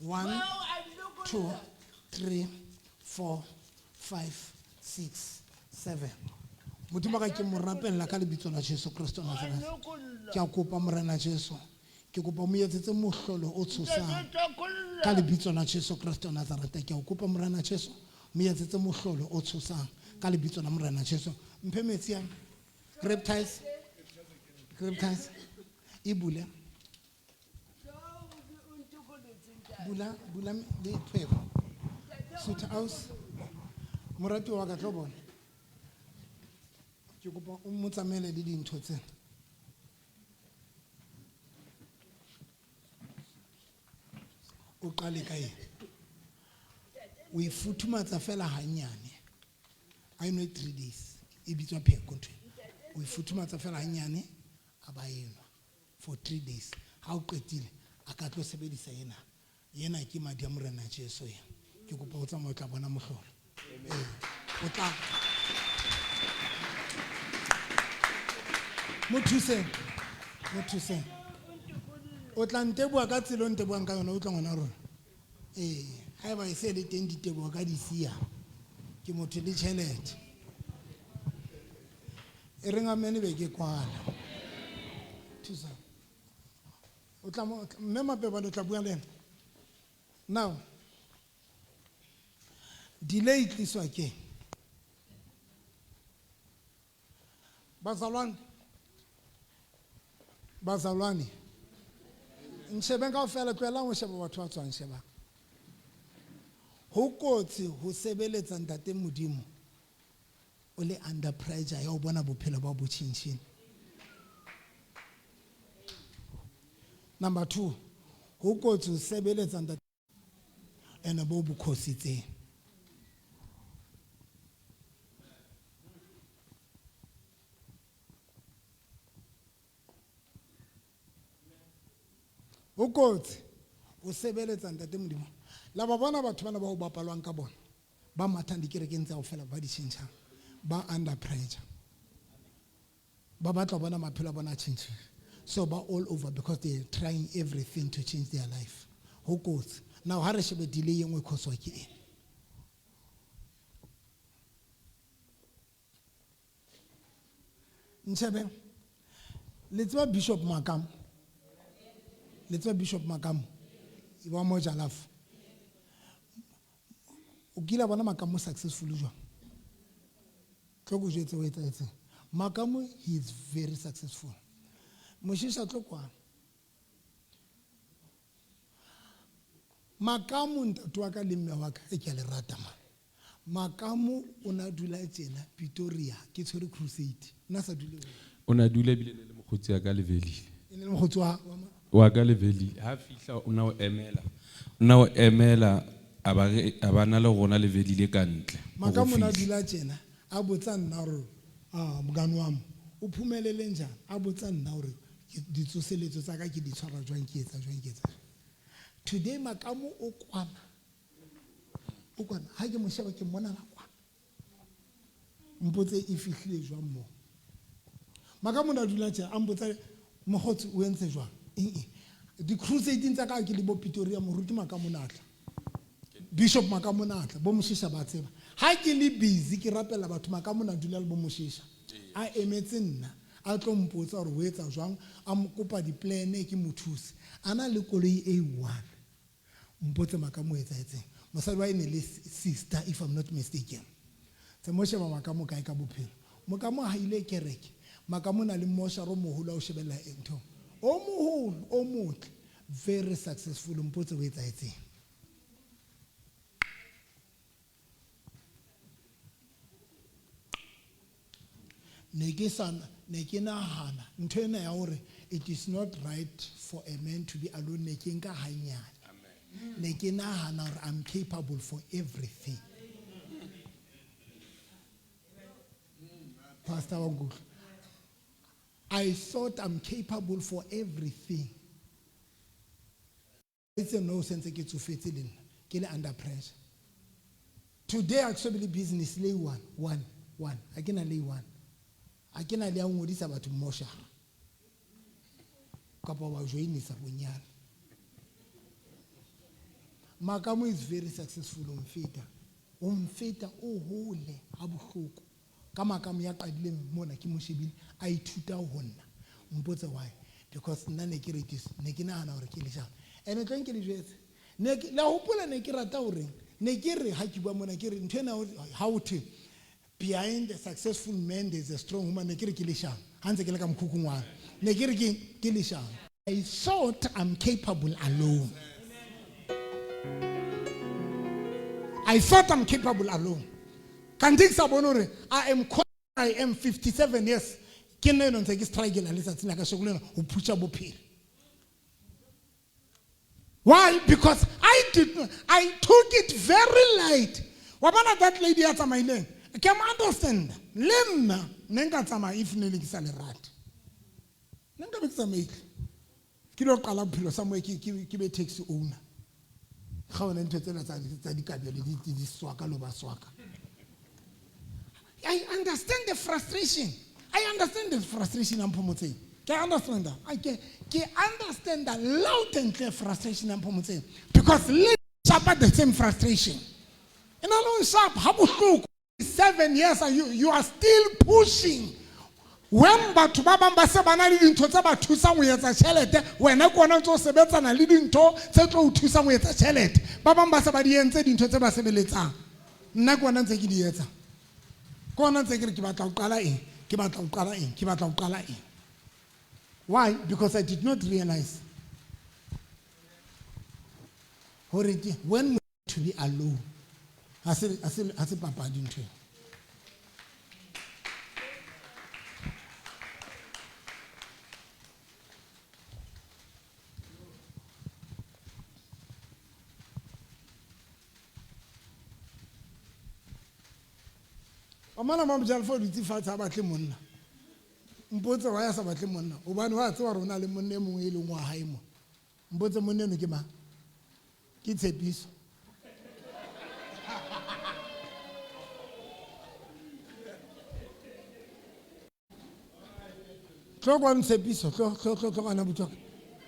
1 2 3 4 5 6 7. Modimo wa ka ke mo rapella ka lebitso la Jesu Kristo wa Nazareth. Ke a kopa Morena Jesu. Ke kopa mo etsetse mohlolo o tshosang. Ka lebitso la Jesu Kristo wa Nazareth. Ke a kopa Morena Jesu mo etsetse mohlolo o tshosang ka lebitso la Morena Jesu. Mphe metsi a Grapetize. Grapetize. E bule. Bula bula le pheko. Sutha aus. Moratuwa wa ka tlo bona. Ke Ke kopa o mo tsamaele le dintho tsena. O qale ka ena. O e futhumatsa fela hanyane. A e nwe 3 days. E bitswa pheko ntho ena. O e futhumatsa fela hanyane a ba enwa for 3 days. Ha o qetile a ka tlo sebedisa ena. Ena ke madi a Morena Jesu ena. Ke kopa o tsamaye o tla bona mohlolo. Ee, o tla mo thuseng, mo thuseng. O tla nteboha ka tsela o ntebohang ka yona, o tla ngwana rona. Ee, haeba e se le teng diteboho ka di siya. Ke motho le tjhelete. E reng amen be ke kwala. Thusa. O tla mo, mme Mapebane o tla bua le ena. Now, delay e tliswa ke bazalwane, bazalwane nshebeng kaofela, tlohelang ho sheba batho ba tswang, shebang. Ho kotsi ho sebeletsa Ntate Modimo o le under pressure ya ho bona bophelo ba bo tjhentjhile. Number 2, ho kotsi ho sebeletsa Ntate ene bo bokhositseng. Ho kotsi ho sebeletsa Ntate Modimo. La ba bona batho bana ba ho bapalwang ka bona, ba mathang dikerekeng tsa kaofela, ba di tjhentjhang, ba under pressure. Ba batla ho bona maphelo a bona a tjhentjhile. So ba all over because they are trying everything to change their life. Ho kotsi. Now ha re shebe delay e nngwe e cause-wa ke eng? Ntshebe, le tseba Bishop Makamo? Le tseba Bishop Makamo? Wa Moja Love. O kile a bona Makamo successful jwang? Tlo ko jwetse o etsahetseng. Makamo, he is very successful. Moshisha tlo kwano. Makamo ntate wa ka le mme wa ka, e ke a le rata man. Makamo o na dula tjena Pretoria, ke tshwere crusade. Nna sa dule moo. O na dula ebile ne le mokgotsi wa ka Levelile. E ne le mokgotsi wa ma? Wa ka Levelile. Ha fihla o na o emela. O na o emela a ba re, a ba na le rona Levelile ka ntle. Makamo o na Ho fihla. dula tjena, a botsa nna hore, ah, mokane wa mo, o phumelele njani? A botsa nna hore ditsoseletso tsa ka ke di tshwara jwang, ke etsa jwang, ke etsa jwang. Today Makamo o kwana. O kwana. Ha ke mo sheba ke mmona la kwana. Mpotse e fihlile jwang moo. Makamo o na dula tje, a mpotsa mokgotsi o entse jwang? Eng eng. Di-crusading tsa ka ke le bo Pretoria, moruti Makamo o na tla. Bishop Makamo o na tla, bo Moshisha ba tseba. Ha ke le busy ke rapela batho, Makamo o na dula le bo Moshisha. A emetse nna, a tlo mpotsa hore o etsa jwang, a mo kopa di-plan ke mo thuse. A na le koloi e one. Mpotse Makamo o etsahetseng. Mosadi wa e ne le sister, if I'm not mistaken. Tse mo sheba Makamo kae ka bophelo. Makamo ha ile kereke. Makamo o na le mosharo o moholo a o shebella ntho. O moholo, o motle. Very successful. Mpotse o etsahetseng. Ne ke sa, ne ke nahana ntho ena ya hore it is not right for a man to be alone, ne ke nka hanyane. Ne ke nahana hore I'm capable for everything. Pastor wa nkutlwa. I thought I'm capable for everything. It's a no sense ke tsofetse le nna, ke le under pressure. Today I so be le business le one, one, one. Ha ke na le one. Ha ke na le ya ngodisa batho mmoshara. Kapa ba joinisa bonyane. Makamo is very successful, o mfeta. O mfeta o hole ha bohloko. Ka Makamo ya qadileng mona ke mo shebile a ithuta ho nna. Mpotse why? Because nna ne ke re ke ne ke nahana hore ke lejana. Ene tlo nke le jwetse. Ne ke la hopola ne ke rata hore ne ke re ha ke bua mona ke re ntho ena ha o thwe behind a successful man there is a strong woman, ne ke re ke leshano. Ha ntse ke le ka mokhukhung wa ne ke re ke leshano. I thought I'm capable alone. I thought I'm capable alone. Kanti ke sa bone hore I am I am 57 years ke nna eno ntse ke struggle letsatsi la kasheko lena ho phusha bophelo. Why? Because I did not, I took it very light. Wa bona that lady ya tsamaileng, ke mo understand. Le nna ne nka tsamaya if ne le ke sa le rate. Ne nka be ke tsamaile. Ke lo qala bophelo somewhere ke be taxi owner. Ga ona ntho tsena tsa dikabelo di swaka lo ba swaka. I understand the frustration. I understand the frustration ya Mphomotseng. Ke understand that. I ke understand the loud and clear frustration ya Mphomotseng. Because le sharp the same frustration. And I don't sharp ha bohloko. 7 years and you are still pushing. When batho ba bang ba se ba na le dintho tse ba thusang ho etsa tjhelete, wena ke ona o ntso sebetsana le dintho tse tlo o thusang ho etsa tjhelete. Ba bang ba se ba di entse dintho tse ba sebeletsang. Nna ke ona ntse ke di etsa. Ke ona ntse ke re ke batla ho qala eng? Ke batla ho qala eng? Ke batla ho qala eng? Why? Because I did not realize hore ke when to be alone. Ha se papadi ntho eo. O mana Mamojalefa o dutse fatshe ha batle monna. Mpotse wa ya sa batle monna. Hobane wa tseba hore o na le monna e mongwe e leng wa hae mo. Mpotse monna eno ke mang? Ke Tshepiso. Tlo kwano Tshepiso, tlo, tlo, tlo, tlo ngwana butswa.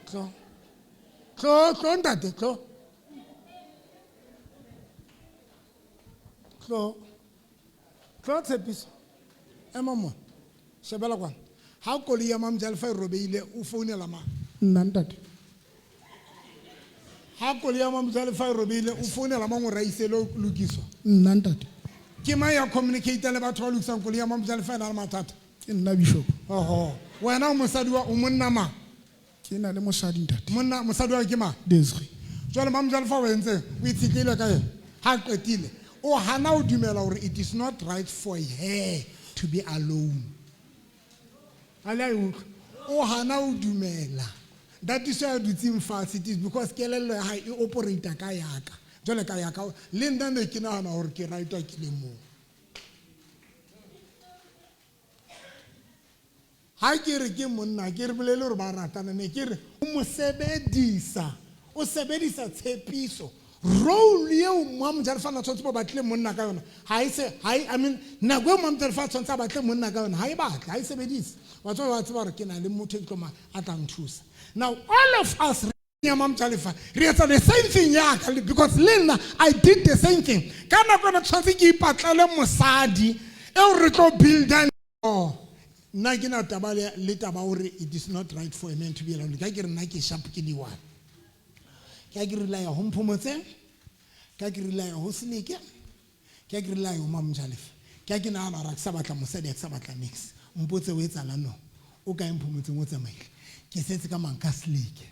Tlo. Tlo, tlo ntate, tlo. Tlo. Tlo Tshepiso. Ema mo. Shebela kwano. Ha koloi ya Mamojalefa e robeile, o founela mang? Nna ntate. Ha koloi ya Mamojalefa e robeile, o founela mang hore a ise lo lokiswa? Nna ntate. Ke mang ya communicate le batho ba lokisang koloi ya Mamojalefa e na le mathata? Ke nna Bishop. Oho. Wena o mosadi wa, o monna mang? Ke na le mosadi ntate. Monna, mosadi wa ke mang? Desiree. Jwale Mamojalefa o entseng? O itshetlehile ka yena. Ha qetile, o hana ho dumela hore it is not right for her to be alone. A le a e utlwa? O hana ho dumela. That is why a dutseng fatshe. It is because kelello ya hae e operate ka yaka. Jwale ka yaka, le nna ne ke nahana hore ke right ke le mong. Ha ke re ke monna, ke re bolele hore ba ratana, ne ke re o mo sebedisa, o sebedisa tshepiso. Role eo Mamojalefa a tshwanetse ba batle monna ka yona, ha e se, ha e, I mean, nako eo Mamojalefa a tshwanetse a batle monna ka yona, ha e batle, ha e sebedise. Wa tseba, wa tseba hore ke na le motho e tlo ma, a tla nthusa. Now, all of us re ya Mamojalefa, re etsa the same thing ya ka, because le nna, I did the same thing. Ka nako ena tshwanetse ke ipatlele mosadi eo re tlo buildang. Oh, nna ke na taba le taba hore it is not right for a man to be alone. Ka ke re nna ke sharp ke di one. Ka ke rely ho Mphomotseng, ka ke rely ho Seleke, ka ke rely ho Mamojalefa. Ka ke nahana hore ha ke sa batla mosadi, ha ke sa batla nix. Mpotse o etsahalang no? O kae Mphomotseng o tsamaile? Ke setse ka mang ka Seleke.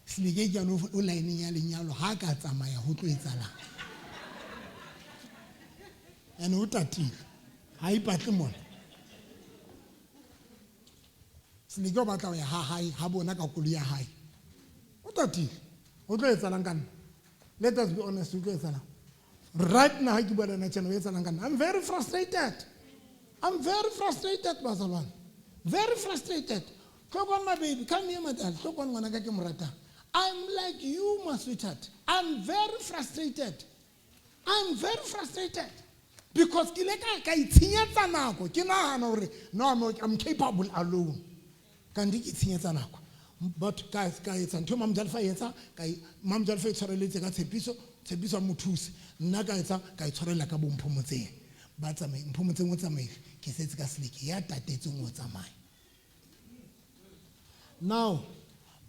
Seleke ke yona o line-eng ya lenyalo, ha ka tsamaya ho tlo etsahalang? And o tatile. Ha ipatle mona. Seleke o batla ho ya ha hae, ha bona ka koloi ya hae. O tatile. O tlo etsahalang ka nna? Let us be honest, o tlo etsahalang? Right now, ha ke bua le wena tjena, o etsahalang ka nna? I'm very frustrated. I'm very frustrated, bazalwane. Very frustrated. Tlo kwano, my baby. Come here, my darling. Tlo kwano, ngwanaka ke mo ratang. I'm like you, my sweetheart. I'm very frustrated. I'm very frustrated. Because ke ile ka itshenyetsa nako. Ke nahana hore, no, I'm capable alone. Kanti ke itshenyetsa nako. But ka etsa ntho e Mamojalefa e etsa, ka e, Mamojalefa e tshwareletse ka tshepiso, tshepiso a mo thuse. Nna ka etsa, ka e tshwarela ka bo Mphomotseng. Ba tsamaile, Mphomotseng o tsamaile, ke setse ka Seleke, ya tatetseng o tsamaya. Now,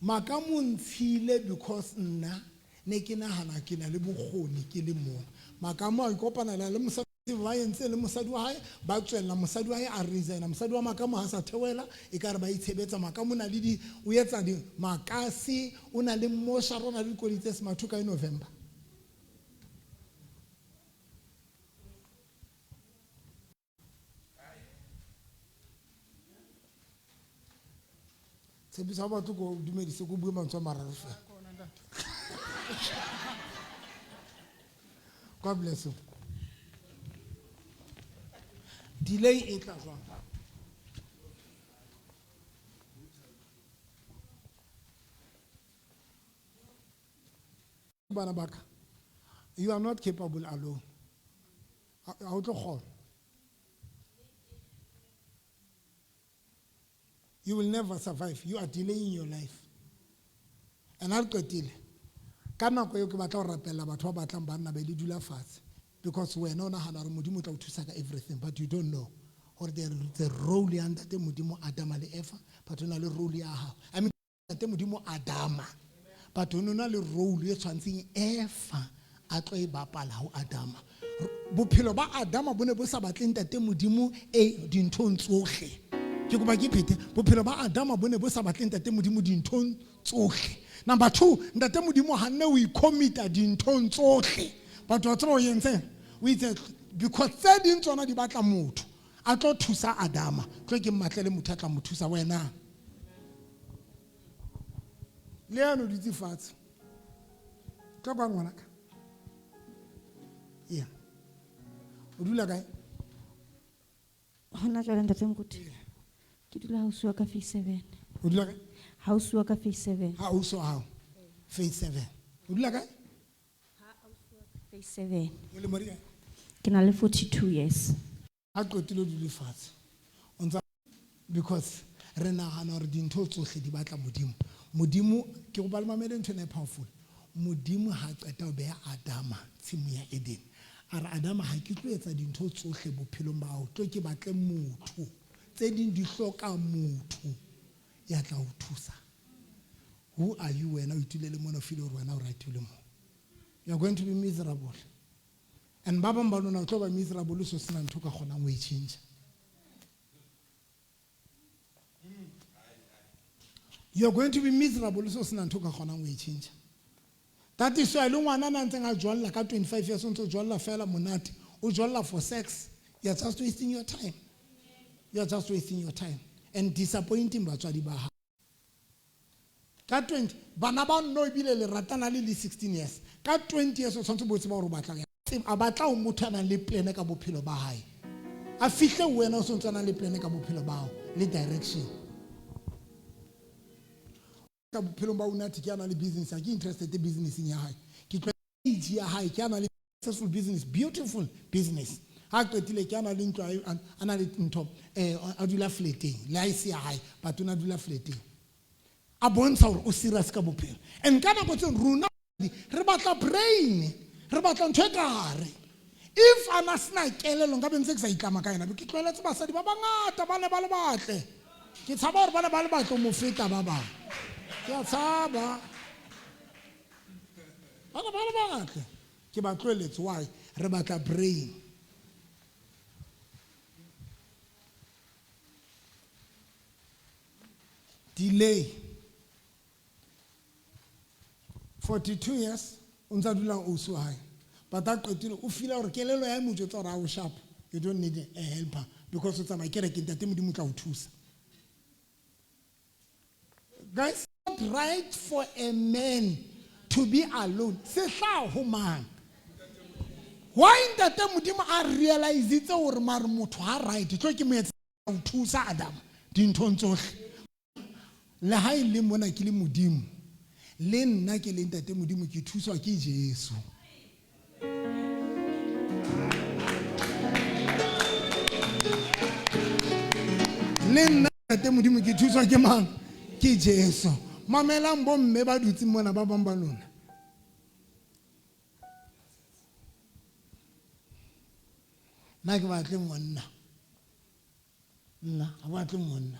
Makamo ntshile because nna ne ke nahana ke na le bokgoni ke le mong. Makamo a ikopana le mosadi ba entse le mosadi wa hae, ba tswella mosadi wa hae a resign. Mosadi wa Makamo ha sa theohela, e ka re ba itshebetsa. Makamo o na le di, o etsa di makase, o na le mmoshara, o na le dikoloi tse smart ka November. Tshepiso ha o batle ko dumedise ko bue mantswe a mararo fela. God bless you. Delay e tla jwang? Bana ba ka, you are not capable alone. Ha o tlo kgona. You will never survive. You are delaying your life. And ha re qetile, ka nako eo ke batla ho rapella batho ba batlang banna be le dula fatshe. Because wena o nahana hore Modimo o tla o thusa ka everything, but you don't know. Hore there is a role ya ntate Modimo Adama le Eva, but o na le role ya hao. I mean, ntate Modimo Adama, but o na le role e tshwantseng Eva a tlo e bapala ho Adama. Bophelo ba Adama bo ne bo sa batle ntate Modimo e dinthong tsohle. Ke kopa ke phete, bophelo ba Adama bo ne bo sa batle ntate Modimo dinthong tsohle. Number 2, ntate Modimo ha nne o icommita dinthong tsohle. Batho ba tseba o entseng? O itse because tse ding tsona di batla motho a tlo thusa Adama, tlo ke mmatlele motho a tla mo thusa wena. Le yena o dutse fatshe. Tlo kwa ngwanaka. Yeah. O dula kae? Hona jwale ntate Moruti. Ke dula house wa ka phase 7. O dula kae? House wa ka phase 7. Ha house wa hao. Phase 7. O dula kae? Phase 7. O le mori kae? Ke na le 42 years. Ha qetile o dule fatshe. O ntsa because re nahana hore dintho tsohle di batla Modimo. Modimo ke go ba le mamele ntho ena e powerful. Modimo ha qeta ho beha Adama tshimo ya Eden. A re Adama ha ke tlo etsa dintho tsohle bophelong ba hao, tlo ke batle motho. Tse ding di hloka motho ya tla o thusa. Who are you wena o itulele mona o feel hore wena o right o le mo? You are going to be miserable. And ba bang ba lona o tlo ba miserable so sena ntho ka kgonang ho e change. You are going to be miserable so sena ntho ka kgonang ho e change. That is why le ngwana na ntseng a jolla ka 25 years o ntse o jolla fela monate, o jolla for sex. You are just wasting your time. You are just wasting your time and disappointing batswadi ba hao. Ka 20 bana ba nno ebile le ratana le le 16 years. Ka 20 years o tshwanetse bo tseba hore o batla eng. A batla ho motho a nang le plan ka bophelo ba hae. A fihle ho wena o sontse a nang le plan ka bophelo ba hao le direction. Ka bophelong ba Unathi ke a na le business, ha ke interested businesseng ya hae. Ke tlo age ya hae ke a na le successful business, beautiful business. Ha qetile ke a na le ntlo, a na le ntho, a dula flateng, le ha e se ya hae, but o na dula flateng. A bontsha hore o serious ka bophelo. And ka nako tse rona re batla brain, re batla ntho e ka hare. If a na sena kelello nka be ntse ke sa itlama ka yena, ke tlohelletse basadi ba bangata ba ne ba le batle. Ke tshaba hore ba ne ba le batle ho mo feta ba bang. Ke a tshaba. Ba ne ba le batle. Ke ba tlohelletse. Why? Re batla brain. Delay. 42 years o ntsa dula o so hae. But a qetile o feel hore kelello ya mo jwetsa hore ha o sharp. You don't need a helper because o tsamaya kereke ntate Modimo o tla o thusa. Guys, not right for a man to be alone. Se hlaha ho mang? Why ntate Modimo a realize-itse hore mare motho ha right, tlo ke mo etsa o thusa Adam dinthong tsohle. Le ha e le mona ke le Modimo, le nna ke le ntate Modimo ke thuswa ke Jesu. Le nna ntate Modimo ke thuswa ke mang? Ke Jesu. Mamelang bomme ba dutseng mona ba bang ba lona. Nna ke batle monna. Nna ha batle monna.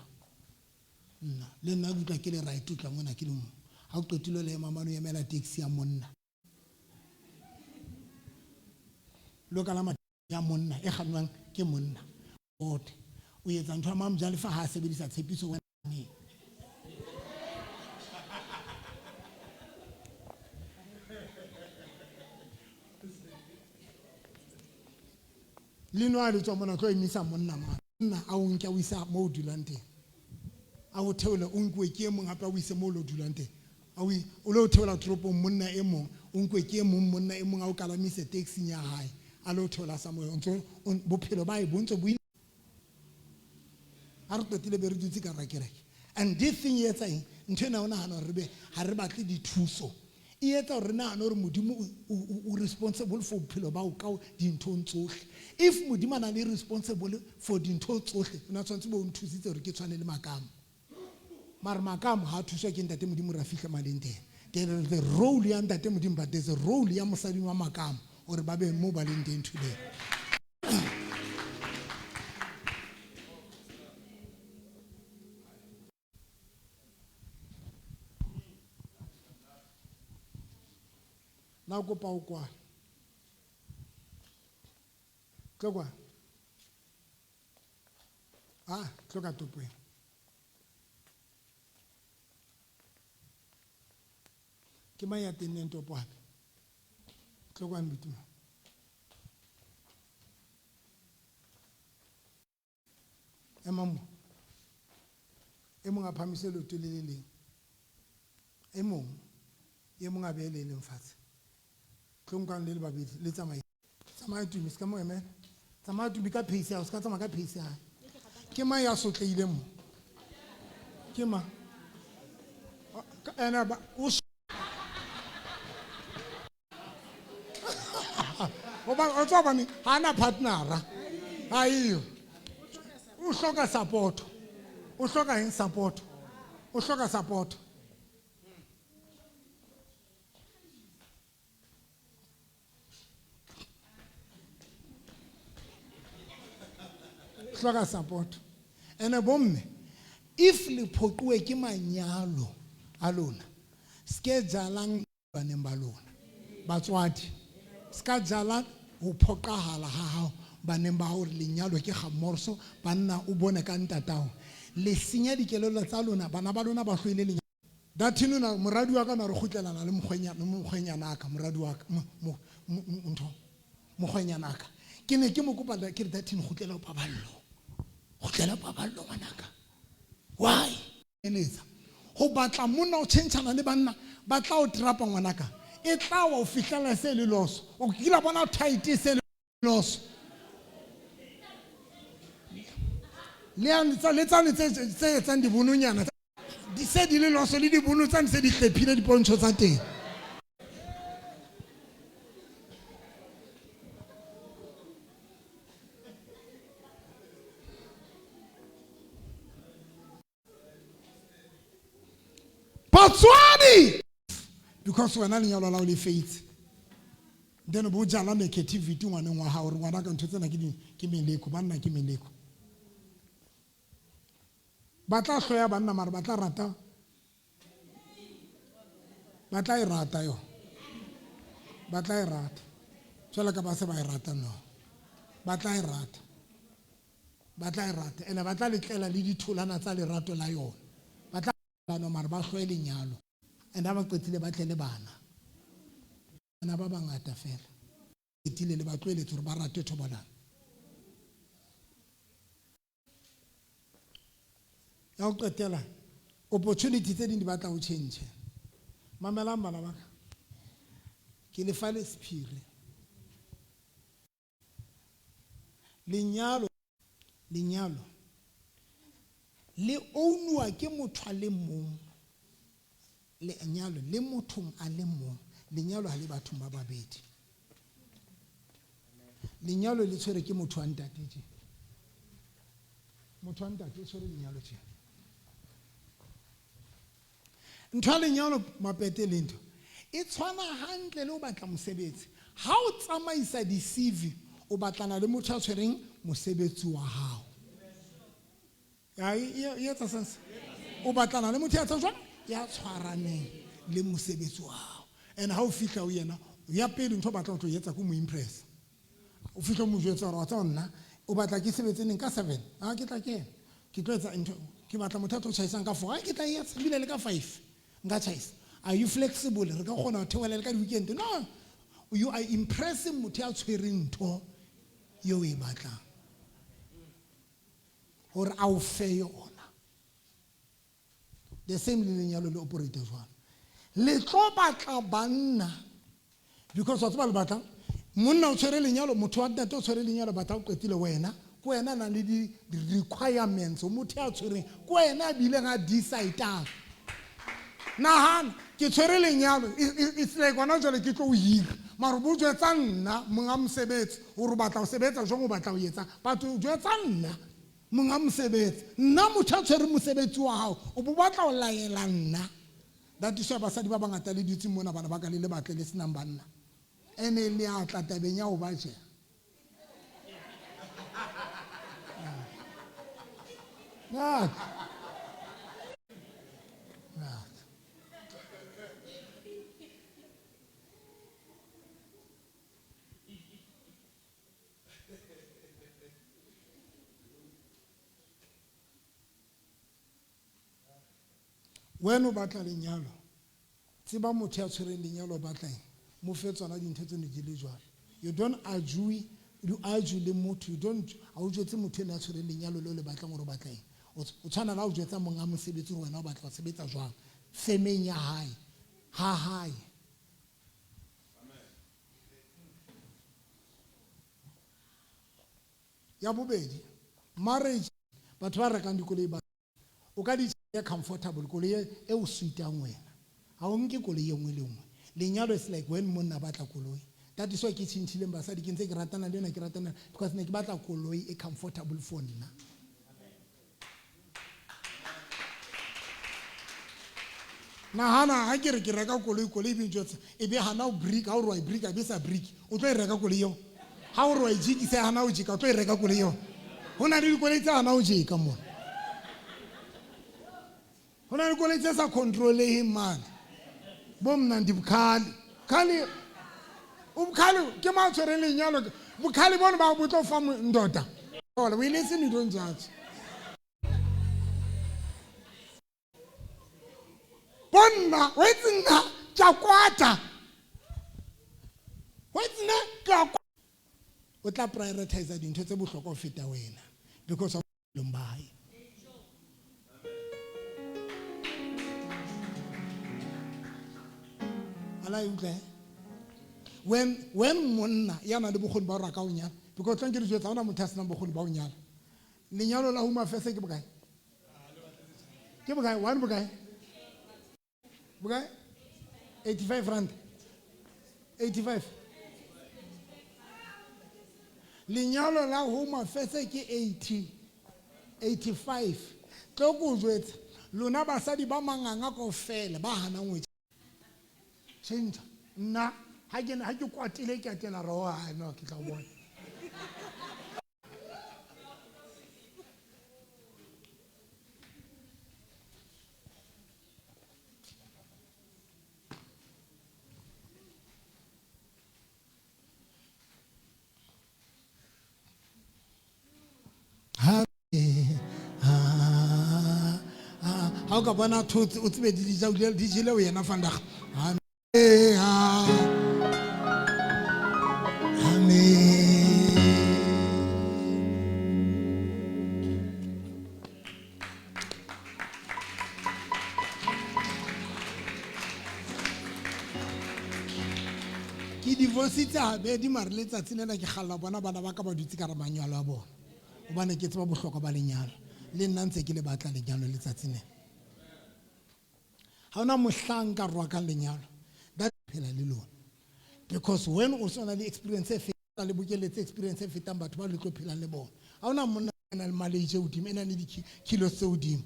Nna le nna ke utlwa ke le right, o tla mona ke le mong. Ha o qetile le ema mane o emela taxi ya monna. Lo kalama ya monna e kgannwang ke monna. Ote o etsa ntho ya Mamojalefa ha a sebedisa tshepiso wena neng. Le no a le tswa mona tlo emisa monna mane. Monna a o nke o isa mo o dulang teng. A o theole o nkuwe ke e mong hape a o ise moo o lo dulang teng. A o o lo theola toropong monna e mong, o nkuwe ke e mong monna e mong a o kalamise taxing ya hae. A lo theola somewhere. O ntso bophelo ba hae bo ntso bo Ha re qetile be re dutse ka hara kereke. And this thing e etsa eng? Ntho ena o nahana hore re be ha re batle dithuso. E etsa hore re nahane hore Modimo o responsible for bophelo ba hao ka dinthong tsohle. If Modimo a na le responsible for dintho tsohle, o na tshwanetse bo o nthusitse hore ke tshwane le Makamo. Mara Makamo ha a thuswa ke Ntate Modimo hore a fihle maleng teng. There is a role ya Ntate Modimo, but there's a role ya mosadi wa Makamo hore ba be moo ba leng teng today. Na kopa o kwala. Tlo kwa. Ah, tlo ka topo ena. Ke mang ya tenneng topo hape? Tlo kwano Bituma. Ema mo. E mong a phamise leoto le le leng. E mong, e mong a behe le leng fatshe. Tlo nkang le le babedi, le tsamaye. Tsamaya Tumi, se ka mo emela. Tsamaya Tumi ka pace ya hao, se ka tsamaya ka pace ya hae. Ke mang ya sotlehileng mo? Ke mang? Ena ba, o Hobane o tswa hobane ha ana partnera. Ha eyo. O hloka support. O hloka eng support? O hloka support. Hloka support. Ene bomme, if le phoquwe ke manyalo a lona, ske jalang baneng ba lona. Batswadi, ska jala ho phoqahala ha hao baneng ba hao hore lenyalo ke gamorso, banna o bone ka ntatao. Le senya dikelello tsa lona, bana ba lona ba hloile lenyalo. Dathini ona moradi wa ka ona re kgutlelana le mokgwenyana, mokgwenyana ka, moradi wa ka, ntho, mokgwenyana ka. Ke ne ke mo kopa ke re Dathini kgutlela ho paballo. Kgutlela ho paballo ngwanaka. Why? Eletsa. Ho batla monna o tjhentjhana le banna ba tla o trapa ngwanaka. E tla wa o fihlela se le loso. O kila bona tight se le loso. Le ya tsa le tsane tse tse etsang dibononyana di se di le loso le dibono tsane se di hlephile dipontsho tsa teng. Batswadi! Because wena lenyalo la o le feitse. Then bo jala negativity ngwaneng wa hao hore ngwana ka ntho tsena ke di ke meleko, banna ke meleko. Ba tla hloya banna mara ba tla rata ba tla e rata yo. Ba tla e rata. Jwalo ka ba se ba e rata no. Ba tla e rata. Ba tla e rata ene ba tla letlela le ditholwana tsa lerato la yona. Ba tla bano mara ba hloye lenyalo. And ha ba qetile ba tle le bana. Bana ba bangata fela. Qetile le ba tloheletse hore ba rate thobalano. Ya ho qetela, opportunity tse ding di batla o change. Mamelang bana ba ka. Ke le fa le sephiri. Lenyalo, lenyalo le ownwa ke motho a le mong. Lenyalo le mothong a le mong. Lenyalo ha le bathong ba babedi. Lenyalo le tshwere ke motho wa ntate tje. Motho wa ntate o tshwere lenyalo tje. Ntho ya lenyalo mapete le ntho e tshwana hantle le ho batla mosebetsi. Ha o tsamaisa di-CV o batlana le motho ya tshwereng mosebetsi wa hao. Ya e etsa sense. O batlana le motho ya tsa jwang? Ya tshwaraneng le mosebetsi wa hao. And ha o fihla ho yena, ya pele ntho o batlang ho tlo etsa ke mo impress. O fihle o mo jwetsa hore wa tseba nna o batla ke sebetse neng ka 7. Ah ke tla kena. Ke tlo etsa ntho ke batla motho a tlo tjhaisang ka 4. Ah ke tla etsa ebile le ka 5. Nka tjhaisa. Are you flexible? Re ka kgona ho theohela le ka di-weekend. No. You are impressing motho ya tshwereng ntho eo o e batlang. Hore a o fe yona. The same le lenyalo le operate jwalo. Le tlo batla banna because wa tseba le batlang monna o tshwere lenyalo, motho wa ntate o tshwere lenyalo, batla o qetile wena, ke wena a nang le di-requirements, motho ya tshwereng ke wena a bileng a decide-ang. Nahana ke tshwere lenyalo, it's like hona jwale ke tlo o hira, mara bo jwetsa nna monga mosebetsi hore o batla ho sebetsa jwang, o batla ho etsang, but o jwetsa nna monga mosebetsi, nna motho a tshwere mosebetsi wa hao, o bo batla ho laela nna. That is why basadi ba bangata le dutse mona, bana ba ka le lebatle le senang banna. Ene le a tla tabeng ya ho ba tjena. Ngaka. Ngaka. Wena o batla lenyalo, tseba motho ya tshwereng lenyalo o batla eng, mo fe tsona dintho tse ne di le jwalo. You don't argue, you argue le motho, you don't, ha o jwetse motho ena ya tshwereng lenyalo leo le batlang hore o batla eng. O tshwana le ha o jwetsa monga mosebetsi hore wena o batla ho sebetsa jwang, femeng ya hae, ha hae. Ya bobedi, marriage, batho ba rekang dikoloi ba, o ka di ya comfortable, koloi e o suitang wena. Ha o nke koloi e nngwe le nngwe. Lenyalo is like when monna batla koloi. That is why ke tjhentjhileng basadi, ke ntse ke ratana le yona, ke ratana because ne ke batla koloi e comfortable for nna. Nahana ha ke re ke reka koloi, koloi e be ntjwetsa, e be hana o brick, ha o re wa e brick, e be sa brick, o tlo e reka koloi eo. Ha o re wa e jikisa, hana o jika, o tlo e reka koloi eo. Ho na le dikoloi tse hana o jika mona. Ho na le dikoloi tse sa controleheng mane. Bo mnandi bokhale. Khale, o bokhale ke mang a tshwereng lenyalo? Bokhale bona ba bo tlo fa ndoda. We listen, you don't judge. Bonna, wa itse nna, ke a kwata. Wa itse nna, ke a kwa-. O tla prioritize dintho tse bohlokwa ho feta wena because of bophelong ba hae. Ala e utlwa, eh? When monna ya nang le bokgoni ba hore a ka o nyala, because tlo nke di jwetsa, ha hona motho ya senang bokgoni ba ho nyala. Lenyalo la Home Affairs ke bokae? Ke bokae? One bokae? Bokae? 85 rand. 85. Lenyalo la Home Affairs ke 85. Tlo ko jwetsa, lona basadi ba manganga kaofela ba hanang ho tjhentjha. Nna ha ke, ha ke kwatile ke a tena roho, ha no ke tla o bona. Ha o ka bona thotse, o tsebe di ja, di jele o yena vandag. Amen. Amen. Ke divorcitse habedi mare letsatsi lena ke kgalla bona bana ba ka ba dutse ka re manyalo a bona. Hobane ke tseba bohlokwa ba lenyalo. Le nna ntse ke le batla lenyalo letsatsi lena. Ha hona mohlang nka rwakang lenyalo. That phela le lona. Because when o sona le experience e fetang, le bokeletse experience e fetang batho ba le tlo phelang le bona. Ha hona monna a nang le mileage e hodimo, e nang le di-kilos tse hodimo.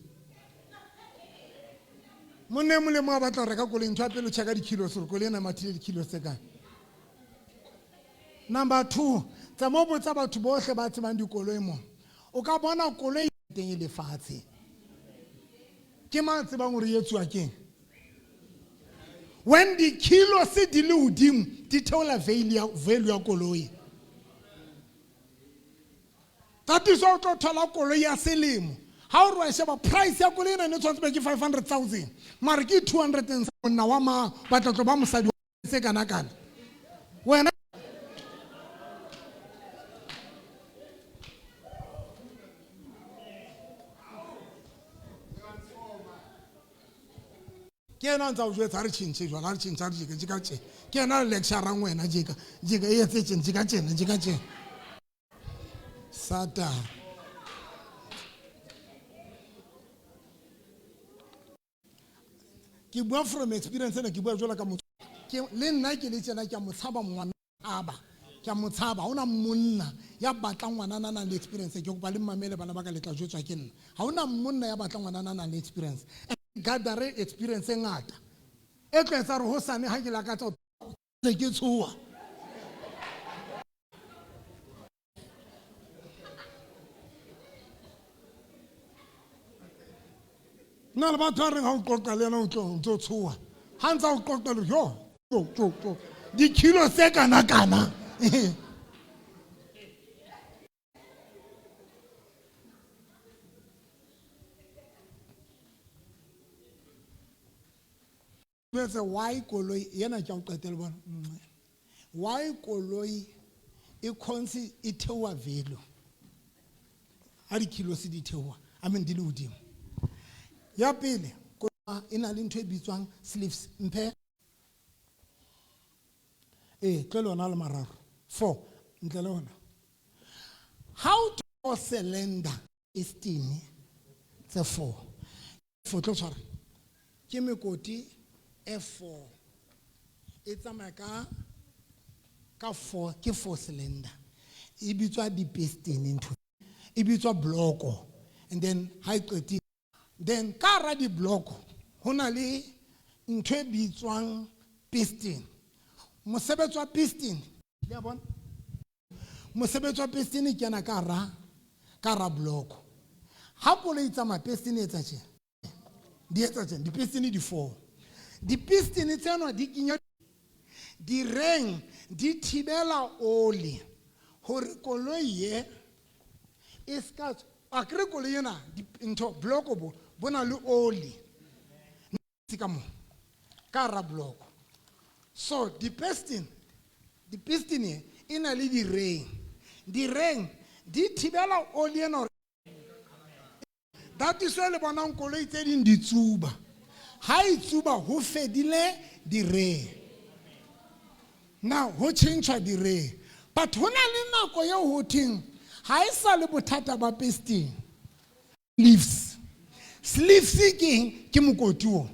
Monna e mong le mong a batla ho reka koloi, ntho ya pele o checka di-kilos hore koloi ena e mathile di-kilos tse kae. Number 2, tsamaya o botsa batho bohle ba tsebang dikoloi mo. O ka bona koloi teng e lefatshe. Ke mang a tsebang hore e etsuwa keng? When di-kilos di le hodimo, di theola value ya koloi. That is why o tlo thola koloi ya selemo. Ha o re wa e sheba, price ya koloi ena ne tshwanetse be ke 500,000. Mara ke 200 and monna wa mang, batla tlo ba mosadi wa tse kana kana. Wena Ke ena a ntsa o jwetsa, ha re tjhentjhe jwale, ha re tjhentjhe, ha re tjeka, tjeka tje. Ke ena a lecture-rang wena, tjeka, tjeka, e etse tjena, tjeka tjena, tjeka tjena. Satan. Ke bua from experience ena, ke bua jwalo ka motho. Ke, le nna ke le tjena, ke a mo tshaba ngwana aba. Ke a mo tshaba, ha hona monna ya batlang ngwanana a nang le experience. Ke kopa le mmamele bana ba ka, le tla jwetswa ke nna. Ha hona monna ya batlang ngwanana a nang le experience. And gather experience e ngata. E tlo etsa hore hosane ha ke lakatsa ho se ke tshoha. Nna le batho ba reng ha o qoqa le yena o tlo ntso tshoha. Ha ntsa o qoqa le yo, yo, yo, yo. Dikilo tse kana kana. Jwetse why koloi yena ke a o qetela bona. Why koloi e khonse e theoha value. Ha dikilo se di theoha, I mean di le hodimo. Ya pele, koloi e na le ntho e bitswang sleeves. Mphe. Ee, tlo le ona le mararo. 4, ntle le ona. How to cylinder piston tse 4. 4 tlo tshwara. Ke mekoti e 4. E tsamaya ka 4, ke 4 cylinder. E bitswa di-piston ntho. E bitswa bloko. And then ha e qetile. Then ka hara di-bloko ho na le ntho e bitswang piston. Mosebetsi wa piston, le a bona? Mosebetsi wa piston e kena ka hara, ka hara bloko. Ha koloi e tsamaya, piston e etsa tjena. Di etsa tjena, di-piston di 4. Di-piston tsena di kenya di-reng, di thibela oli hore koloi e e ska tswa. Akere koloi ena, di, ntho, bloko bo, bo na le oli. Se ka mo, ka hara bloko. So, di-piston e, e na le di-ring. Di-ring di thibela oli ena hore That is why le bonang koloi tse ding di tsuba. Ha e tsuba ho fedile di-ring. Now ho tjhentjhwa di-ring. But ho na le nako eo ho thweng ha e sa le bothata ba piston. Sleeves. Sleeves ke eng? Ke mokoti o.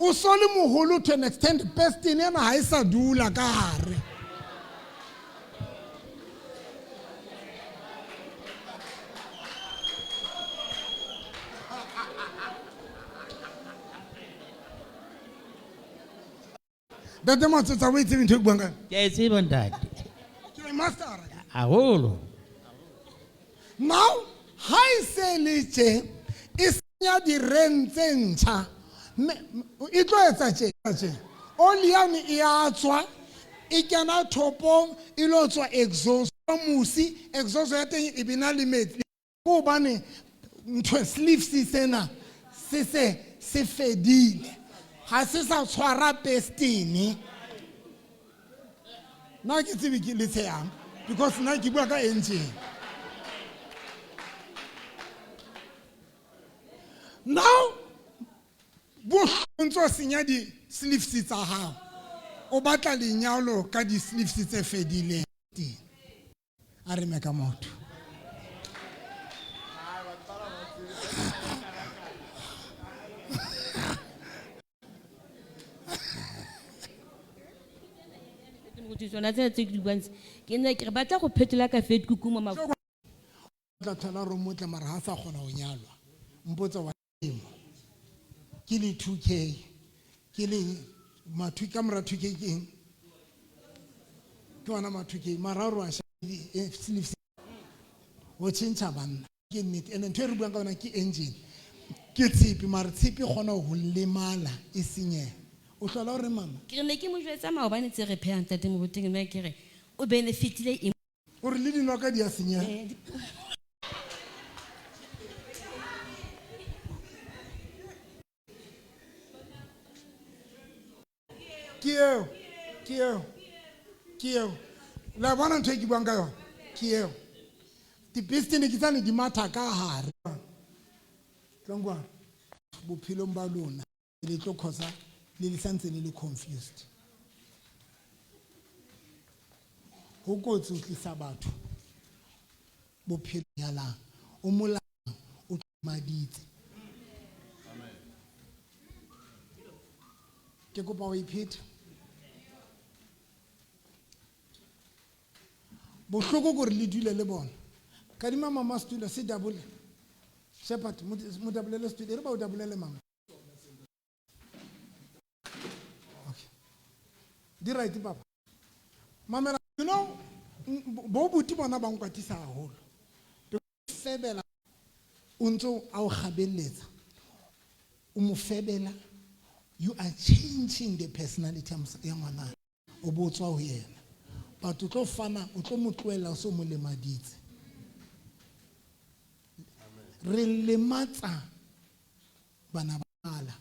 O so le moholo to an extent piston ena ha e sa dula ka hare. Ntate Matsotsa, o e tsebe ntho e ke buang ka yona? Ke a e tseba, ntate. Ke a e mastera. Haholo. Now, ha e se le tje, e senya di-reng tse ntjha. Mme, e tlo etsa tje, tje. Oli yane e a tswa, e kena thopong, e lo tswa exhaust. Mosi, exhaust ya teng e be na le metsi. Ke hobane ntho sleeves sena se se se fedile. Ha se sa tshwara pestene. Nna ke tsebe ke le tshehang because nna ke bua ka engine. Now bohloko ntso senya di sleeves tsa hao. O batla lenyalo ka di sleeves tse fedileng. A re me ka motho. Tsona tsena tse ke di buang tse, ke nna ke re batla go phetola ka vetkoek mo Tla thola re motle mara ha sa kgona ho nyalwa. Mpotse wa emo. Ke le 2K. Ke le mathu ka mora 2K ke eng? Ke ona ma 2K mararo a sleeves. Ho tjhentjha banna. Ke nnete. And ntho e re buang ka yona ke engine. Ke tshepe mara tshepe e kgona ho lemala e senyeha. O hlola o re mama? Ke re ne ke mo jwetsa maobane tse re phehang ntate Moruti nna ke re o benefitile eng? O re le dinoka di a senyeha. Ke eo, ke eo, ke eo. La bona ntho e ke buang ka yona? Ke eo. Dipistene ke tsane di matha ka hare. Tlongwana, bophelong ba lona. Le tlo causa le le santse le le confused. Ho kotsi ho tlisa batho bophelo nyalang o molang o maditse. Ke kopa ho ipheta. Bohloko ke hore le dule le bona. Kadima mama setulo se dabole. Shepherd mo dabolele setulo e re ba o dabolele mama. Okay. Di right papa. Mamela, you know bo buti bona ba nkwatisa haholo. Febela o ntso a o kgabeletsa. O mo febela, you are changing the personality ya ngwana. O bo tswa ho yena. But o tlo fana, o tlo mo tlohella o so mo lemaditse. Re lematsa bana ba mala.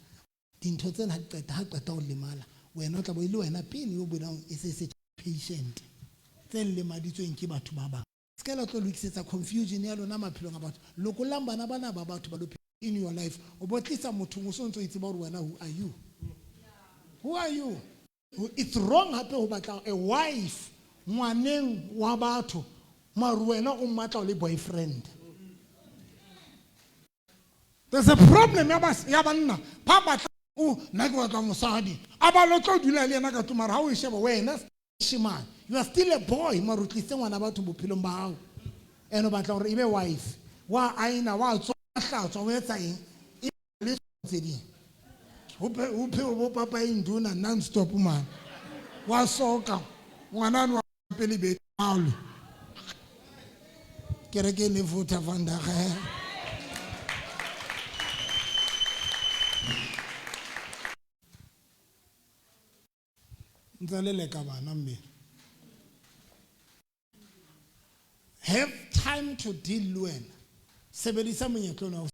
Dintho tsena ha di qeta, ha qeta ho lemala, wena o tla bo e le wena pele yo bonang e se se patient tse lemaditsweng ke batho ba bang. Se ka la tlo lokisetsa confusion ya lona maphelong a batho. Lokollang bana bana ba batho ba lo in your life. O bo tlisa mothong o so ntso itseba hore wena who are you? Who are you? It's wrong hape ho batla a wife ngwaneng wa batho mare wena o mmatla o le boyfriend. There's a problem ya banna ba batla o nna ke batla mosadi a ba lo tlo dula le yena ka tlung mara ha o e sheba wena shemane you are still a boy mara o tlisitse ngwana batho bophelong ba hao and o batla hore e be wife wa aina wa tswa hlatswa o etsa eng e le tse ding ho pheo bo papa induna non stop man wa soka ngwana wa pele be alwe kereke le vota vandag hè. Ntse le leka bana mme. Have time to deal le wena. Sebedisa monyetla ona.